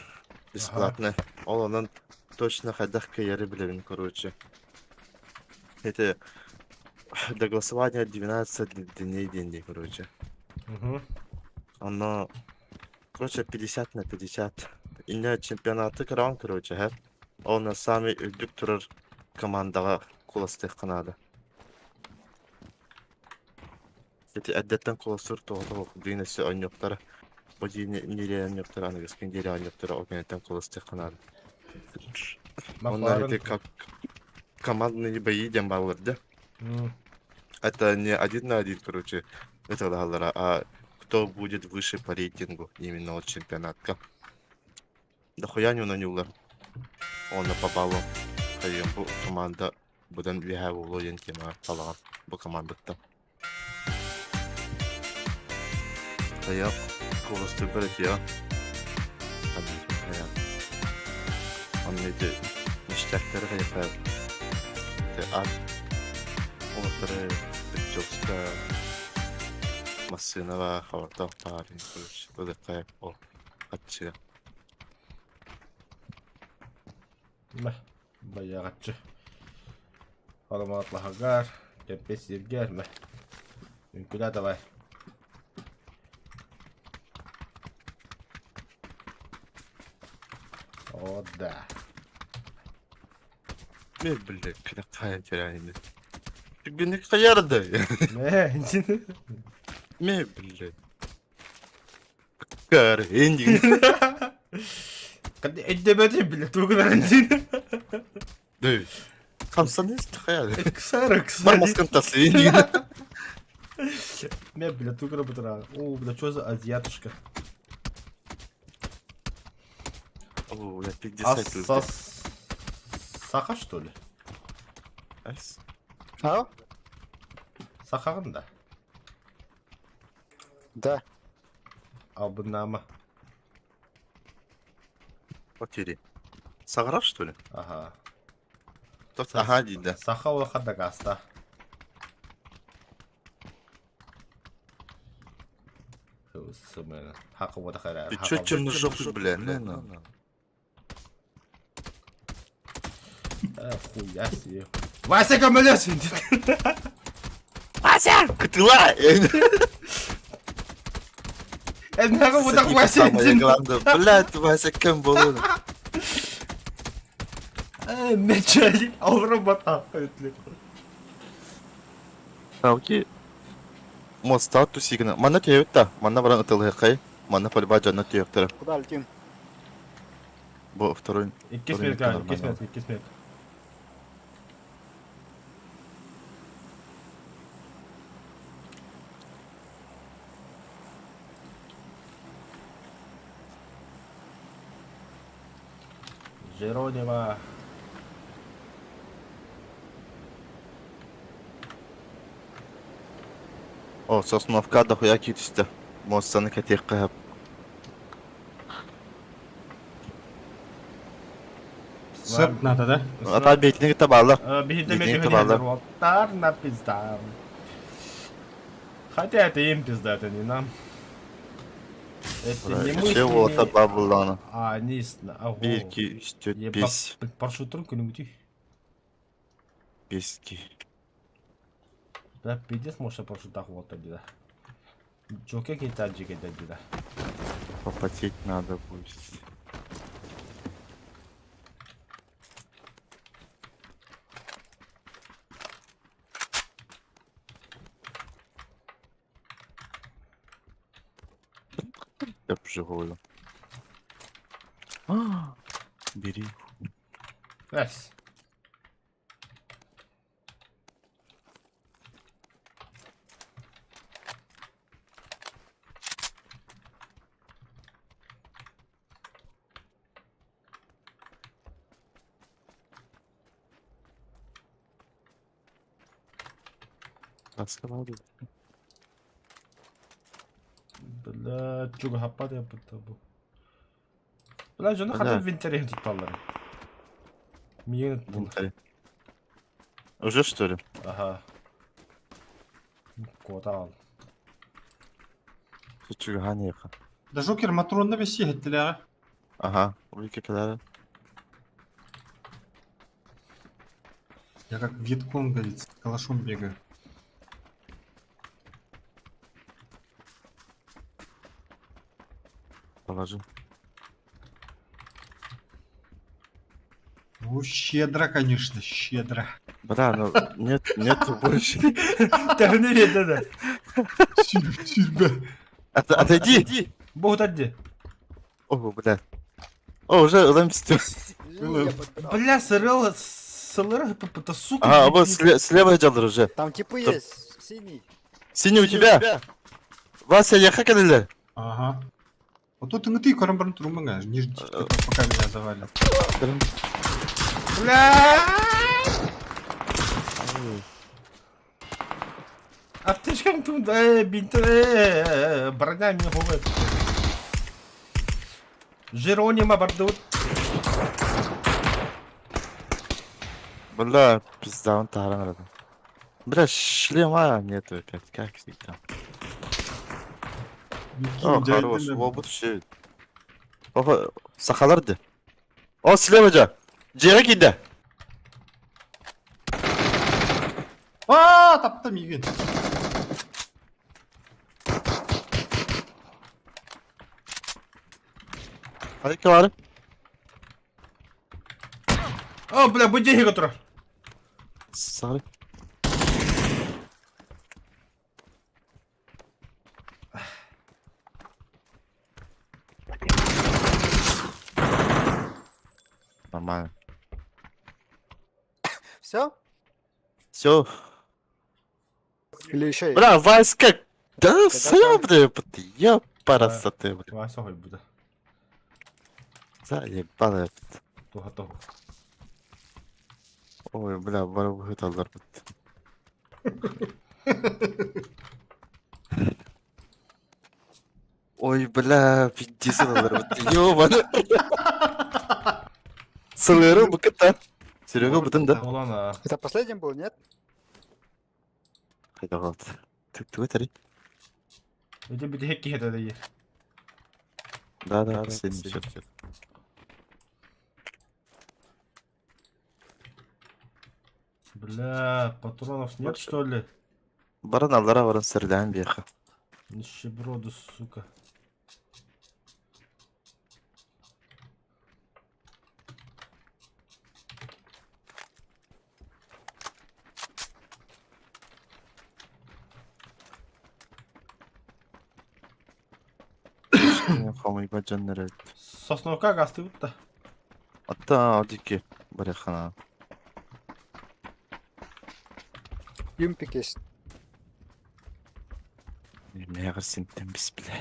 бесплатно. Ол онон Точно хайдах кыайары билэбин короче. Это до голосования 12 дней день, короче. Угу. Оно, короче, 50 на 50. Инньэ чемпионаты көрөҕүн, короче, һэ. Онно самый үрдүк турар командаҕа куоластыахха наада. Ити эрдэттэн куоластыыр тоҕото диэн өссө оонньуохтара. Бу диэри оонньуохтара, аныгыскын диэри оонньуохтара, ол кэнниттэн куоластыахха наада. Онно ити как командные бои диэн бааллар да. Это не один на один, короче, ыталаһаллара, а кто будет выше по рейтингу именно от чемпионатка. Дохуя не унанюлар. Онно по баллам. Хайыам бу команда быдан үөһээ буолуо диэн тема талаҕан бу командаттан. Хайа куоластыырбар этиэ. Онно ити ништяктары хайыха ат олохтору прическа массыынаҕа хабартаах баар короче ылыахха ол хаччыга. Мэ, байаҕаччы. Ароматлаһагар, кэппэ сиргэр, мэ. Үҥкүлээ давай. О, да. Мин блядь, хайа теряйны. Түгүнүк хайарды. Мэ, инчини. Мэ, блядь. Кар, инди. Эддебети бile тугунан инчини. Дүй. Хамсаныс хайа. Ыксар, ыксар. Бармаскын тасы инди. Мэ, бля, тугура бутара. О, бля, что за азиатушка? О, я А 50 сос... Саха, что ли? Ас. А? Сахаҕын да? Да. Албыннаама. Потери. Саграв, что ли? Ага. Тот, ага, да. Саха улахан дакааста. Ты чё черножопый, бля? На, на. Хуя себе. Вася көмөлөс! Вася! Кытыла! Эннэҕэ бутах Вася Самое главное, блядь, Вася кем был? Мечели, алрабата. Окей. Моста тусигна. Манна тиэбит Манна баран ытылыхай. Манна полюба дьонно тиэхтэрэ. Куда летим? Бу второй. Иккис минут, иккис минут, иккис минут. Жеронимо. О, Сосновка дохуя киирдэ. Муостаны кэтиэххэ сөп. Сэп надо, да? Ата бэйтини кытта бааллар. Биһидэ Бэйтини кытта бааллар. Тар на пизда. Хотя это им пизда, это не нам. Это не мы с Все уолаттар ними, баар буоллаҕына. а они с... Ого. Биир, икки, үс, түөрт, Ебать, биэс. парашюттарын күнүгүтүй. Биэс, икки. Да, пиздец, может, парашютах вот да. Джоке китаджики да. Попотеть надо будет. Я вживую. А, Бери. Эс. Рассказал. Бля, чуга хаппат бу. Бля, дьону Бля. хата винтерин тутталлар. Миигин тутталлар. Уже что ли? Ага. Куотаал. Чуганиха. Да Жокер Матронна виси хеттилää. Ага. Вики кидали. Я как вьетконговец с калашом бегаю. Положи. Ну, щедро, конечно, щедро. Бля, ну нет, нету больше. Тэһини биэрдэ да. Сюрбе. Отойди! Бу дии. О, бля. О, уже ЛМ-стю. Извини, я подбирал. Бля, сырыл, сылыр, это сука. Ага, вот слева идет уже. Там типы Там- есть, синий. Синий у тебя! Вася, я хаканули. Ага. Вот тут и ты кором баран труманга, не ждите, пока меня завалят. Бля! Аптечкам тут, бинт, броня мне говорит. Жеронима бардут. Бля, пизда, он таран рядом. Бля, шлема нету опять, как всегда. О, хорош, лобут все. Ого, сахаларды. О, слева же. Жеге киде. А, таптым иген. Hadi var. О, бля, бу деньги который. Сары. Нормально. Все? Все. Или еще есть? Бля, Васька. Да, Когда все, бля, я парасоты, бля. Вася хоть буде. Заебало. Того того. Ой, бля, барып алар бит. Ой, бля, пиздец алар бит. Ёбана. Сылыры букета. Серега бутын да. Олан, а. Это последний был, нет? Кайда калды? Түк түк Эти бити хекки хете дии. Да, да, последний всё. Бля, патронов нет, что ли? Баран аллара баран серлән бияха. Нищеброды, сука. Хамый баджаннары. Сосновка гасты да. Ата одики баряхана. Юмпик есть. Мягыр синтен бис бля.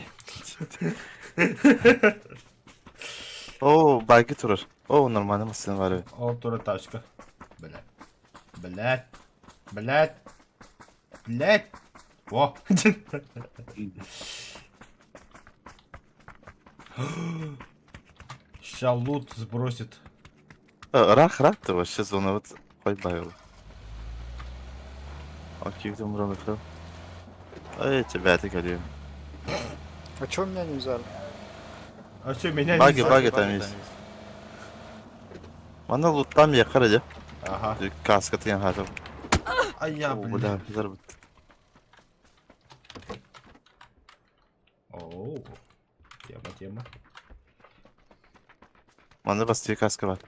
О, байки турар. О, нормально масын бар. Ол тура тачка. Блядь. Блядь. Блядь. Блядь. О. Ща лут сбросит. Рах, рах ты вообще зона вот хой байыл. Окей, там ролик. Ай, тебя ты говорю. А чё меня не взяли? А что, меня не Баги, взяли? баги там есть. Мана лут там я харади. Ага. Каска ты хатып. А я, О, блядь. бля, зарбыт. Оу. Тема, тема. Мана басты каска бар.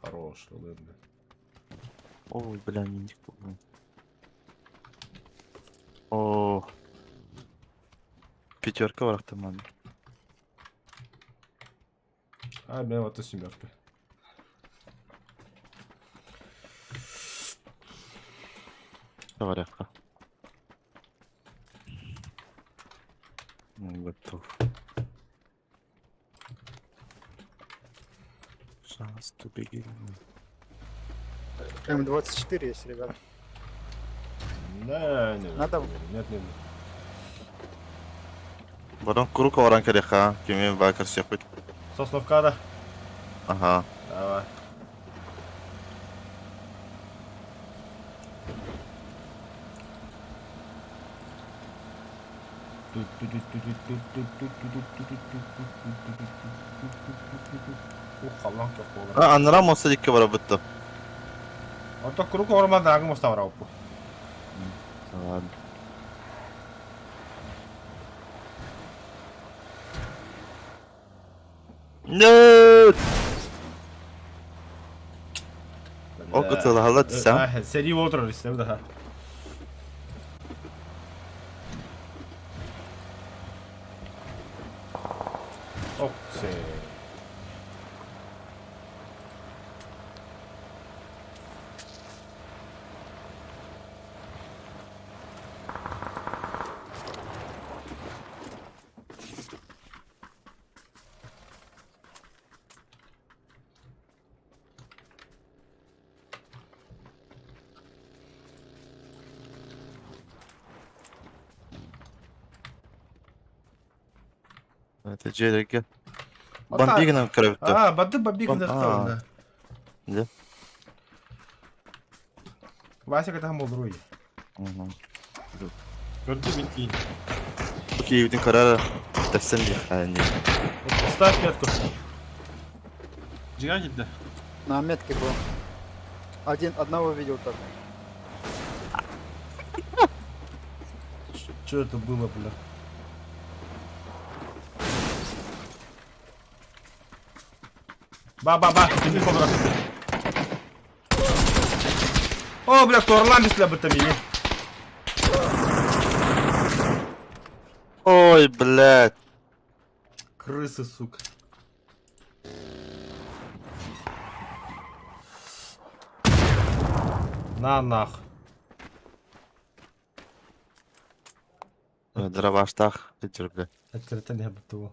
Хорош, ладно. Ой, бля, миник. О. Пятерка бар там. А, у меня вот и семерка. Варявка. Ну, готов. Шанс to begin. М24 есть, ребят. Да, не, Надо- Нет, нет. Барон круг оран кереха, кеме бакар сепит. Сосновка, да? Ага. Давай. Ух, халлан как А, анра моса дикке бара бутты. Ото курук орман даагы муставара оппу. Ладно. Нет! Ол кытылаһала десем. Сэрии отырар истем да. Оксе. Это дьиэлэргэ. Бомбигынан көрөбүт. А, бады бомбигынан да. Да. Вася катахан болдуруй. Көрдүм икки. Киевдин карара тахсан дихани. Ставь метку. Дьиҥэ киирдэ. На метке был. Один, одного видел только. Что это было, бля? Ба-ба-ба, иди кобра. О, бля, торлан бля, бытамини. Ой, блядь. Крысы, сука. На нах. Дробаштах, питер, бля. Открыто не было.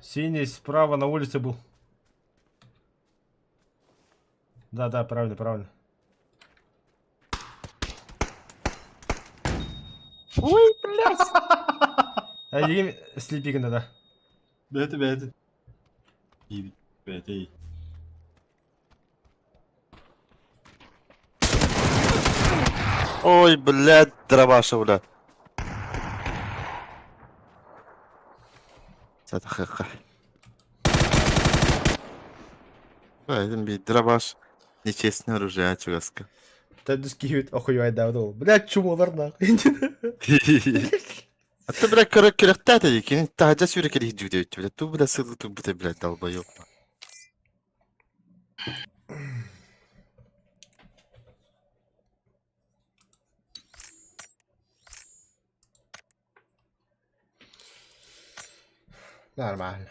Синий справа на улице был. Да, да, правильно, правильно. Ой, блядь. Эйигин слепи гына да. Бэйэтэ бэйэтэ. Иибит бэйэтэ. Ой, блядь, дробаша, бля. Сатахыха. Бля, дробаш. Нечестное оружие, а чугаска. Төрдүс киһибит охуйбайдаабыт ол. Блядь, чумолар нахуй. А ты, бля, көрө көрөхтәтэ дии, кини таһырдьа сүүрэ кэлиһ дьүгдэ бля, ту, бля, сылы турбута, бля, долбоёб. Нормально.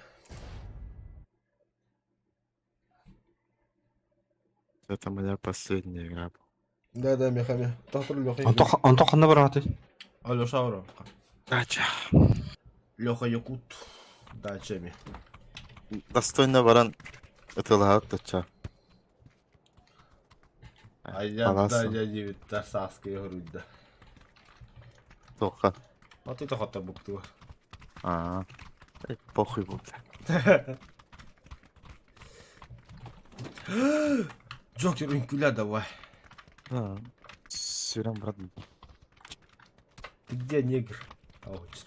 Это моя последняя игра. Да, да, мехами. Тохтор Леха. Онто онто ханна барааты? Алеша Аура. Дача. Леха Якут. Дачами. Достойно баран ытылаһат дача. А я Паласа. да, я не Тарсаска грудь, да. Тоха. А ты то буктула. А. Эй, похуй был, бля. Джокер үҥкүүлээ давай. А, Сүрэн брат. Ты где, негр? А, вот.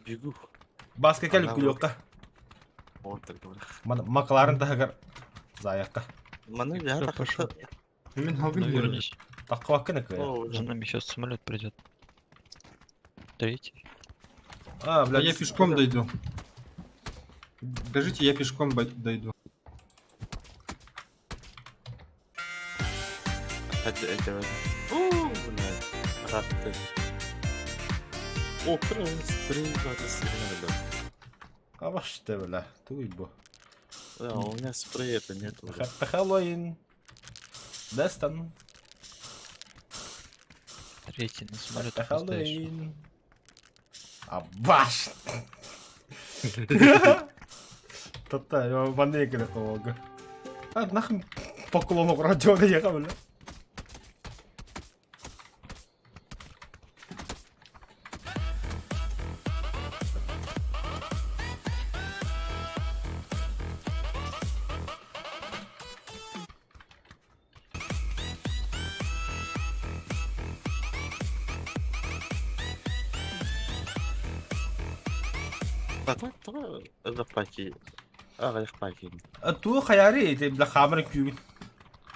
Бегу. Баска кэл Ана үҥкүүлүөххэ. Вот так говорю. Макларын таһыгар заякка. Маны я Всё, так пошёл. Мин халгын Ну, диэн. вернись. Таккыбаккын экэ. За нами сейчас самолет придет. Третий. А, Да блядь. я пешком дойду. Скажите, я пешком дойду. Это это. О, блядь. Рад ты. О, спрей, да. А ваш ты, бля. Туй бу. Да, у меня спрея это нет уже. Хэппи Хэллоуин. Дестон. Третий на самолет Хэппи опоздаешь. Хэллоуин. А баш! Тата, манна кэлэ колога. А нахуй поклонок радио ехал, бля. Батак тоҕо элбэх паки аҕыйах паки. Туу хайаары ити бля хаамар күүгүн.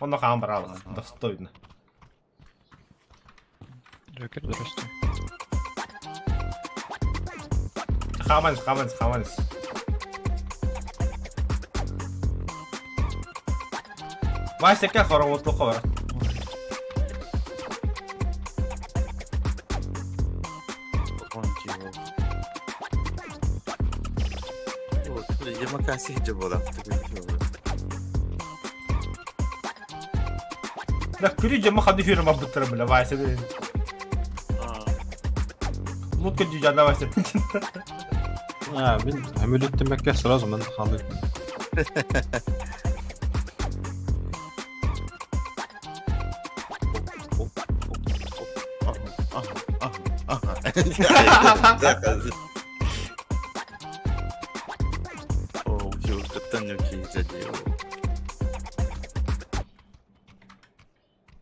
Онно хаам бараалас достойно. Джокер, здрасте. Хааман, хааман, хааман. Вася хороҕуотлуха бар. Да күрү дьомо хады хүрэ барбыттара бля Вася. Лутка дьүдьана Вася. А, мин өмүлүттэмэккэ сразу мин хаалыы.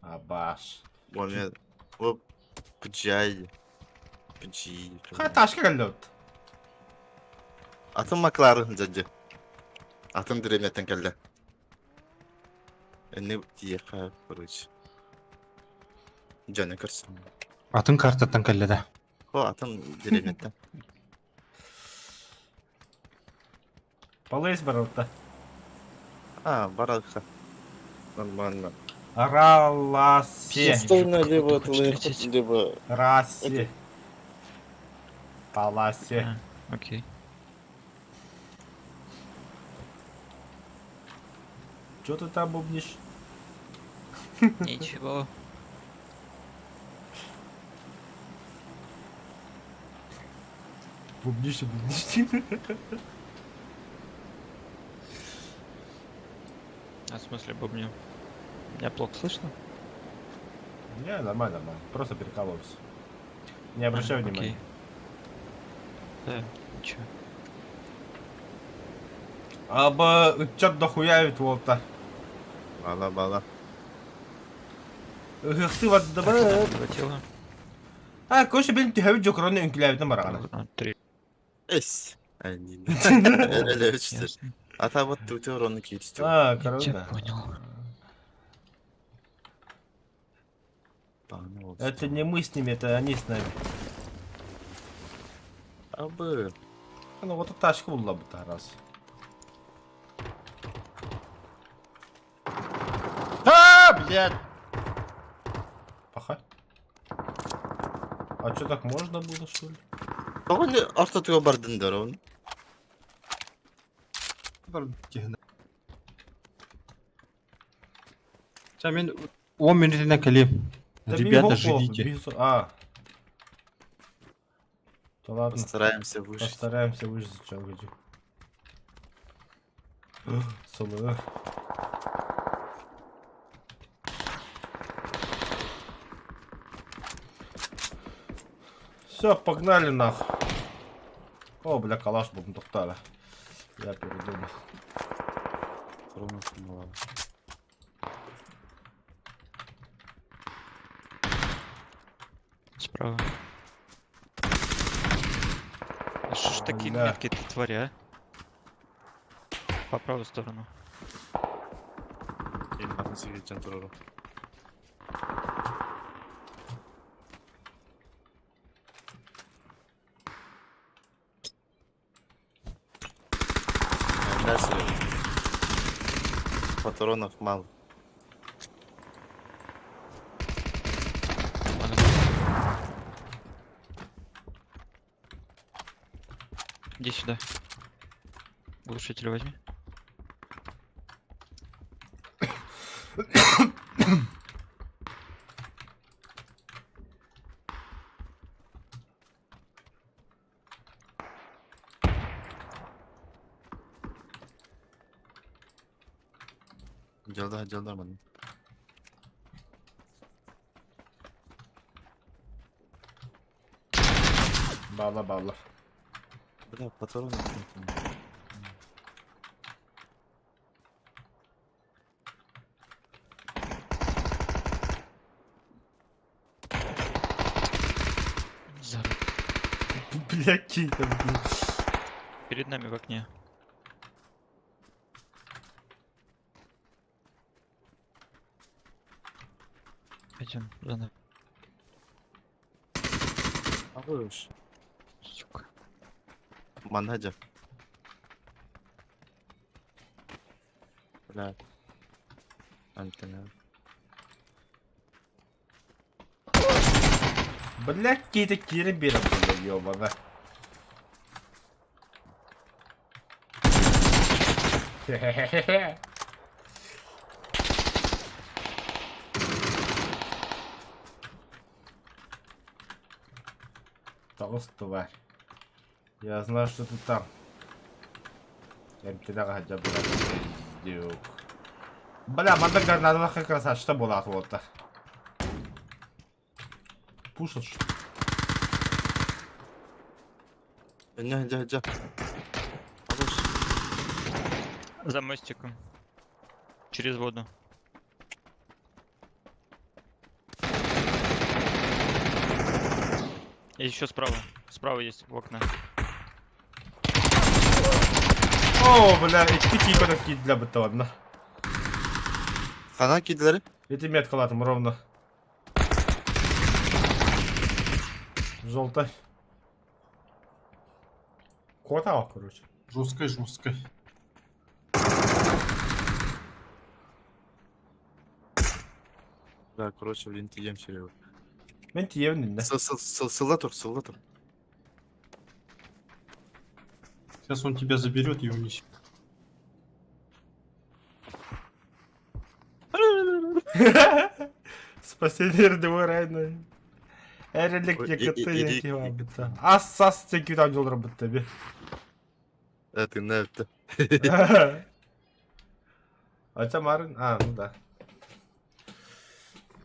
Абаш. Пджай. Пджи. Ха ташка кэллэбит. Атын Макларын дьадьы. Атын деревняттан кэллэ. Энни тиэхэ, короче. Дьону көрсөн. Атын картаттан кэллэ да. О, атын деревняттан. Полез баралта. А, баралха. Нормально. Раласе. Достойно Кого-то либо хочет твоих, либо... Расе. Паласе. А, окей. Чё ты там бубнишь? Ничего. Бубнишь и бубнишь. А в смысле бубню? Меня плохо слышно? Не, нормально, нормально. Просто прикалываюсь. Не обращай А, внимания. окей. Да, ничего. Аба, чат дохуя ведь вот-то. Бала-бала. Ыхты вот Так, это да. хватило. А, короче, блин, түһэбит дьокурон үҥкүлээбитин бараҕана. А, три. Эс. Ясно. А там вот ты утер, он киристю. А, Я короче. тебя понял. Это не мы с ними, это они с нами. Абы. Ну вот тачка була бы раз. А, блядь! Паха. А что так можно было, что ли? Тоҕо ортотуга бардын дорон. Бар тиһэн. Ча мин 10 минутынан кэлиэм. Да Ребята, бегом плохо, ждите. А. Да ладно. Постараемся выжить. Постараемся выжить, чё говорю. Солы. Все, погнали нахуй. О, бля, калаш был тоқтали. Я передумал. Справа. А что ж такие Бля. меткие-то твари, а? По правую сторону. Дальше. Патронов мало. Вон он. Иди сюда. Глушитель возьми. Дьалда, дьалда ман. Бала, бала. Бля, патронов нет. Зараза. Бля, какие там, блин. Перед нами в окне. Пойдем, за нами. Алыш. Сука. Манадя. Бля. Антена. Блядь, какие-то кирберы, блядь, ёбана. Хе-хе-хе-хе. Тоҕус тварь. Я знаю, что ты там. Эмтилэҕэ сылдьар пиздюк. Бля, манна гранаталаах красавчик буолаат уолаттар. Пушат что? Не, дя, дя. Алыш. За мостиком. Через воду. И еще справа. Справа есть в окна. О, бля, икки тиипэ киирдилэр бытта Хана киирдилэр? Ити меткалаатым ровно. Желтый. Кота, короче. Жесткой, жесткой. Да, короче, блин, тием Серега. Мен тиевин Сыл, сыл, сыл, сылла тур, сылла тур. Сейчас он тебя заберет и унесет. Спасение рядовой райны. Эрелик Ой, якыты якивабыта. Ассас текюдан жол работа би. Это не это. Ача марын? А, ну да.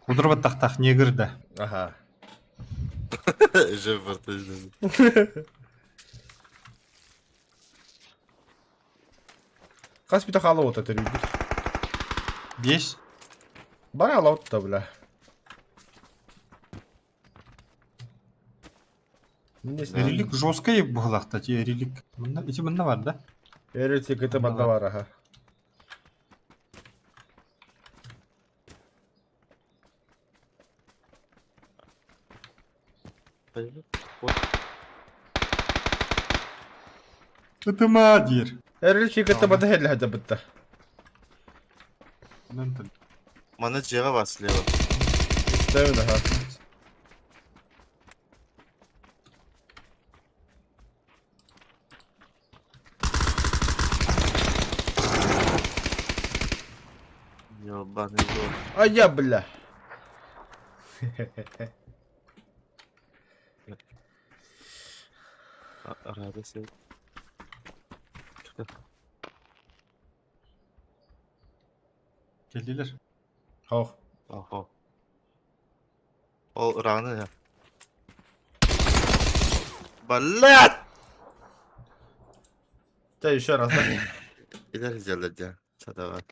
Кудырба тахтах негр да. Ага. Же бартыжды. Хас бита хала ота төрүйдүр. Весь. Бара ала отта бля. Релик жесткой буһалахта ти релик. Мында ити мында бар да? Эрелик якыты банда бар, ага. Ытыма диир. Эрелик якыты банда хелле хада бытта. Мана дьиэҕэ бар слева. Истэбин, ага. Ёбаный рот. А я, бля. Радость. Кэллилэр. Хох. Охо. Ол раны я. Блядь! Да еще раз, да? Илэр сделать, да. Давай.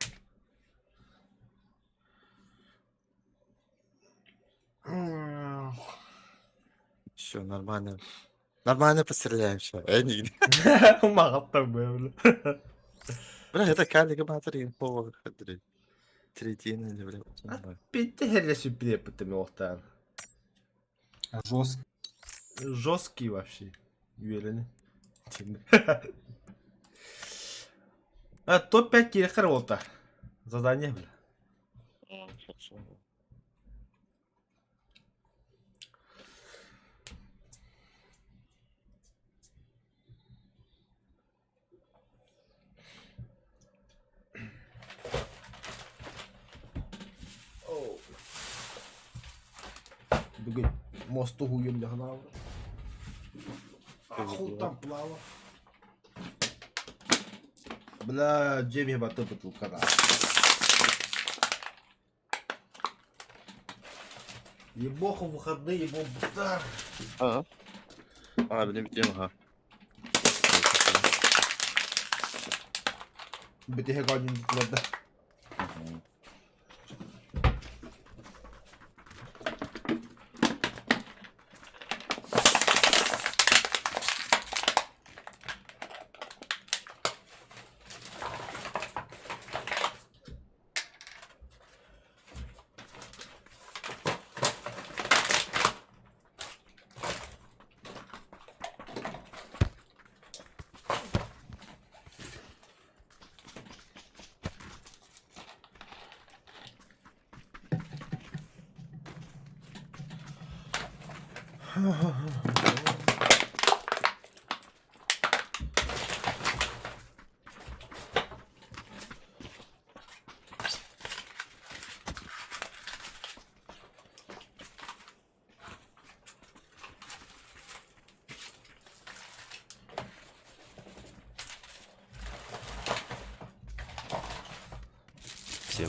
Все, нормально. Нормально постреляемся. Не. Мағаттан бля. Бля, это калика матери инфо. Третина, бля. Петте хелле сүппе быттым оқтан. Жестко. Жесткий вообще. Уверен. А, топ-5 кирехтер болта. Задание, бля. Бүгін мосту хуйым жағына. Аху там плава. Бля, Джейми баты бутылкада. Ебоху выходные, ебо бутар. А. А, блин, тема, ага. Бітеге гадин бұларды. Всем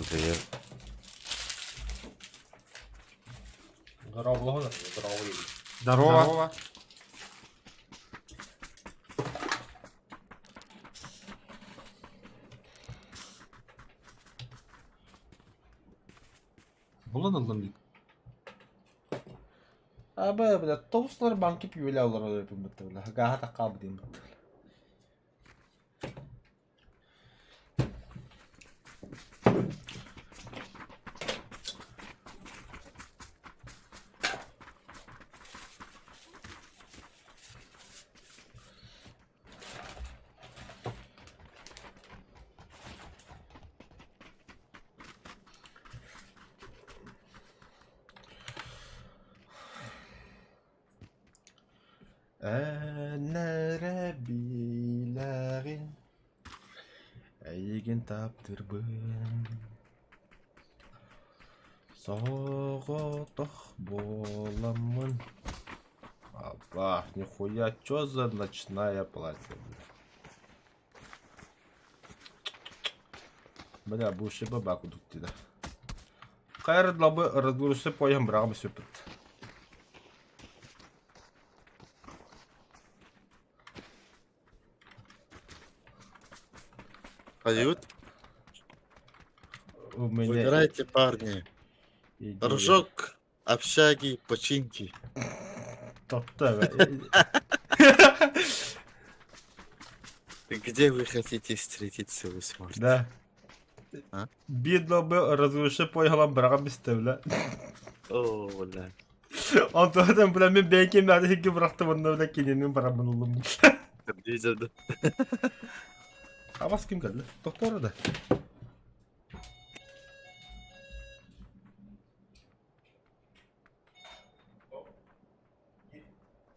привет. Здорово, здорово. Здорово. Булан ыллым дии. Абы, бля, тоуслар банки пивеля олорор эпин бля. Гаха такка бдим. Эн эрэ билэҕин, эйигин таптыырбын. Соҕотох буоламмын. Апа, нихуя, чё за ночная платье, бля? Бля, бу баба кудук дида. Хайр лабы разгрузцы поем брам сюпет. Поют? У меня Выбирайте, парни. идея. Рожок, общаги, починки. Топ-т. Где вы хотите встретить свою смерть? Да. А? Бедно бы разруши поехала брам бля. О, бля. Онтон бля мен бэйкем бәрі хикки бырахты онна бля киненин барамын улым. Видел, Абас ким келди? Доктор да.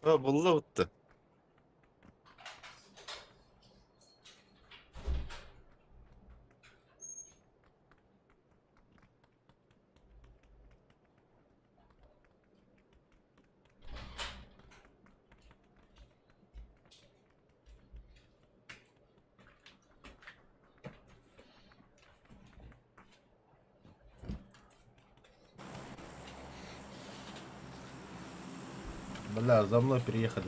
О, булла утты. Бля, за мной приехали.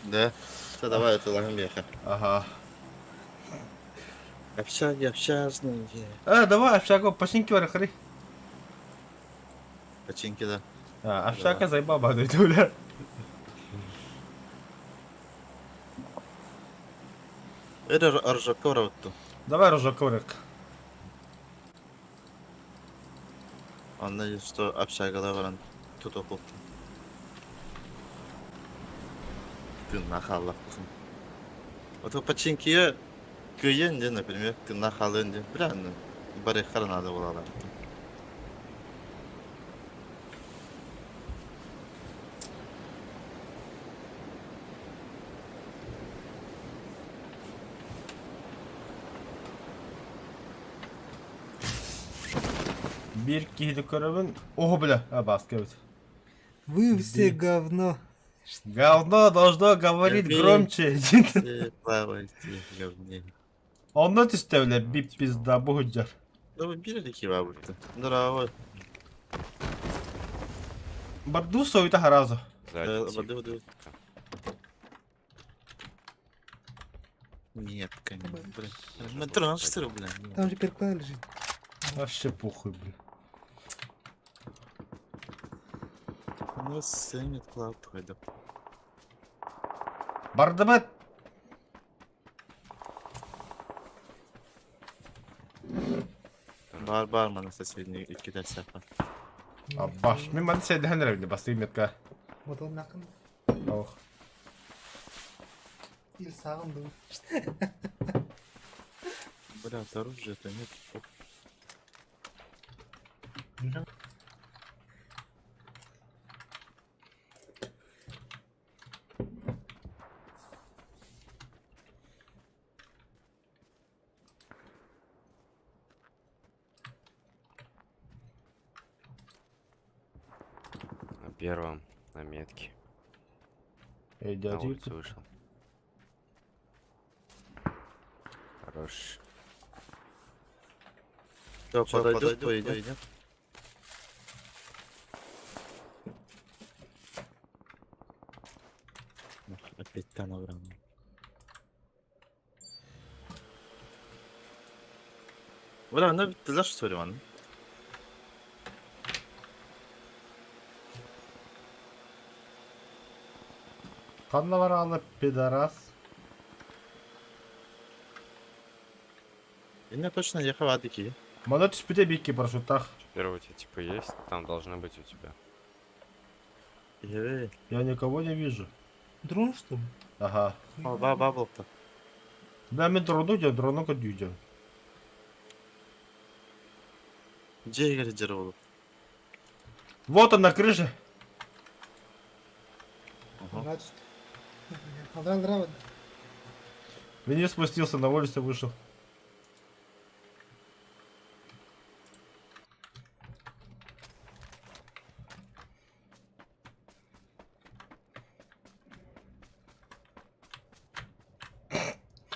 Да. Все, давай, это лагомеха. Ага. Общаги, общажные. Давай, общагу, починки бар, Починки, да. А, общага заебал бадает, бля. Это ржакора вот. Давай, рожокорик. Он что общага баран тут окуп. Тынна халлах кусун. Вот починки кыйын де, например, тынна халын де. Бля, ну, бары надо было. Бир киһини көрөбүн. Ого, бля, а, баска эбит. Вы все говно. Говно должно говорить громче. Все плавайте в говне. Онно түстэ, бля, бип пизда буһуджар. Ну, вы били кебабы-то. Здорово. Барду сойта харазу. Воды, воды. Нет, конечно, блин. На 13 рубля. Там же перка лежит. Вообще похуй, бля. Ну, сэмит клауд пойду. Бардыбат. Бар бар мана соседний икки сапа. Абаш, мен маны сәйдәһән рәвне басты метка. Вот он нахуй. Ох. Или сағындым. Бля, оружия-то нет. первом на метке. Эй, На дядя, улицу вышел. Хорош. Все, Всё, подойдет, подойдёт, поедем. Опять тонограмма. Бля, она ты знаешь, что Иван? Ханна варала, пидорас. Я точно ехал адыки. Мана түспүтэ бикки парашюттах. Первый у тебя типа есть, там должны быть у тебя. Эй, Я никого не вижу. Дрон, что ли? Ага. о, ба бабл-то. Да, мен дрону дем, дрону кадюдем. Где Игорь Дервол? Вот он на крыше. Ага. Алдан Вниз спустился, на улицу вышел.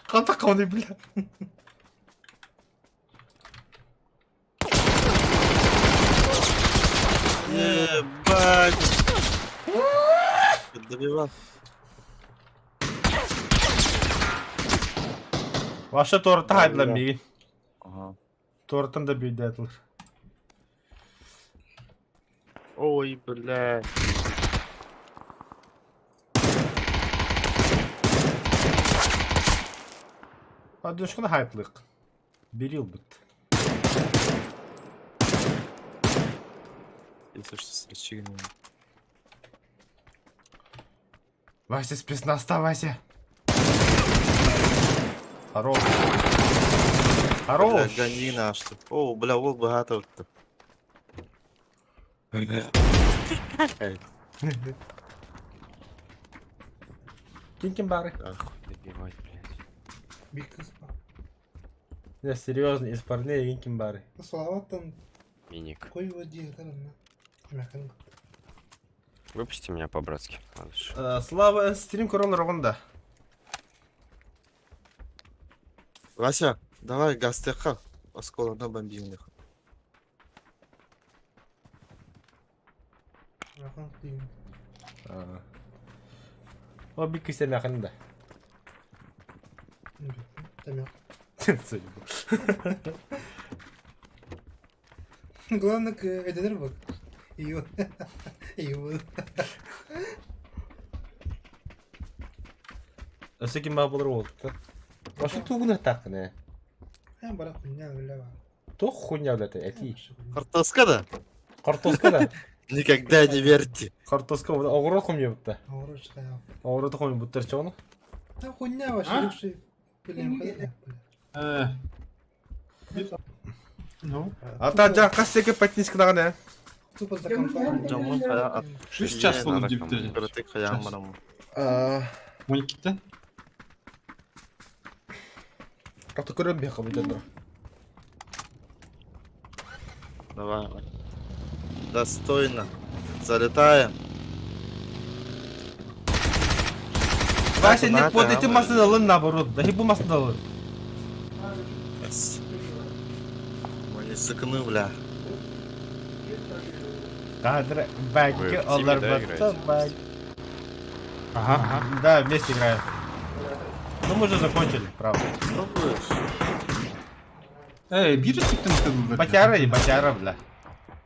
Хата бля. Ебать! Добивал. Ваша торта хайдла ми. Ага. Тортан да бүйдәтл. Ой, бля. Адышкын хайтлык. Берил бит. Если что, с рычагами. Вася, спецназ, Вася. Хорош. Бля, Хорош. гони наш. О, бля, волк богато. Ким бары. Добивать, блядь. Бик кыспа. Не, серьезно, из парней ким бары. Салаваттан Миник. кой диэтер онна. Выпусти меня по-братски. Ладно. Слава, стрим корон рогонда. Вася, давай гастеха. Оскола на бомбильных. О, бик кисем якында. Главное, эдер бак. Ее. Ее. Өсө ким бар булыр болду. Башы тугуна такны. Я бара хуйня бля. Тох хуйня блядь, эти. Картоска да? Картоска да. Никогда не верьте. Картоска огород хуйня бутта. Огород чыгая. Огород хуйня буттар чону. Та хуйня вообще лучше. Блин, Ну. Ата жа кассеге подписка Тупо за компанию. Жаман хая. Үш час болды деп те. Кырытык хаян барам. 12-те. Как-то көрөм бияка бу жандыр. Давай. Достойно. Залетаем. Вася не под этим машиналын наоборот. Да бу машиналын. Мы не сыкны, бля. Кадр баки олар бак. Ага, ага. Да, вместе играем. Ну мы уже закончили, правда. Ну будешь. Эй, бир сиктен Батяра и батяра, бля.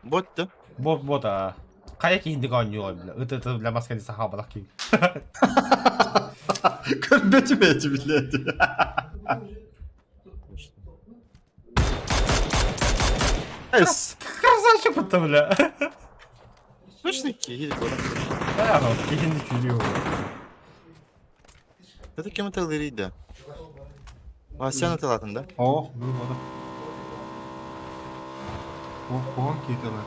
Бот да? Бот бот а. Кая кейинди онньюла, бля. Это это для маска не саха балак кийин. Көрбөтүм эти, блядь. Эс. Красавчик будто, бля. Точно киһи кора. А, кейинди күлүү. Это кем это лирида? Вася талатын да? О, ну вода. О, о, кетелер.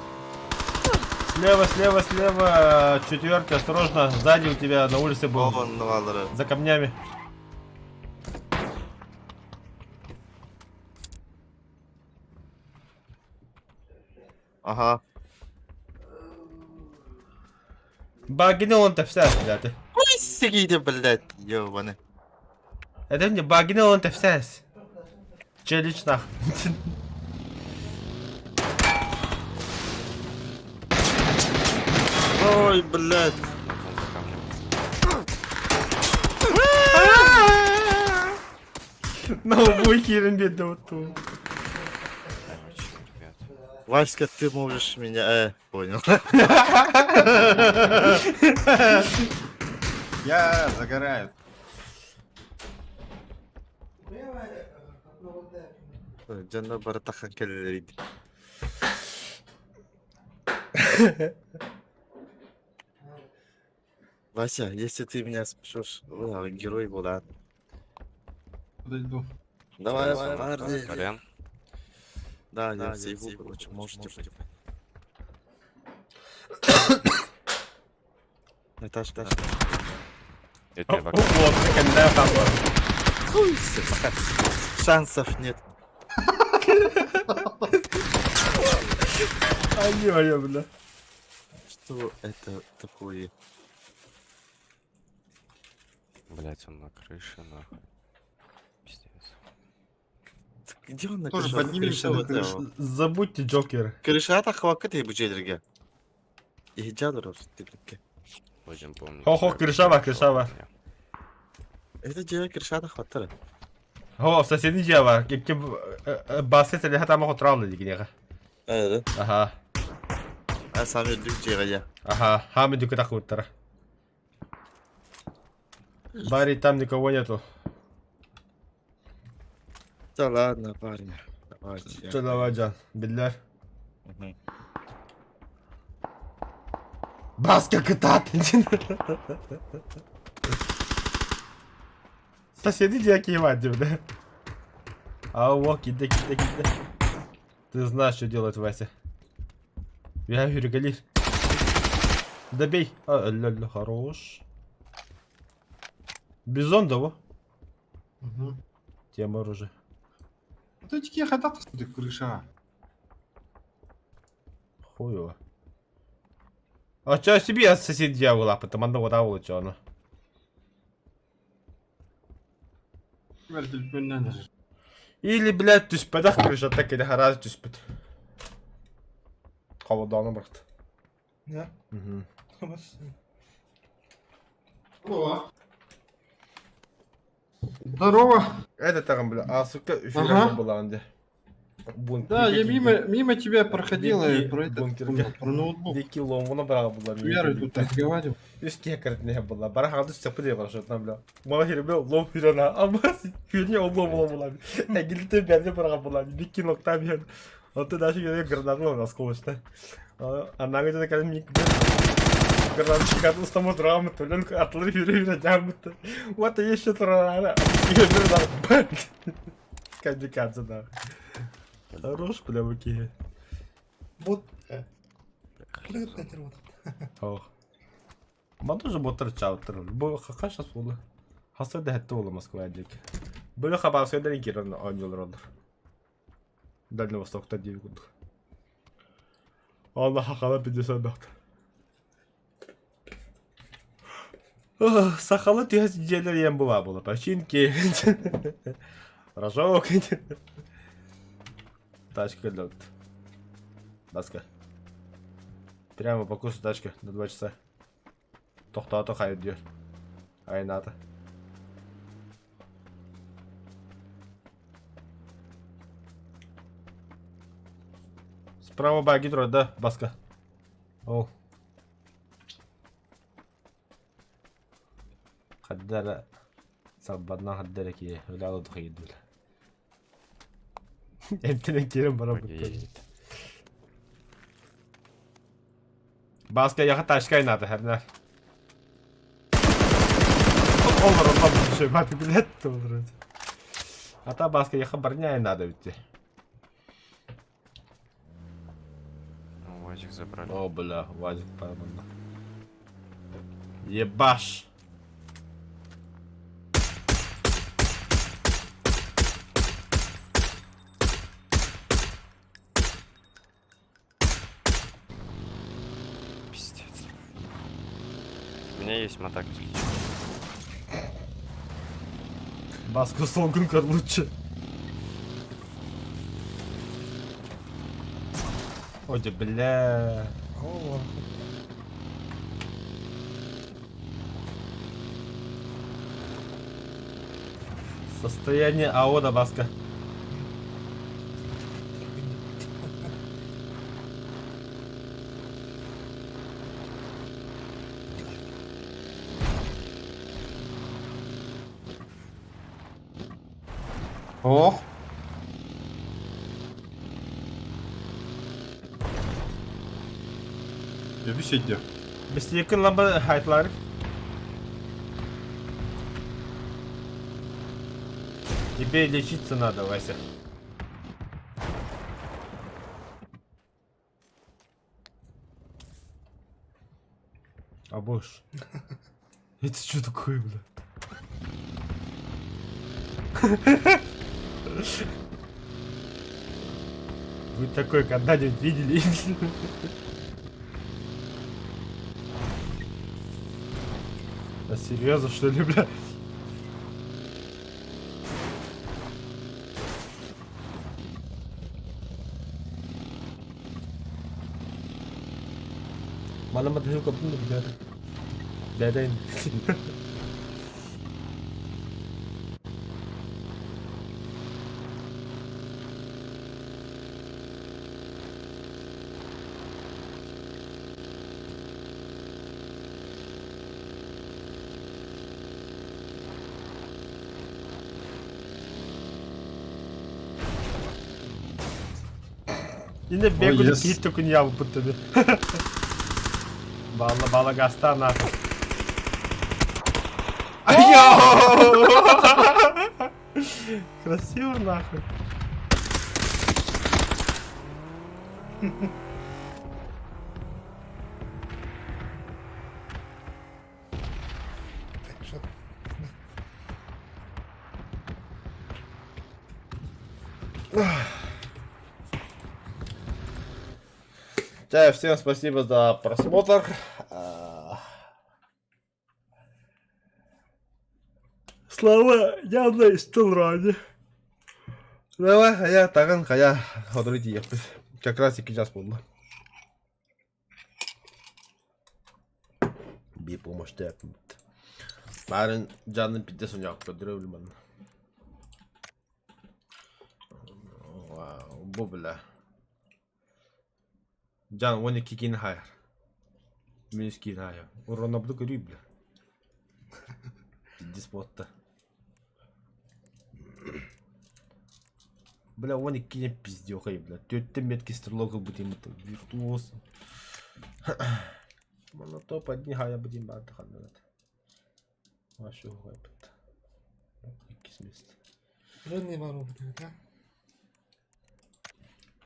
Слева, слева, слева, четвертый, осторожно, сзади у тебя на улице был. Вон навалары. За камнями. Ага. Багини он тэпсээс, блядь. Ой, сигиди, блядь, ёбаный. Это не багини он тэпсээс. Челлендж нах. Ой, блядь. Он за камнем. Ну, киирэн биэрдэ оттуу. Короче, ребят. Васька, ты можешь меня... Понял. Я загораю. Дьонно бары тахан кэлэлэр Вася, если ты меня спасешь, о, герой була. Подойду. Давай, парни. Колян. Да, я сейву, короче, можете. Наташа, Наташа. Это Вот, кэннэ хаалла. Хуй сука. Шансов нет. Айы, бля. Что это такое? Блять, он на крыше, нахуй. Пиздец. Где он на Тоже крыше? поднимемся Крыша на вот крышу. этого. Забудьте Джокер. Крыша хвакат и бучелерге. И джадуров типа. Будем помнить. Хо-хо, как крышава, пришёл крышава. ко мне. Это дело крыша хватает. Хо, в соседний дьява. Ким баскет или хатама хотравлы дигнега. Да? Аха. А сам я люк я. Аха, хамы дүкі тахуттара. Барри, там никого нету. Да ладно, парни. Давайте. Чё, давай, Джан, биллер. Мгм. Баска кытаат. Соседи дьяки ебать, бля. Алло, кидай, кидай, кидай. Ты знаешь, что делать, Вася. Я юргалир. Добей. А, ля, хорош. Бизон того. Угу. Тема оружия. Ну такие хода крыша. Хуево. А чё себе я сосед дьявола, потому что вот аула чё оно. Или, блядь, түспэтэх крышата кини хараас түспүт. Холодону бырахт. Да? Мгм. О. Здорово. Это там, бля, а сука, Ага. ага. была анде. Бункер. Да, я мимо тебя проходил и про этот, Бункер. про ноутбук. Дикий лом, вона брала була. С Верой тут разговаривал. Үс киһи не была. Бара хаалды сөппү диye барашытна бля. Мала хирбе лом хирена. Ама хирне олло була була. Эгилте берде бара була. Дикий нокта бер. Оты даже я гранату у нас колышта. Анага да кадым ник. Гранату чыгат устама драмы төлөн атлар yürü yürü жамыты. Вот еще турара. Yürü Камикадзе да. Хорош, бля, окей. Вот. Вот. Ох. Ман тоже ботар чаутыр. Бу хака сейчас болду. Хаса да хэтте болду Москва дик. Бөлө Хабаровскайдан кирен ойнолор олар. Дальний Востокта дейби курдук. Алла хакала 50 бакты. Сахалы түйәс жерлер ем була була. Починки. Рожок. Тачка лед. Баска. Прямо по курсу тачка на 2 часа. Тохтоото хайыр диyor. Айната. Справа баги турар, да, Баска. Ол. Хаддара саббадна хаддара ки үлалы духайдул. Эмтенен керем бара Окей. Баска яха тачка айната хернер. Olur ondan bir şey var bilet olur. Ата баска яха барня айнада битти. Ну, УАЗик забрали. О, бля, УАЗик парманда. Ебаш. Пиздец. У меня есть мотак, если чё. Баска солгун лучше. Ой, да бля. О, Состояние АО да Баска. Ох. Öbür şey Бестиекин ламба хайтлар. Тебе лечиться надо, Вася. А больше. Это что такое, бля? Вы такой когда-нибудь видели? А серьезно, что ли, бля? Мана мотоцикл купил, ребята. Да-да. Yine бегу Oh, yes. кит только не я будто бы. Бала бала гаста нахуй. Айо! Красиво нахуй. Что? Да, всем спасибо за просмотр. Слава явно Стелране. Давай, хайа, тагын, хайа, ходрите Как раз таки час болды. Би помощь Барын жанын пидде соня көдүрө билмэн. Вау, бу бля. Жан 12 кин хайар. Минус кин хайар. Урона буду көрүй бля. Пидде спотта. Бля, 12 кин пиздёхай, бля. Төттен метки стрелок бутим это виртуоз. Монотоп одни хая будем барды ханнат. Вашу хайпт. Иккис мест. Жирный воров, да?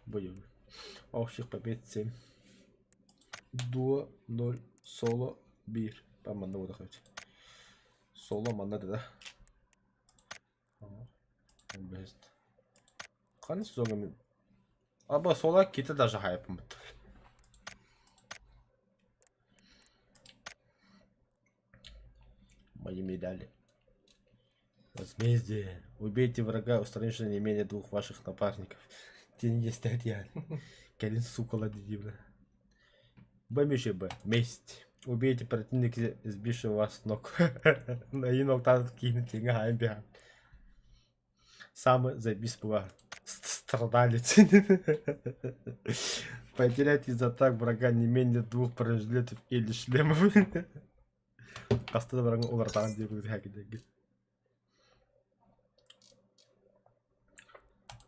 Боевый. Общих побед 7. Дуо 0 соло 1. Ben манна буду хоть. Соло манна да. Бест. Каны сезонга Аба соло кити даже хайпым бит. Мои медали. Возмездие. Убейте врага, устранившего не менее двух ваших напарников. Тень не статья. Калин, сука, лади, бля. Б Б. Месть. Убейте противника, сбившего вас с ног. На инок там кинуть, Самый забис была. Страдалец. Потерять из атак врага не менее двух бронежилетов или шлемов. Каста врага олартан деп хакидеги.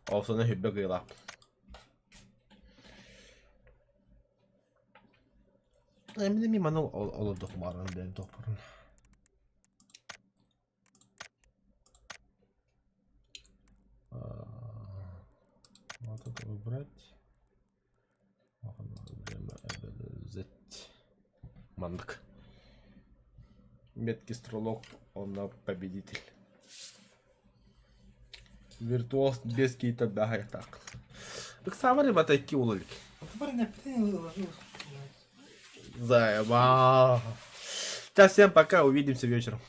Олсона хүббе кыйла. Эмне ми маны олордук барын бен топорун. Вот это выбрать. Мандык. Меткий стрелок, он на победитель. Виртуоз без кейта бягай так. Так сама ребята киулалик. Парень, опять не ложился. Заебал. Сейчас всем пока, увидимся вечером.